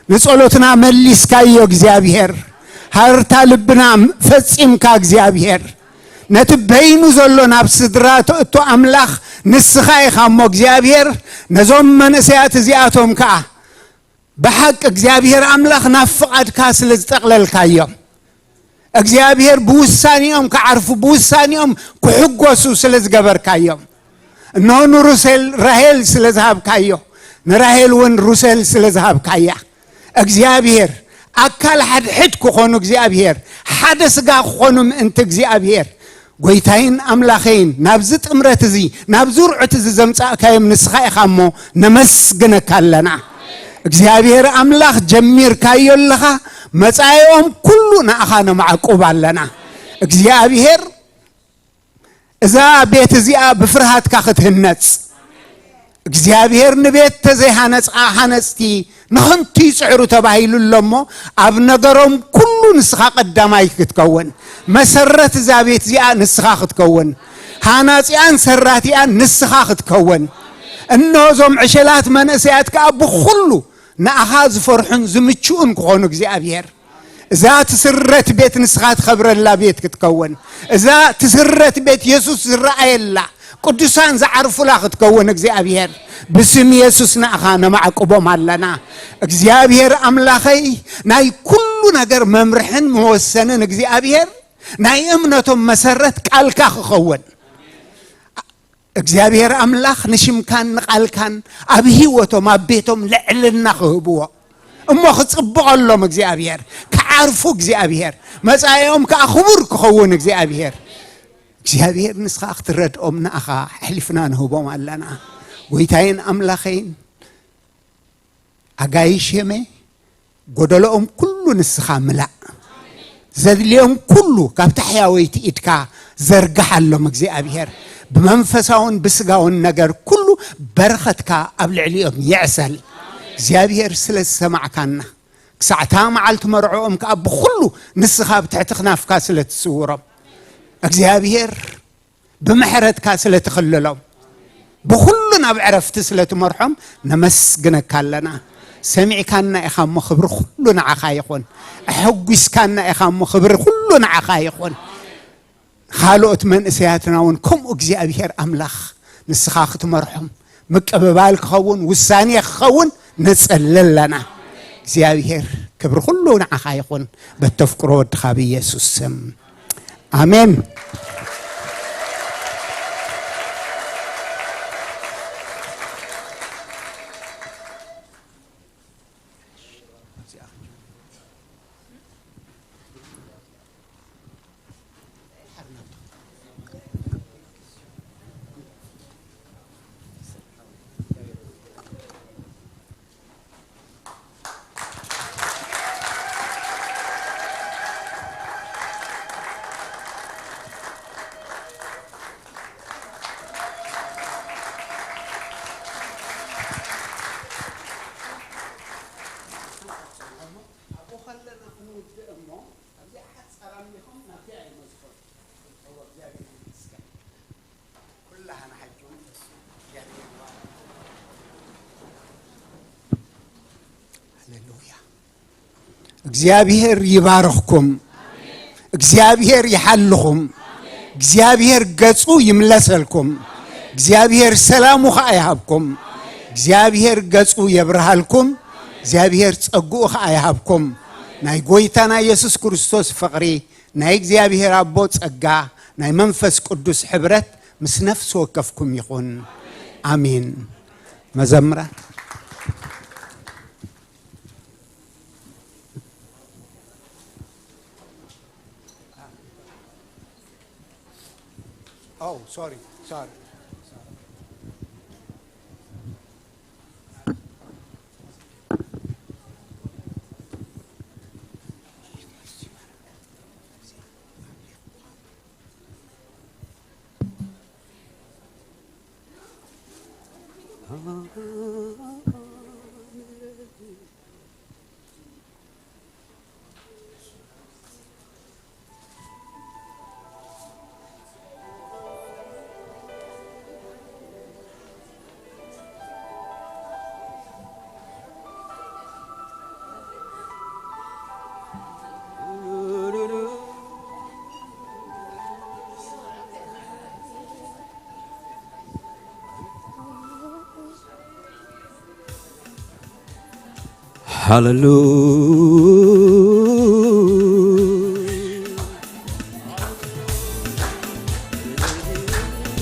ንጸሎትና መሊስካዮ እግዚኣብሔር፣ ሃርታ ልብና ፈጺምካ እግዚኣብሔር፣ ነቲ በይኑ ዘሎ ናብ ስድራ ተእቱ ኣምላኽ ንስኻ ኢኻ እሞ እግዚኣብሔር፣ ነዞም መንእሰያት እዚኣቶም ከኣ ብሓቂ እግዚኣብሔር ኣምላኽ ናብ ፍቓድካ ስለ ዝጠቕለልካዮም፣ እግዚኣብሔር ብውሳኔኦም ክዓርፉ፣ ብውሳኔኦም ክሕጎሱ ስለ ዝገበርካዮም፣ እነሆ ንሩሴል ራሄል ስለ ዝሃብካዮ፣ ንራሄል እውን ሩሴል ስለ ዝሃብካያ፣ እግዚኣብሔር ኣካል ሓድሕድ ክኾኑ፣ እግዚኣብሔር ሓደ ስጋ ክኾኑ ምእንቲ እግዚኣብሔር፣ ጎይታይን ኣምላኸይን፣ ናብዚ ጥምረት እዚ፣ ናብዚ ውርዑት እዚ ዘምጻእካዮም ንስኻ ኢኻ እሞ ነመስግነካ ኣለና። እግዚኣብሔር ኣምላኽ ጀሚርካዮ ኣለኻ፣ መጻኢኦም ኩሉ ንኣኻ ነማዕቁብ ኣለና። እግዚኣብሔር እዛ ቤት እዚኣ ብፍርሃትካ ክትህነጽ፣ እግዚኣብሔር ንቤት ተዘይሃነጽኣ ሃነጽቲ ንኸንቱ ይጽዕሩ ተባሂሉ ኣሎ እሞ፣ ኣብ ነገሮም ኩሉ ንስኻ ቀዳማይ ክትከውን፣ መሰረት እዛ ቤት እዚኣ ንስኻ ክትከውን፣ ሃናጺኣን ሰራቲኣን ንስኻ ክትከውን፣ እነሆ እዞም ዕሸላት መንእሰያት ከኣ ብኹሉ ንኣኻ ዝፈርሑን ዝምችኡን ክኾኑ እግዚኣብሔር፣ እዛ ትስረት ቤት ንስኻ ትኸብረላ ቤት ክትከውን፣ እዛ ትስረት ቤት የሱስ ዝረኣየላ ቅዱሳን ዝዓርፉላ ክትከውን እግዚኣብሔር፣ ብስም የሱስ ንኣኻ ነማዕቁቦም ኣለና። እግዚኣብሔር ኣምላኸይ፣ ናይ ኩሉ ነገር መምርሕን መወሰንን እግዚኣብሔር፣ ናይ እምነቶም መሰረት ቃልካ ክኸውን፣ እግዚኣብሔር ኣምላኽ ንሽምካን ንቓልካን ኣብ ህይወቶም ኣብ ቤቶም ልዕልና ክህብዎ እሞ ክጽብቐሎም እግዚኣብሔር፣ ክዓርፉ እግዚኣብሔር፣ መጻኢኦም ከኣ ክቡር ክኸውን እግዚኣብሔር፣ እግዚኣብሔር ንስኻ ክትረድኦም ንኣኻ ኣሕሊፍና ንህቦም ኣለና። ጎይታይን ኣምላኸይን ኣጋይሽ የመ ጎደሎኦም ኩሉ ንስኻ ምላእ። ዘድልዮም ኩሉ ካብታ ሕያወይቲ ኢድካ ዘርግሓሎም እግዚኣብሔር። ብመንፈሳውን ብስጋውን ነገር ኩሉ በረኸትካ ኣብ ልዕሊኦም ይዕሰል። እግዚኣብሔር ስለ ዝሰማዕካና፣ ክሳዕታ መዓልቲ መርዖኦም ከኣ ብኹሉ ንስኻ ኣብ ትሕቲ ክናፍካ ስለ ትስውሮም፣ እግዚኣብሔር ብምሕረትካ ስለ ትኽልሎም፣ ብኹሉ ናብ ዕረፍቲ ስለ ትመርሖም ነመስግነካ ኣለና። ሰሚዕካና ኢኻ እሞ ክብሪ ኩሉ ንዓኻ ይኹን። ኣሐጒስካና ኢኻ እሞ ክብሪ ኩሉ ንዓኻ ይኹን። ካልኦት መንእሰያትና እውን ከምኡ እግዚኣብሔር ኣምላኽ ንስኻ ክትመርሖም ምቅብባል ክኸውን ውሳኔ ክኸውን ነጸሊ ኣለና። እግዚኣብሔር ክብሪ ኩሉ ንዓኻ ይኹን። በተፍቅሮ ወድኻ ብኢየሱስ ስም ኣሜን። ኣብኡ ከለና ክንውድእ እሞ፣ ኣብዚኣ ሓጻር ኣምሊኾም ናብዚኣ እዮም ዝኸዱ። እወ፣ እግዚኣብሔር ይመስገን። ኩላህና ሓቂ መንፈስ እግዚኣብሔር ይባርክ። ሃሌሉያ። እግዚኣብሔር ይባርኽኩም። እግዚኣብሔር ይሓልኹም። እግዚኣብሔር ገጹ ይምለሰልኩም። እግዚኣብሔር ሰላሙ ኸኣ ይሃብኩም። እግዚኣብሔር ገጹ የብርሃልኩም። እግዚኣብሔር ጸግኡ ኸኣ ይሃብኩም። ናይ ጐይታና የሱስ ክርስቶስ ፍቕሪ፣ ናይ እግዚኣብሔር ኣቦ ጸጋ፣ ናይ መንፈስ ቅዱስ ሕብረት ምስ ነፍሲ ወከፍኩም ይኹን። ኣሜን። መዘምራን። Oh, sorry, sorry. ሃሌሉያ።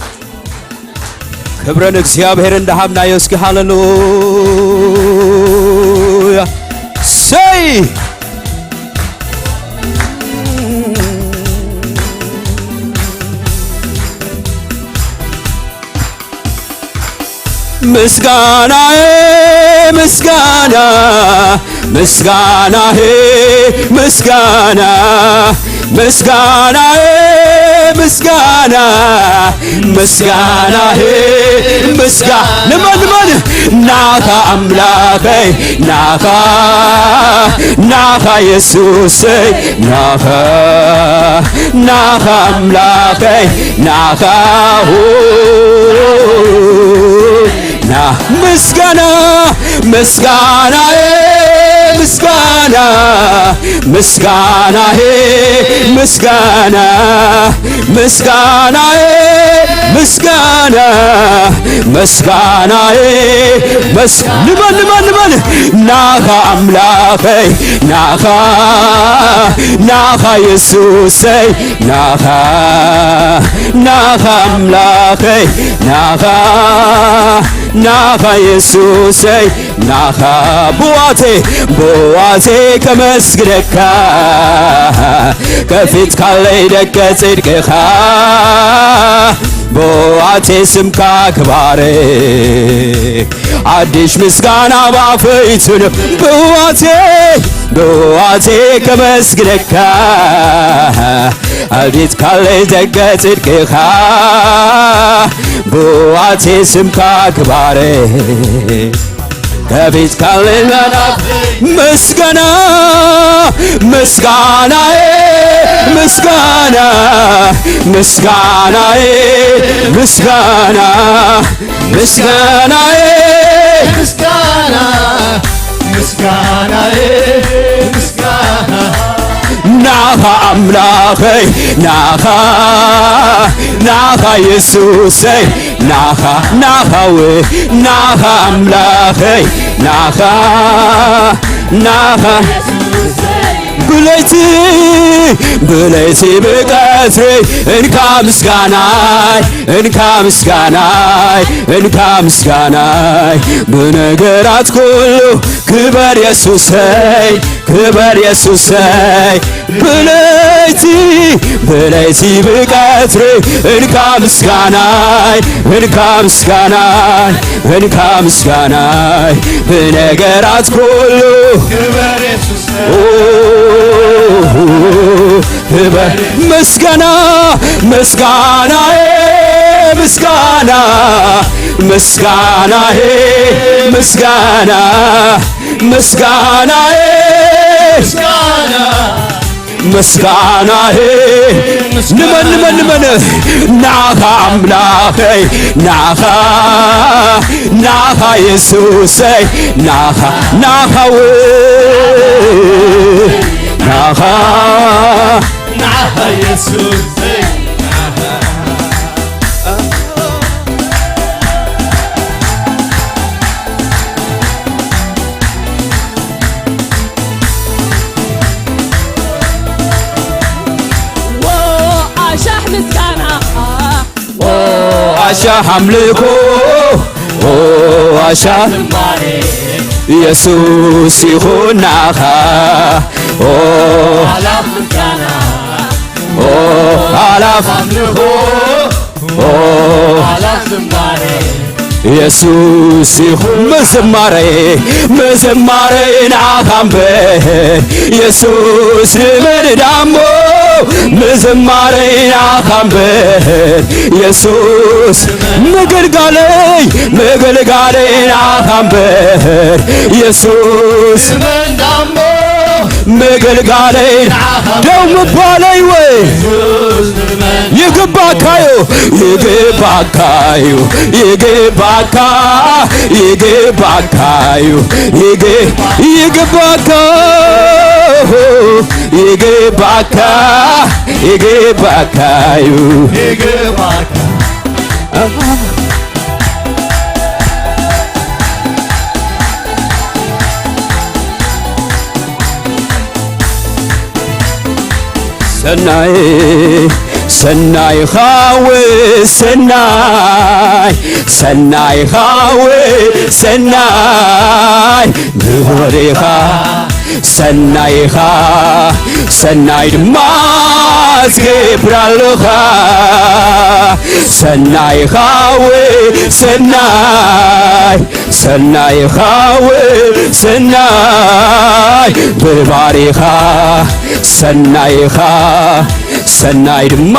ክብሪ ንእግዚኣብሔር እንዳሃብናዮ እስኪ ሃሌሉያ። ሰይ ምስጋናዬ ምስጋና ምስጋናዬ ምስጋና ምስጋናዬ ምስጋና ምስጋናዬ ምስጋ ንመን ንመን ናኻ ኣምላኸይ ናኻ ናኻ የሱሰይ ናኻ ናኻ ኣምላኸይ ናኻ ና ምስጋና ምስጋናዬ ምስጋና ምስጋናዬ ምስጋና ምስጋናዬ ምስጋና ምስጋናዬ መስ ንበል ንበል ንበል ናኻ ኣምላኸይ ናኻ ናኻ የሱሰይ ናኻ ናኻ ኣምላኸይ ናኻ ናኻ የሱሰይ ናኻ ብዋቴ ብዋቴ ከመስግነካ ከፊትካለይ ደቀ ጽድቅኻ ብዋቴ ስምካ ክባረ ኣዲሽ ምስጋና ባፈይቱን ብዋቴ ብዋቴ ከመስግነካ ኣዲት ካለይ ደገ ጽድቅኻ ብዋቴ ስምካ ክባረ ከፊት ካለና ምስጋና ምስጋናዬ ምስጋና ምስጋናዬ ምስጋና ምስጋናዬ ምስጋና ምስጋናዬ ምስጋና ናኻ ኣምላኸይ ናኻ ናኻ የሱሰይ ናኻ ናኻው ናኻ ኣምላኸይ ናኻ ናኻ ብለይቲ ብለይቲ ብቀትሪ እንካ ምስጋናይ እንካ ምስጋናይ እንካ ምስጋናይ ብነገራት ኩሉ ክበር የሱሰይ ክበር የሱሰይ ብለይቲ ብለይቲ ብቀትሪ እንካ ምስጋናይ እንካ ምስጋናይ እንካ ምስጋናይ ብነገራት ኩሉ ክበር የሱሰይ ክበር ምስጋና ምስጋናዬ ምስጋና ምስጋናዬ ምስጋና ምስጋናዬ ምስጋና ምስጋናዬ ንመን ንመን ንመን ናኻ ኣምላኸይ ናኻ ናኻ የሱሰይ ናኻ ናኻው ናኻ ናኻ የሱሰይ ኣሻሕ ምስጋና ኣሻሕ ኣምልኮ ኣሻሕ የሱስ ይኹናኻ ኣላፍ ምስጋና ኣላፍ ኣምልኮ ኣላፍ ዝማሬ የሱስ ይኹን ምዝማሬ ምዝማሬ ንዓኻ እምበር የሱስ ንመን ዳሞ ምዝማሬ ንዓኻ እምበር የሱስ ምግልጋለይ ምግልጋለይ ንዓኻ እምበር የሱስ ንመን ዳሞ ምግልጋለይ ደው ምባለይ ወይ ይግባካዩ ይግባካዩ ይግባካ ይግባካዩ ይግባካ ይግባካ ይግባካዩ ይግባካ ሰናይ ሰናይ ኻወ ሰናይ ሰናይ ኻወ ሰናይ ንወሬኻ ሰናይኻ ሰናይ ድማ ትገብር ኣለኻ ሰናይኻ ወ ሰናይ ሰናይኻ ወ ሰናይ ብባሪኻ ሰናይኻ ሰናይ ድማ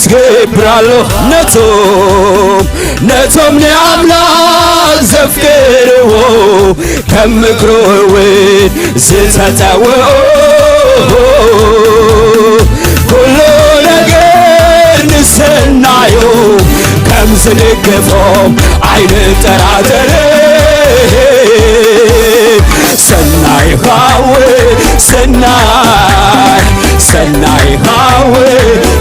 ትገብር ኣለኻ ነቶም ነቶም ንኣምላኽ ዘፍቅርዎ ከም ምክሩ እውን ዝተጸውዑ ኩሉ ነገር ንሰናዩ ከም ዝድግፎም ኣይንጠራጠር ሰናይ ኻው ሰናይ ሰናይ ኻው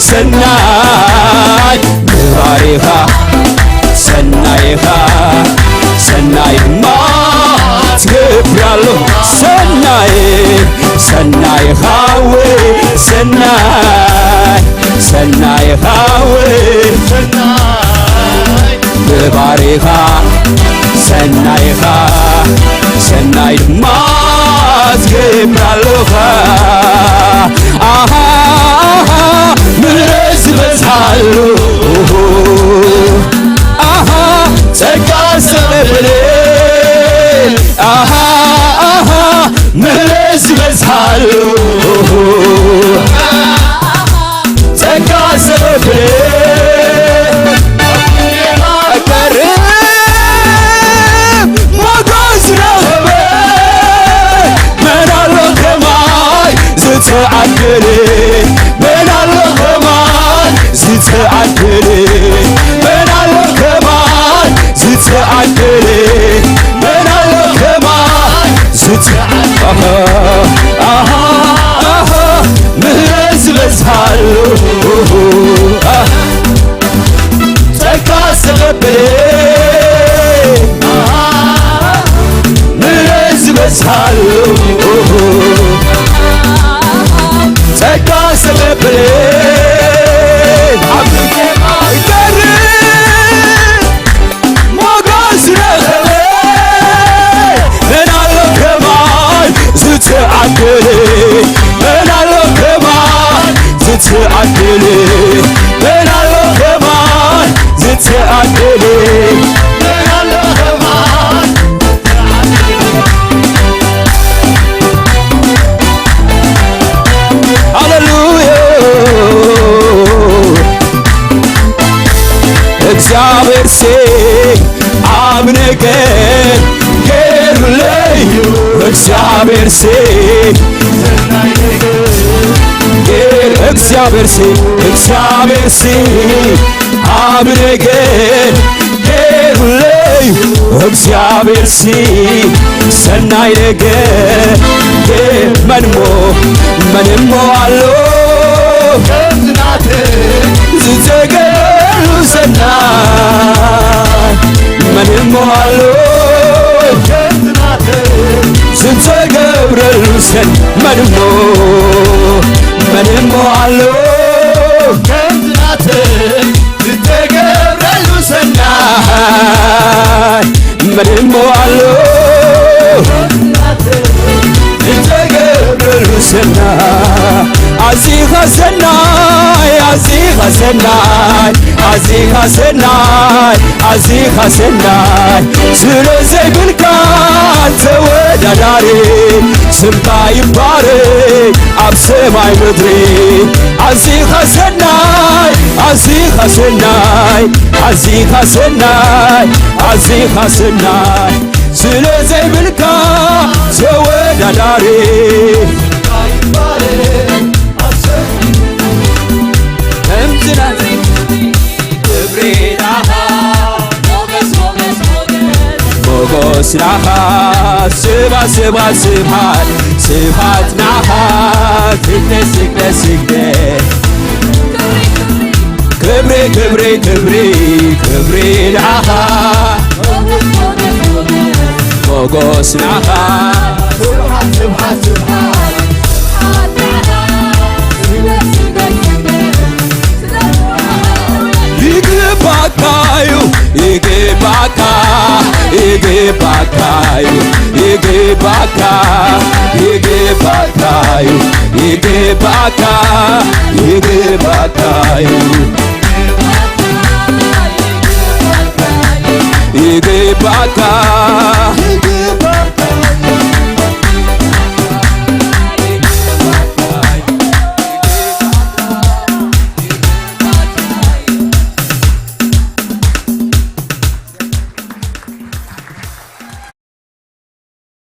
ሰናይ ባሪኻ ሰናይኻ ሰናይ ድማ ትገብር ኣሎ ሰናይ ሰናይኻ ወ ሰናይ ሰናይኻ ወ ብባሪኻ ሰናይኻ ሰናይ ድማ ትገብር ኣለኻ ኣሃ ምሕረት ዝበዝሓሉ መን ኣሎ ከማን ዝተዓደለ? መን ኣሎ ከማን ዝተዓደለ? መን ኣሎ ከማን ዝተዓደለ? ኣሃ፣ ኣሃ፣ ኣሃ፣ ምህረት ዝበዝሓሉ፣ ኣሃ፣ ጸጋ ዝተቐበለ፣ ምህረት ዝበዝሓሉ፣ ጸጋ ዝተቐበለ፣ ኣብ ግርማ ይገርም ሞገስ ረኸበ። መን ኣሎ ከማን ዝተዓደለ? መን ኣሎ ከማን ዝተዓደለ? መን ኣሎ ከማን ዝተዓደለ? መን ኣሎ ከማን? ሃሌሉያ። እግዚኣብሔር ሲ ኣብ ነገር ገይሩለይ እዩ። እግዚኣብሔር ሲ ገይሩ፣ እግዚኣብሔር ሲ፣ እግዚኣብሔር ሲ ኣብ ነገር ገይሩለይ እግዚኣብሔር ሲ ሰናይ ነገር። መን እሞ፣ መን እሞ ኣሎ ከምዚ ናተይ ዝተገብረሉ ሰናይ? መን እሞ ኣሎ ከምዚ ናተይ ዝተገብረሉ ሰን-? መን እሞ፣ መን እሞ ኣሎ ከምዚ ናተይ ዝተገብረሉ ሰናይ? መን እሞ ኣሎ ዝተገብረሉ ሰናይ? ኣዚኻ ሰናይ፣ ኣዚኻ ሰናይ፣ ኣዚኻ ሰናይ፣ ኣዚኻ ሰናይ፣ ስለ ዘይብልካ ተወዳዳሪ፣ ስምካ ይባረክ ኣብ ሰማይ ምድሪ። ኣዚኻ ሰናይ፣ ኣዚኻ ሰናይ፣ ኣዚኻ ሰናይ፣ ኣዚኻ ሰናይ፣ ስለ ዘይብልካ ተወዳዳሪ። ከምዚ ናተይ ክብሪ ናኻ፣ ሞገስ፣ ሞገስ፣ ሞገስ። ሞገስ ናኻ፣ ስብሐት፣ ስብሐት፣ ስብሐት፣ ስብሐት ናኻ፣ ስግደት፣ ስግደት፣ ስግደት። ክብሪ፣ ክብሪ፣ ክብሪ፣ ክብሪ፣ ክብሪ ንዓኻ። ሞገስ፣ ሞገስ፣ ሞገስ። ሞገስ ንዓኻ። ስብሐት፣ ስብሐት፣ ስብሐት። ይግባካ እዩ፣ ይግባካ፣ ይግባካ እዩ፣ ይግባካ፣ ይግባካ እዩ፣ ይግባካ፣ ይግባካ እዩ። ይግባካ።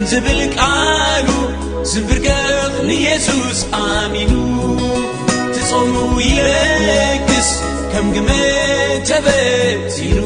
ዝብል ቃሉ ዝንብርከኽ ንየሱስ ኣሚኑ፣ ትጾሙ ይለግስ ከም ግመ ተበቲኑ።